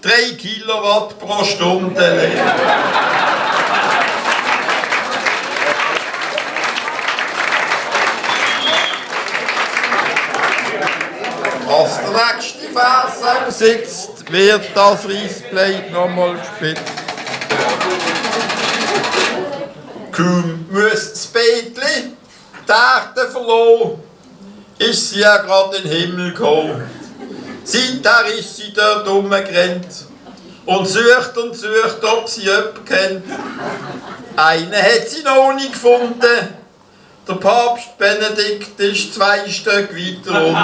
3 Kilowatt pro Stunde. Als der nächste Vers aussitzt, wird das Reisblät nochmal gespitzt. Kaum muss das Bettli die Erde verlassen, ist sie ja gerade in den Himmel gekommen. Seither ist sie dort rumgerannt und sucht, ob sie jemanden kennt. Einen hat sie noch nicht gefunden. Der Papst Benedikt ist 2 Stück weiter unten.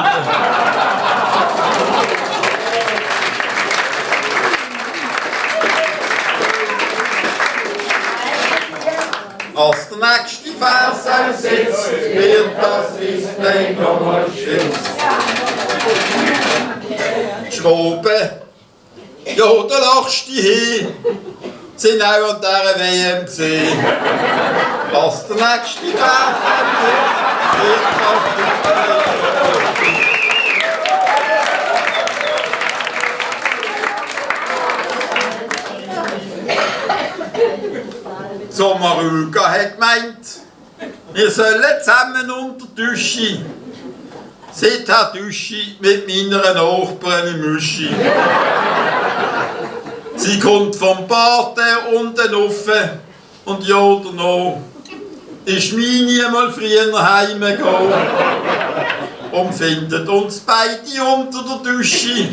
Als der nächste Vers aussitzt, wird das Display nochmal gespitzt. Schrauben, ja, da lachst du hin, sind auch an dieser WM gesehen. Als der nächste Vers aussitzt, wird das Sommerruga hat gemeint, wir sollen zusammen unter die Dusche. Seit hat Dusche mit meiner Nachbarin im Uschi. Sie kommt vom Bad unten rauf und ja oder no ist meine mal früher heimgegangen und findet uns beide unter der Dusche.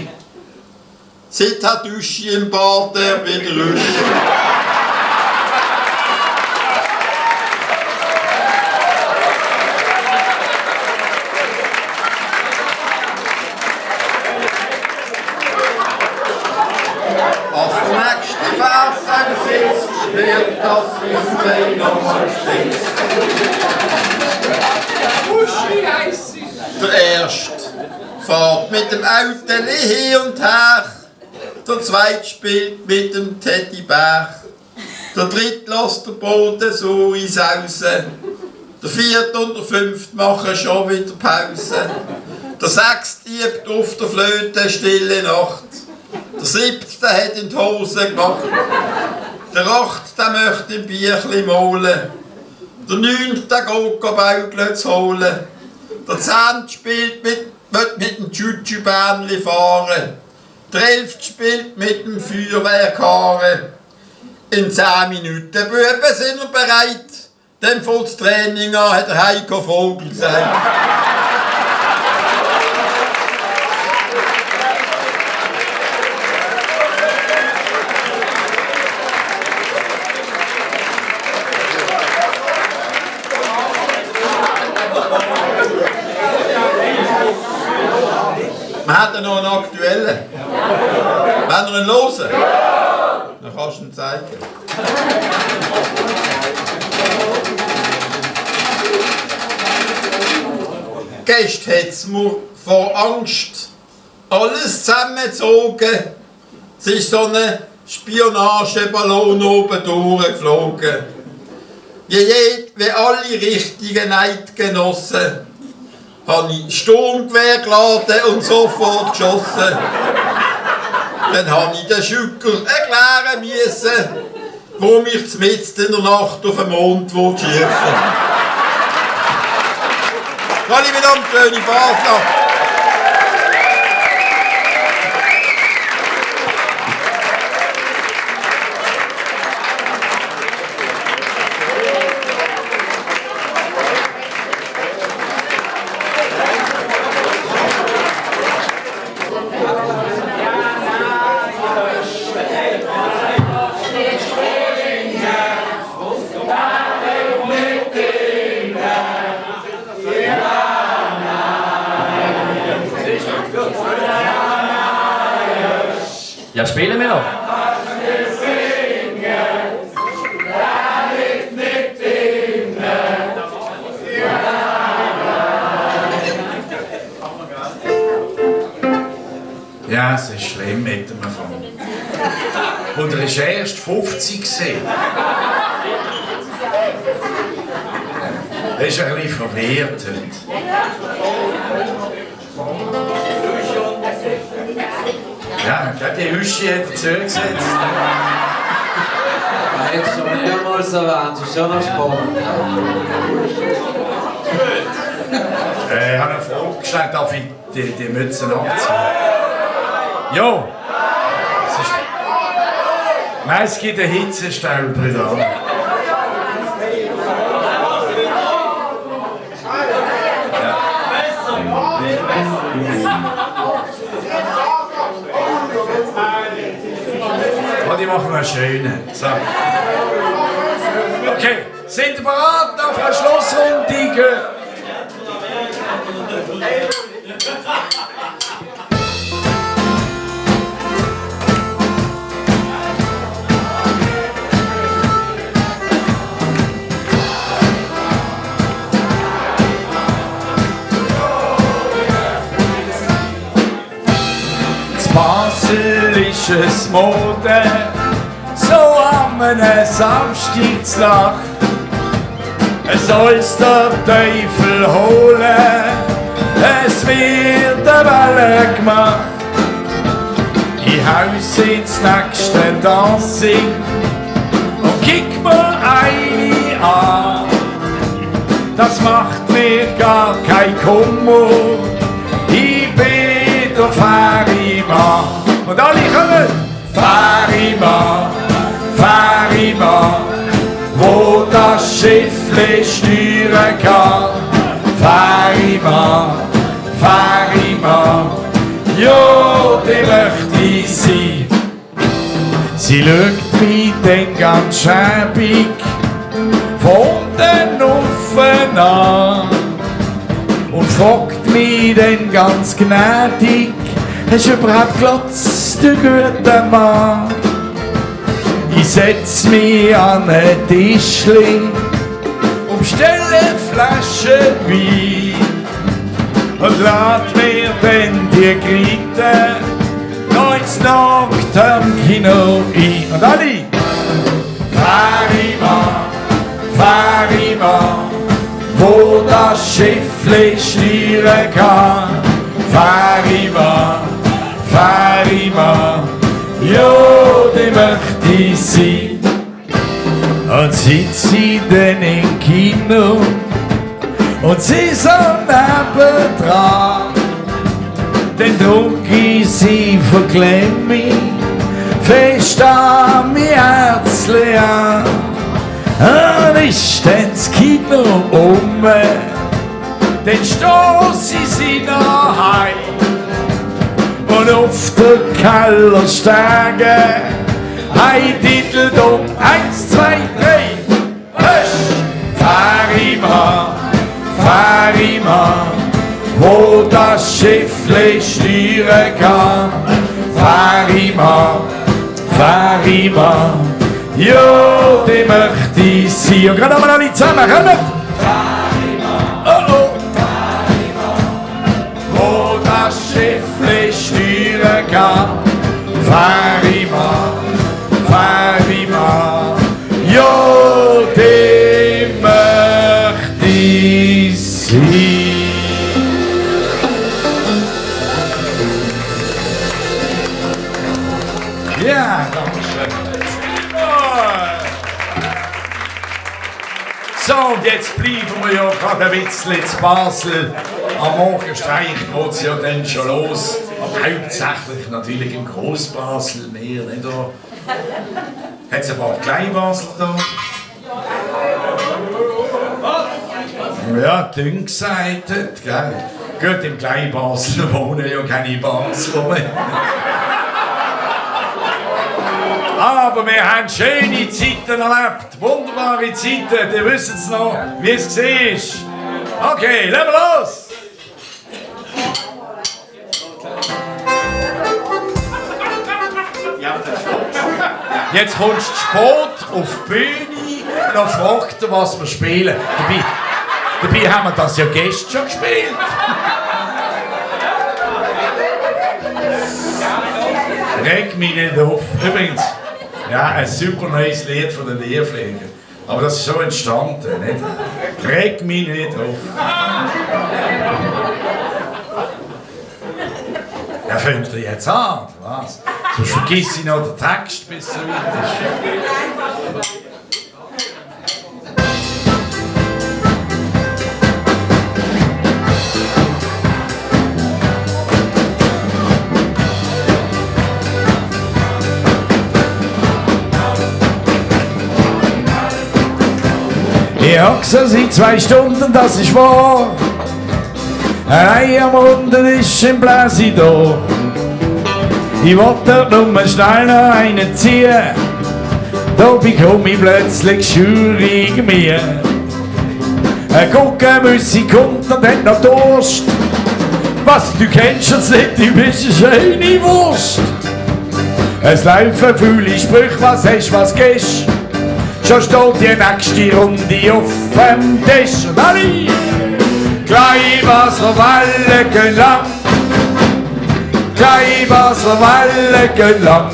Seit hat Dusche im Bad wieder Rüsche. Als der wird das Wissen nochmal stehen. Der Erste fährt mit dem Auto hin und her. Der Zweite spielt mit dem Teddybär. Der Dritte lässt den Boden so sausen. Der Vierte und der Fünfte machen schon wieder Pause. Der Sechste übt auf der Flöte Stille Nacht. Der Siebte hat in die Hose gemacht. Der Achte möchte im Bierchen malen. Der Neunte geht Bäugle zu holen. Der Zehnte spielt mit dem Chuchu-Bähnli fahren. Der Elfte spielt mit dem Feuerwehrkarren. In 10 Minuten, Buben, sind wir bereit. Dann fängt das Training an, hat der Heiko Vogel gesagt. Wir hätten noch einen aktuellen. Wollen wir ihn hören? Dann kannst du ihn zeigen. Gestern hat es mir vor Angst alles zusammengezogen. Es ist so ein Spionageballon oben durchgeflogen. Wie alle richtigen Eidgenossen habe ich Sturmgewehr geladen und sofort geschossen. Dann habe ich den Schücker erklären müssen, warum ich mitten in der Nacht auf den Mond schießen. Alle miteinander, schöne Fasnacht. Ja, spielen wir noch. Ja, es ist schlimm mit dem Anfang. Und er war erst 50 gewesen. Er ist ein bisschen verwirrt heute. Ja, die Hüsche hat er zugesetzt. Ich habe schon mehrmals erwähnt, das ist schon noch spannend. Ich habe eine Frage gestellt, darf ich die Mützen abziehen? Jo! Nein, es gibt einen Hitzestau dran. Die machen wir schöne. So. Okay, sind ihr bereit auf eine Schlussrunde? Basel ist es Mode, so an einem Samstagslach. Es soll's der Teufel holen, es wird eine Welle gemacht. Ich haus ins nächste Dancing und kick mir eine an. Das macht mir gar kein Kummer, ich bin der Fährimann. Und alle kommen! Fährimann, Fährimann, wo das Schiffle steuern kann. Fährimann, Fährimann, ja, die möchte ich sein. Sie schaut mich dann ganz schäbig von unten offen an und fragt mich dann ganz gnädig: Hast du überhaupt Glatz, du guter Mann? Ich Ich setz mich an ein Tischli und bestelle eine Flasche Wein und lad mir dann die Grite noch ins Nacht am Kino ein. Und alle! Fahr ich mal, wo das Schiffli steuern kann. Fahr ich mal, ja, die möchte ich sein. Und sitz ich dann im Kino und sie so nebendran. Dann trug ich sie verklemm mich fest an mein Herzli an. Und ist dann das Kino dann stoss ich sie nach heim. Und auf der Kellerstege ein Titel um 1, 2, 3. Fahr ich mal, wo das Schiffli steuern kann. Fahr ich mal, ja, die möchte ich sein. Und gerade einmal alle zusammen, kommt! Oh oh! Wo das Schiffli steuern kann. Fahr ich mal, ja, die möchte ich sein. Ja, danke schön. So, und jetzt bleiben wir ja gerade ein bisschen in Basel. Am Morgenstreich geht es ja dann schon los. Aber hauptsächlich natürlich im Großbasel mehr, nicht wahr? Hat es ein paar Kleinbasel da? Ja, dünn gesagt, gell? Gut, im Kleinbasel wohnen ja keine Basler mehr. Aber wir haben schöne Zeiten erlebt, wunderbare Zeiten, die wissen es noch, wie es war. Okay, legen wir los! Jetzt kommst du spät auf die Bühne und dann fragt er, was wir spielen. Dabei haben wir das ja gestern schon gespielt. Reg mich nicht auf. Übrigens, ja, ein super neues Lied von den Lehrpflegern. Aber das ist so entstanden, nicht? Reg mich nicht auf. Ja, fängt er jetzt an, was? Sonst vergiss ich noch den Text, bis er weit ist. Ich hockse seit 2 Stunden, das ist wahr. Ein Ei am Runden ist im Bläsi da. Ich wollte dort nur schnell noch einen ziehen. Da bekomme ich plötzlich scheurig mir. Gucken muss ich kommt und hat noch Durst. Was, du kennst es nicht, du bist eine schöne Wurst. Es laufen viele Sprüche, was hast, was gehst. Schon steht die nächste Runde auf dem Tisch. Und alle! Kleinbasler gehen lang. Kleinbasler gehen lang.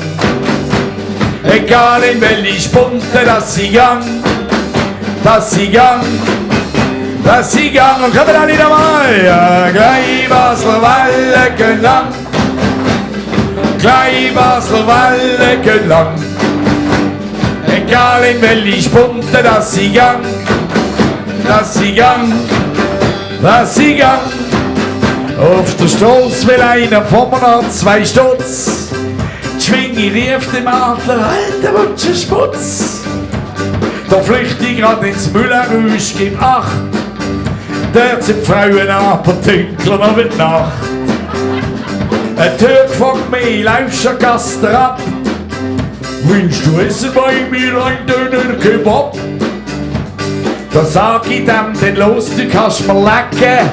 Egal in welche Spunte, dass sie gang. Dass sie gang. Dass sie gang. Und kommen alle nochmal. Ja, Kleinbasler gehen lang. Kleinbasler gehen lang. Egal in welche Spunte, dass sie gang, dass sie gang, dass sie gang. Auf der Straße will einer von mir noch 2 Stutz. Die Schwinge rief dem Adler, Alter, wunsch ein Sputz. Da flüchte ich grad ins Müllerrüsch, gib Acht. Dort sind die Frauen aber dunkler noch mit Nacht. Ein Türk fragt mich, laufst du Gaster ab? Willst du essen bei mir ein Döner Kebab? Da sag ich dem, denn los, du kannst mir lecken.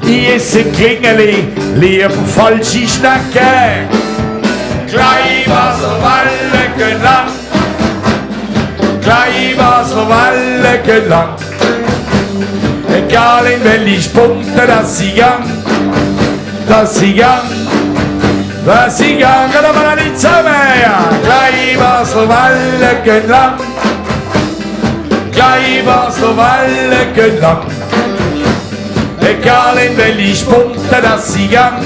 Ich esse Klingeli, lieber falsche Schnecken. Kleinbasler gehen lang. Wellen lang. Egal in welche Spunte, dass sie gang, dass sie gang, dass sie gang, oder mal nicht zusammen, ja. Gleich Basel Wellen lang, gleich Basel Wellen lang. Egal in welche Spunte, dass sie gang,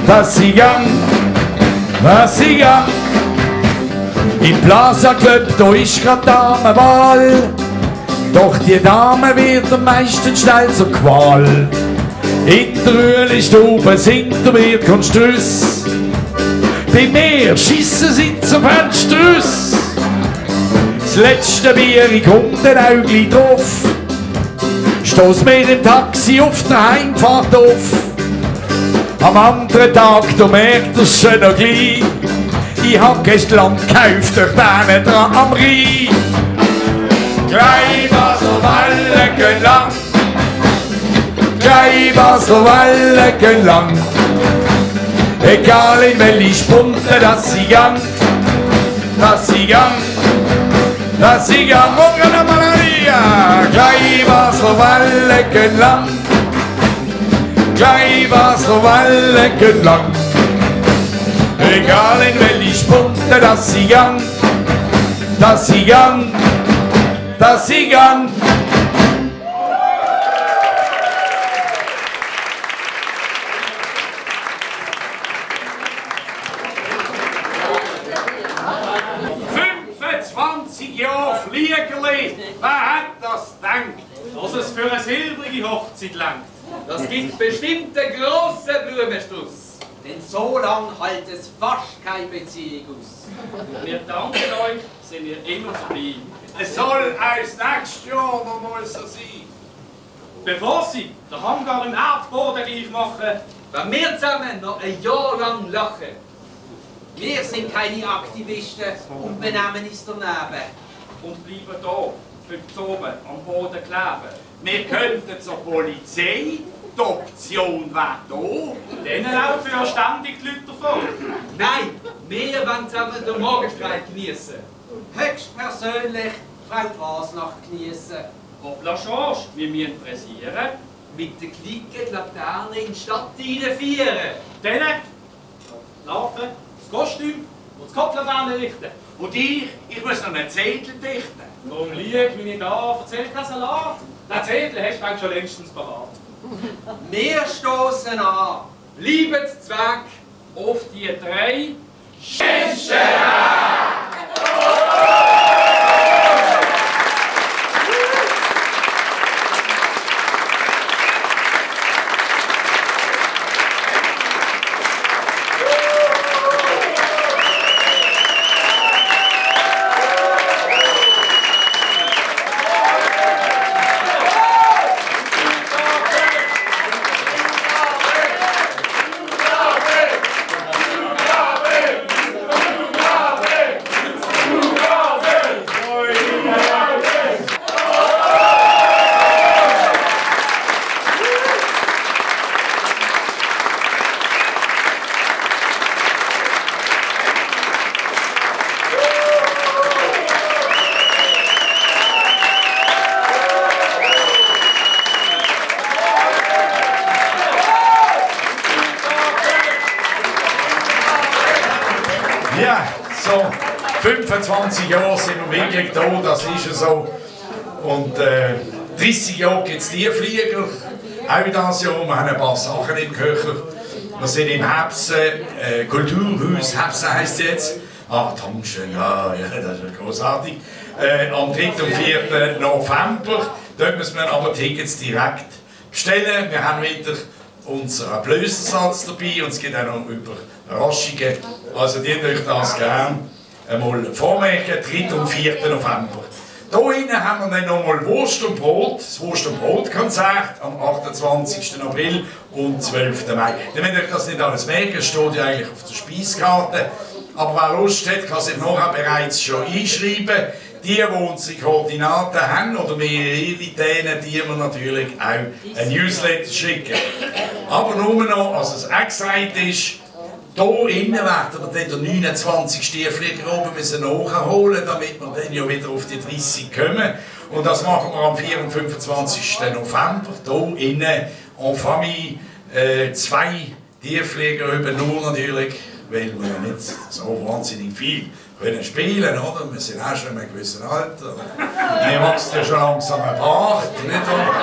dass sie gang, dass sie gang. Im Plaza Club, da ist grad Damenwahl. Doch die Dame wird am meisten schnell zur Qual. In der Rühlistube sind der Wirt und Strüss. Bei mir schiessen sie zum Fensterüss. Das letzte Bier, ich kommt ein Äugli drauf. Stoß mir im Taxi auf der Heimfahrt auf. Am anderen Tag, du merkst es schon noch gleich. Ich hab gestern Land gekauft durch den dran am Rhein. Gleich Basel Wellen lang, gleich Basel Wellen lang. Egal in welche Spunte, dass sie gang, dass sie gang, dass sie gang. Morgen am Maria, gleich Basel Wellen lang, gleich Basel Wellen lang. Egal in welche Spunte, dass sie gang, dass sie gang, dass sie gang. Jahre Fliegerli, wer hat das gedacht? Dass es für eine silbrige Hochzeit langt. Das gibt bestimmt einen grossen Blumenstrauß. Denn so lang hält es fast keine Beziehung aus. Wir danken euch, sind wir immer dabei. Es soll als nächstes Jahr noch mal so sein. Bevor Sie den Hangar im Erdboden gleich machen, wenn wir zusammen noch ein Jahr lang lachen. Wir sind keine Aktivisten und benehmen uns daneben. Und bleiben da, bis oben am Boden kleben. Wir könnten zur Polizei, die Option wäre da. Denen laufen ja ständig die Leute davon. Nein, wir wollen zusammen den Morgenstreit genießen. Höchstpersönlich Frau Fasnacht genießen. Ob la Change, wir müssen pressieren. Mit der Clique die Laterne in die Stadt feiern. Denen laufen, das Kostüm und das Kopflaterne richten. Und ich muss noch einen Zettel dichten. Darum lieg mich nicht an, erzähl keinen Salat. Den Zettel hast du eigentlich schon längstens parat. Wir stoßen an. Bleibt Zweck auf die 3 Menschen! Ja, so 25 Jahre sind wir wirklich da, das ist ja so. Und 30 Jahre gibt es die Flieger, auch das Jahr. Wir haben ein paar Sachen im Köcher. Wir sind im Hebsen, Kulturhaus, Hebsen heisst es jetzt. Ah, Dankeschön, ja, das ist großartig. Am 3. und 4. November, dort müssen wir aber Tickets direkt bestellen. Wir haben wieder unseren Blösersatz dabei und es gibt auch noch Überraschungen. Also dient euch das gerne einmal vormerken, 3. und 4. November. Hier hinten haben wir dann nochmal Wurst und Brot, das Wurst und Brot-Konzert am 28. April und 12. Mai. Ihr müsst euch das nicht alles merken, es steht ja eigentlich auf der Speiskarte. Aber wer Lust hat, kann sich nachher bereits schon einschreiben. Die unsere Koordinaten haben oder mehrere Ideen, die wir natürlich auch ein Newsletter schicken. Aber nur noch, als es auch gesagt ist, hier innen werden wir dann den 29. Flieger oben nachholen, damit wir dann ja wieder auf die 30 kommen. Und das machen wir am 4. und 25. November, hier innen en famille. 2 Tierflieger über nur natürlich, weil wir ja nicht so wahnsinnig viel können spielen, oder? Wir sind auch schon in einem gewissen Alter. Mir wächst ja schon langsam ein Bart, nicht wahr?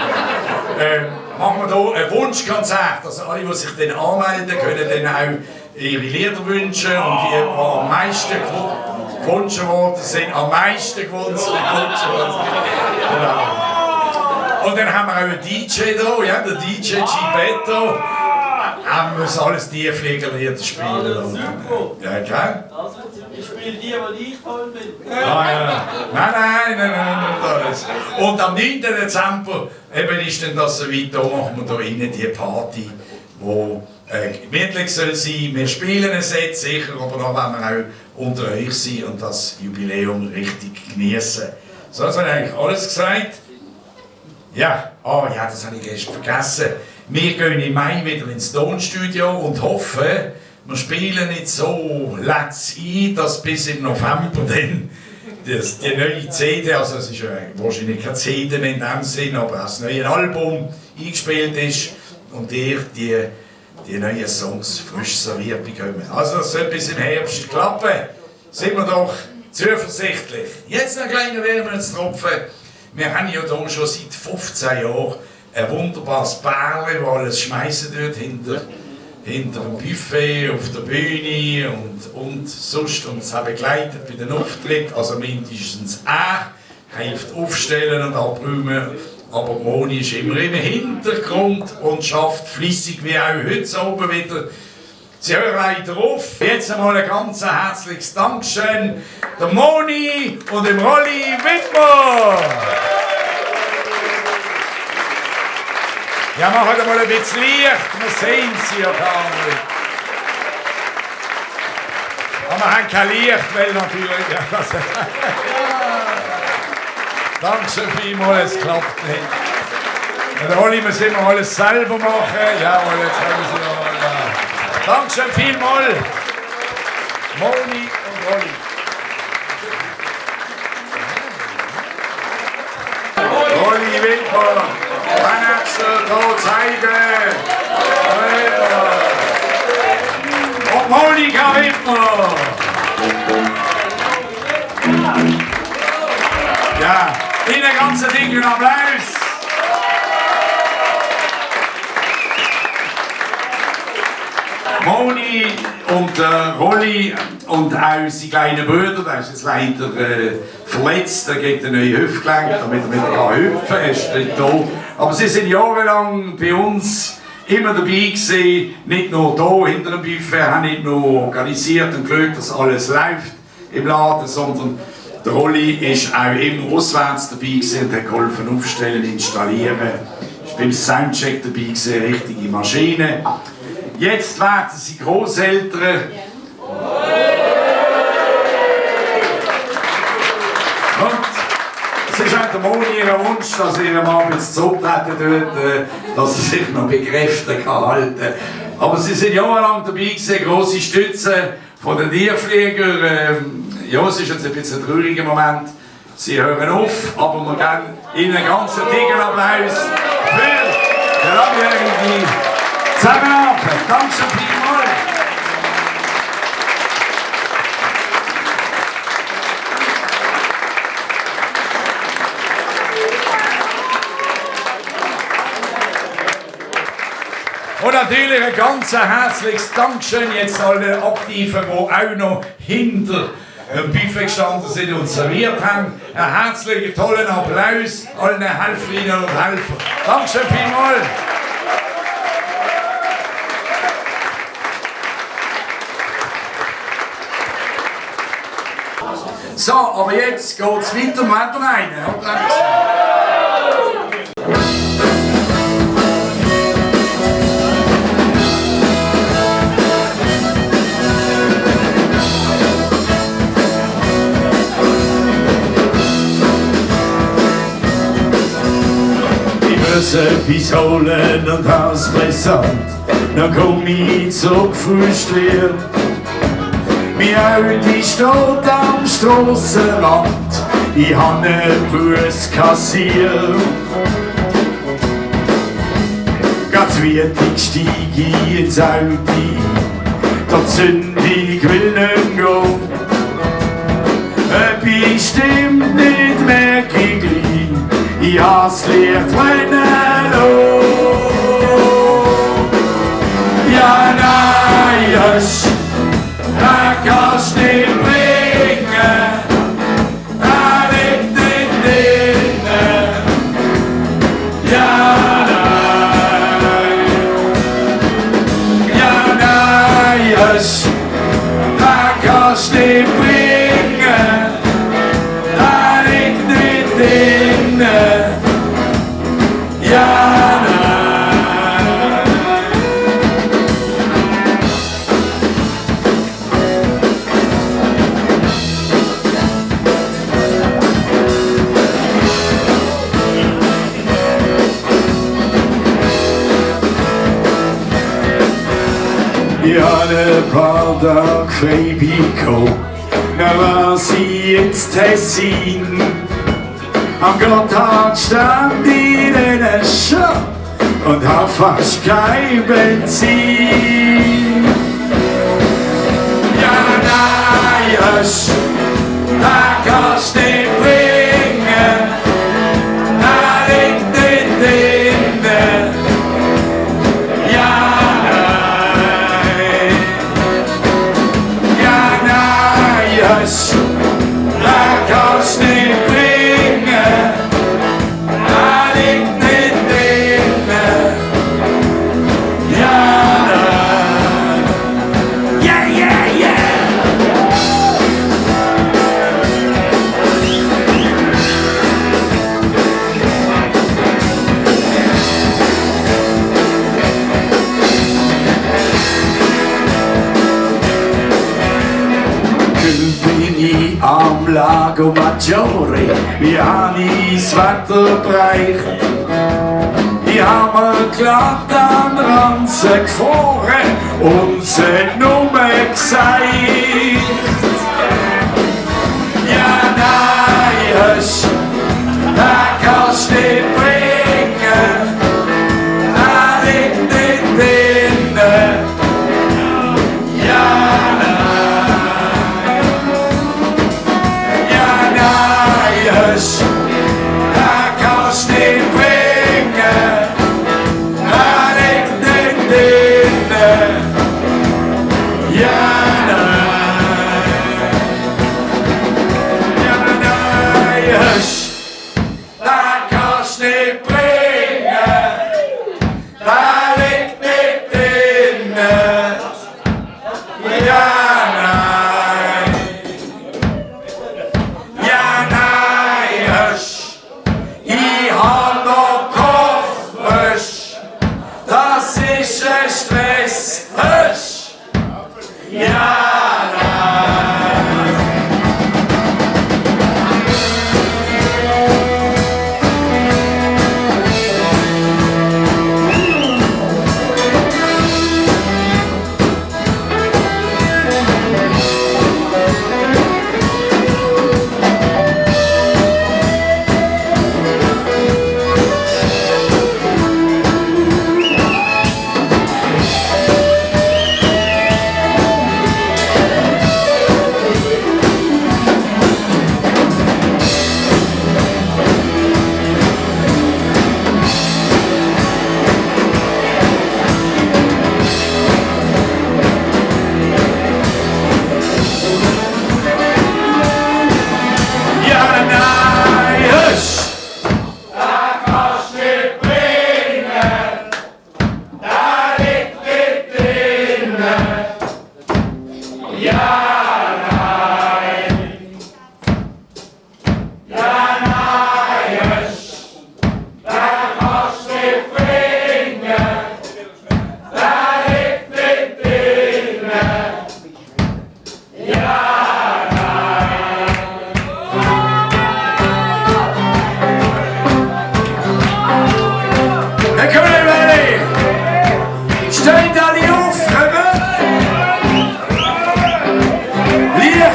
Machen wir hier ein Wunschkonzert, also alle, die sich dann anmelden, können dann auch ihre Lieder wünschen und die, die am meisten gewünscht worden sind, am meisten gewünscht worden. Und dann haben wir auch einen DJ da, ja, der DJ Gibetto. Er muss alles Tierfliegerlieder spielen. Ja, klar. Ich spiele die ich toll finde. Ja. Nein. Alles. Und am 9. Dezember eben ist dann das so weit, da machen wir da innen die Party, die gemütlich soll sein. Wir spielen ein Set sicher, aber dann wollen wir auch unter euch sein und das Jubiläum richtig genießen. So, das habe ich eigentlich alles gesagt. Ja, das habe ich gestern vergessen. Wir gehen im Mai wieder ins Tonstudio und hoffen, wir spielen nicht so let's ein, dass bis im November dann die neue CD, also es ist wahrscheinlich keine CD mehr in dem Sinn, aber das neue Album eingespielt ist und ihr die neuen Songs frisch serviert bekommen. Also das soll bis im Herbst klappen. Sind wir doch zuversichtlich. Jetzt noch ein kleiner Wermutstropfen. Wir haben ja hier schon seit 15 Jahren ein wunderbares Bärli, das alles schmeißen tut hinter dem Buffet, auf der Bühne und sonst uns auch begleitet bei den Auftritten. Also mindestens hilft aufstellen und abräumen. Aber Moni ist immer im Hintergrund und schafft flüssig wie auch heute oben wieder. Sie hören leider auf. Jetzt einmal ein ganz herzliches Dankeschön der Moni und dem Rolli Wittmer. Ja, machen wir mal ein bisschen Licht, wir sehen sie ja gar nicht. Aber wir haben kein Licht, weil natürlich... Ja, Dankeschön vielmals, es klappt nicht. Und Rolli müssen immer alles selber machen. Jawohl, jetzt haben wir sie nochmal da. Dankeschön vielmals, Moni und Rolli. Rolli Wittmer, Manager, hier zeigen. Und Monika Wittmer. Ja, in der ganzen dicken Applaus. Moni und Rolli und auch unsere kleinen Brüder, der ist jetzt leider verletzt, der kriegt eine neue Hüftgelenk, damit er wieder hüpfen kann. Er ist nicht da. Aber sie sind jahrelang bei uns immer dabei gewesen, nicht nur hier hinter dem Buffet, haben nicht nur organisiert und geschaut, dass alles läuft im Laden, sondern der Rolli ist auch immer auswärts dabei gewesen und hat geholfen aufstellen, installieren. Ist beim Soundcheck dabei gewesen, richtige Maschine. Jetzt werden sie Grosseltern. Und es ist auch der Moni ihr Wunsch, dass ihr Mann jetzt zurücktreten tut, dass er sich noch bei Kräften halten kann. Aber sie sind jahrelang dabei gewesen, grosse Stütze von den Tierfliegern. Ja, es ist jetzt ein bisschen ein trauriger Moment. Sie hören auf, aber wir geben Ihnen einen ganz dicken Applaus für den langjährigen Zusammenarbeit. Danke schon vielmals. Und natürlich ein ganz herzliches Dankeschön jetzt allen Aktiven, die auch noch hinter dem Buffet gestanden sind und serviert haben. Einen herzlichen, tollen Applaus allen Helferinnen und Helfern. Dankeschön vielmals. So, aber jetzt geht es weiter mit rein. Ich muss etwas holen und hab's brisant, dann komm ich zurück frustriert. Mein Auto steht am Strassenrand, ich habe einen Bus kassiert. Ganz wütig stieg ich ins Auto, doch die Zündung will nicht gehen. Bestimmt nicht merke ich gleich, ich has Licht brennen lassen. Ja, nein, husch, das kannst du nicht bringen, das liegt nicht drinnen. Ja, nein, husch, das kannst du nicht bringen, das liegt nicht drinnen. Ja, ich hatte ein paar Tage frei bekommen, dann war sie ins Tessin. Am Gotthard stand ich in einer Shop und hab fast kein Benzin. Ja, nein, husch, das kannst du nicht bringen, das liegt nicht drinnen. Ja, husch, das kannst du nicht bringen, das liegt nicht drinnen. Ja, yeah, yeah, yeah. Am Lago Maggiore, wie hab ich's Wetter bereicht. Ich hab mir glatt an den Ranzen gefahren und es hat nur gesagt. Ja, nein, husch, das kannst du nicht bringen, das liegt nicht drinnen. Ja, husch, das kannst du nicht bringen, das liegt nicht drinnen. Ja, nein.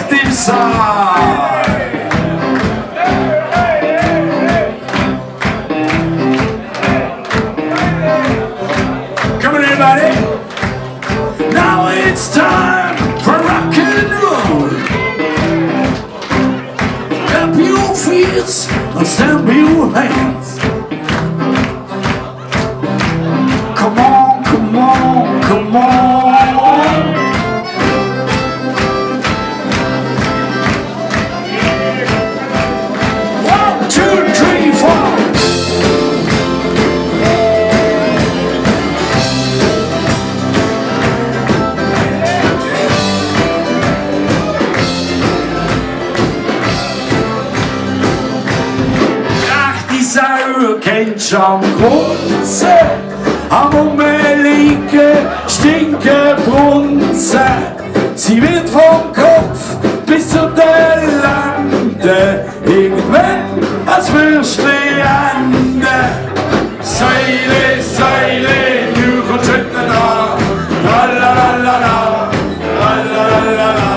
aktiv sein. Come on, everybody. Now it's time for rock and roll. Clap your feet and stamp your hands. Come on, come on, come on. 1, 2, 3, 4. Sau kennst am Grunzen, am Umliegen stinken Brunzen. Sie wird vom Kopf bis zu den Lenden, irgendwann als Würstchen enden. Seile, Seile, du kommst hinten da, lalalala, lalalala.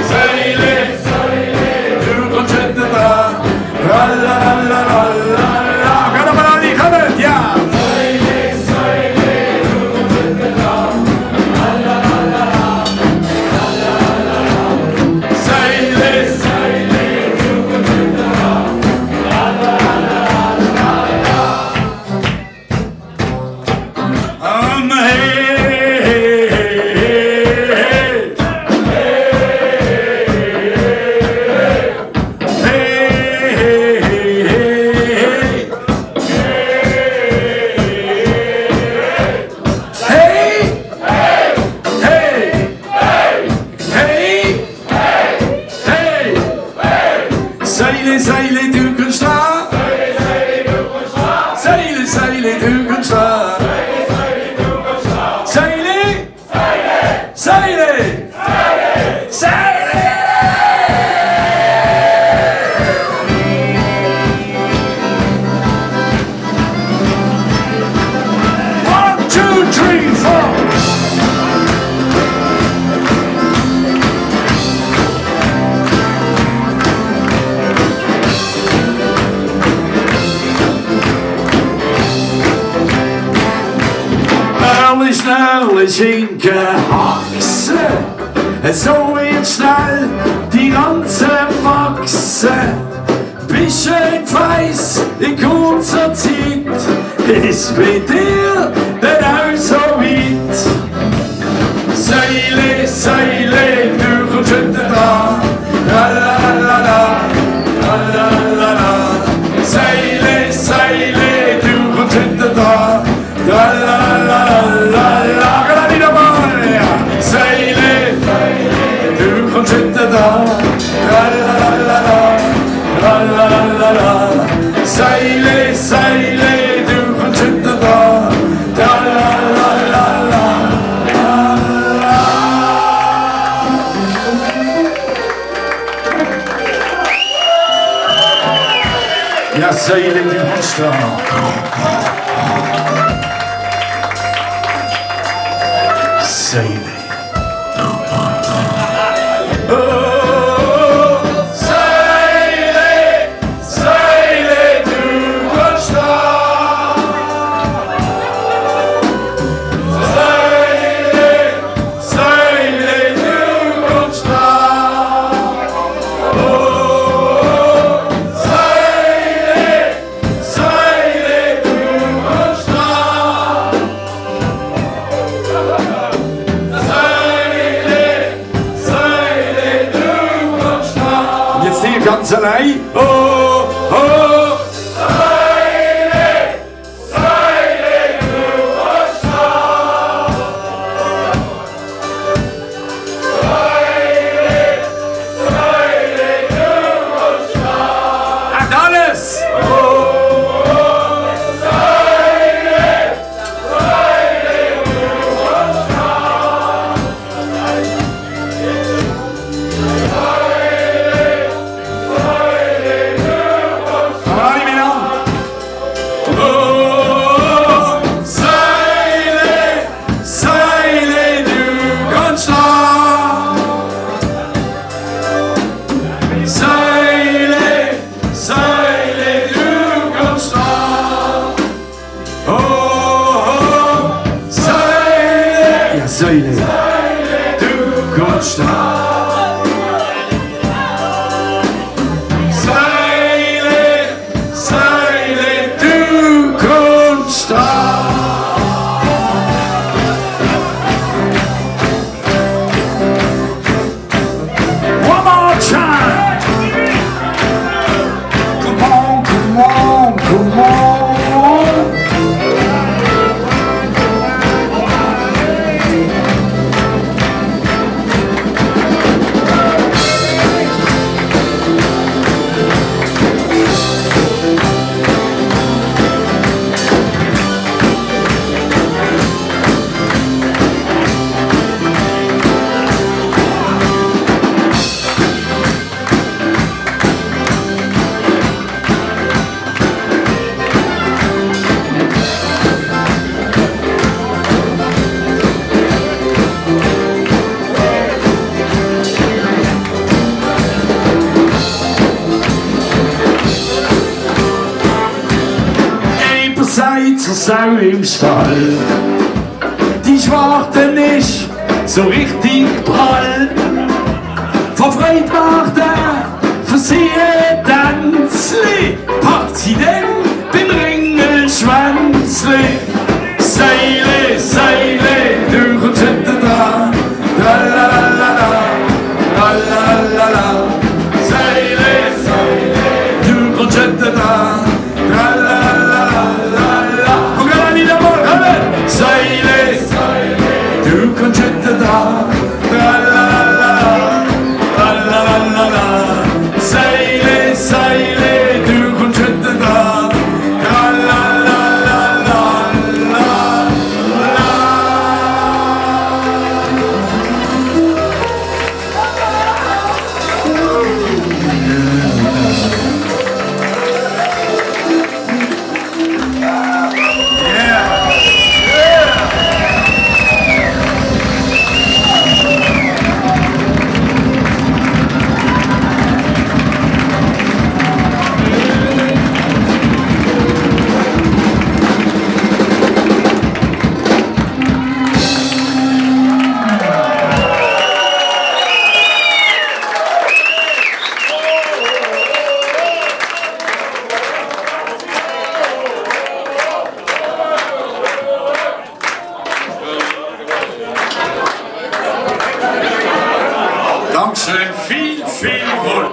Seile, Seile, du kommst hinten da, lalalala. Seile, Seile, du kannst da. Seile, Seile, du kannst da. Seile, Seile, Seile, Seile. 1, 2, 3, 4. Schnell hingehaxen, so wird schnell die ganze wachsen. Bescheid weiss in kurzer Zeit, ist bei dir denn auch so weit. Seile, Seile, du kommst hinten dran, lalalala, lalalala. Seile, Seile, du kommst hinten dran, lalalala. Seile, du kommst hinten da, lalalala, lalalala. Seile, Seile, du kommst hinten da, lalalala. Ja, Seile, du kommst da. Seile. Ganz allein. Oh, oh. Seile, Seile, du kommst da. Seile, Seile, du kommst da. Ach, alles. Oh, oh. Seile, Seile, du kommst da. Seile, zur Sau im Stall. Die Schwarte ist so richtig prall. Vor Freude macht für sie ein Tanzli, packt sie denn beim Ringelschwänzli. Seile, Seile, durch und hinten dran, tralalala, tralalala. Seile, Seile, durch und hinten dran, tralalala. Und gar nicht einmal, alle! Seile, Seile, durch und hinten dran, tralalala, tralalala. Seile, Seile, durch und hinten dran, tralalala. Dankeschön, viel Wohl.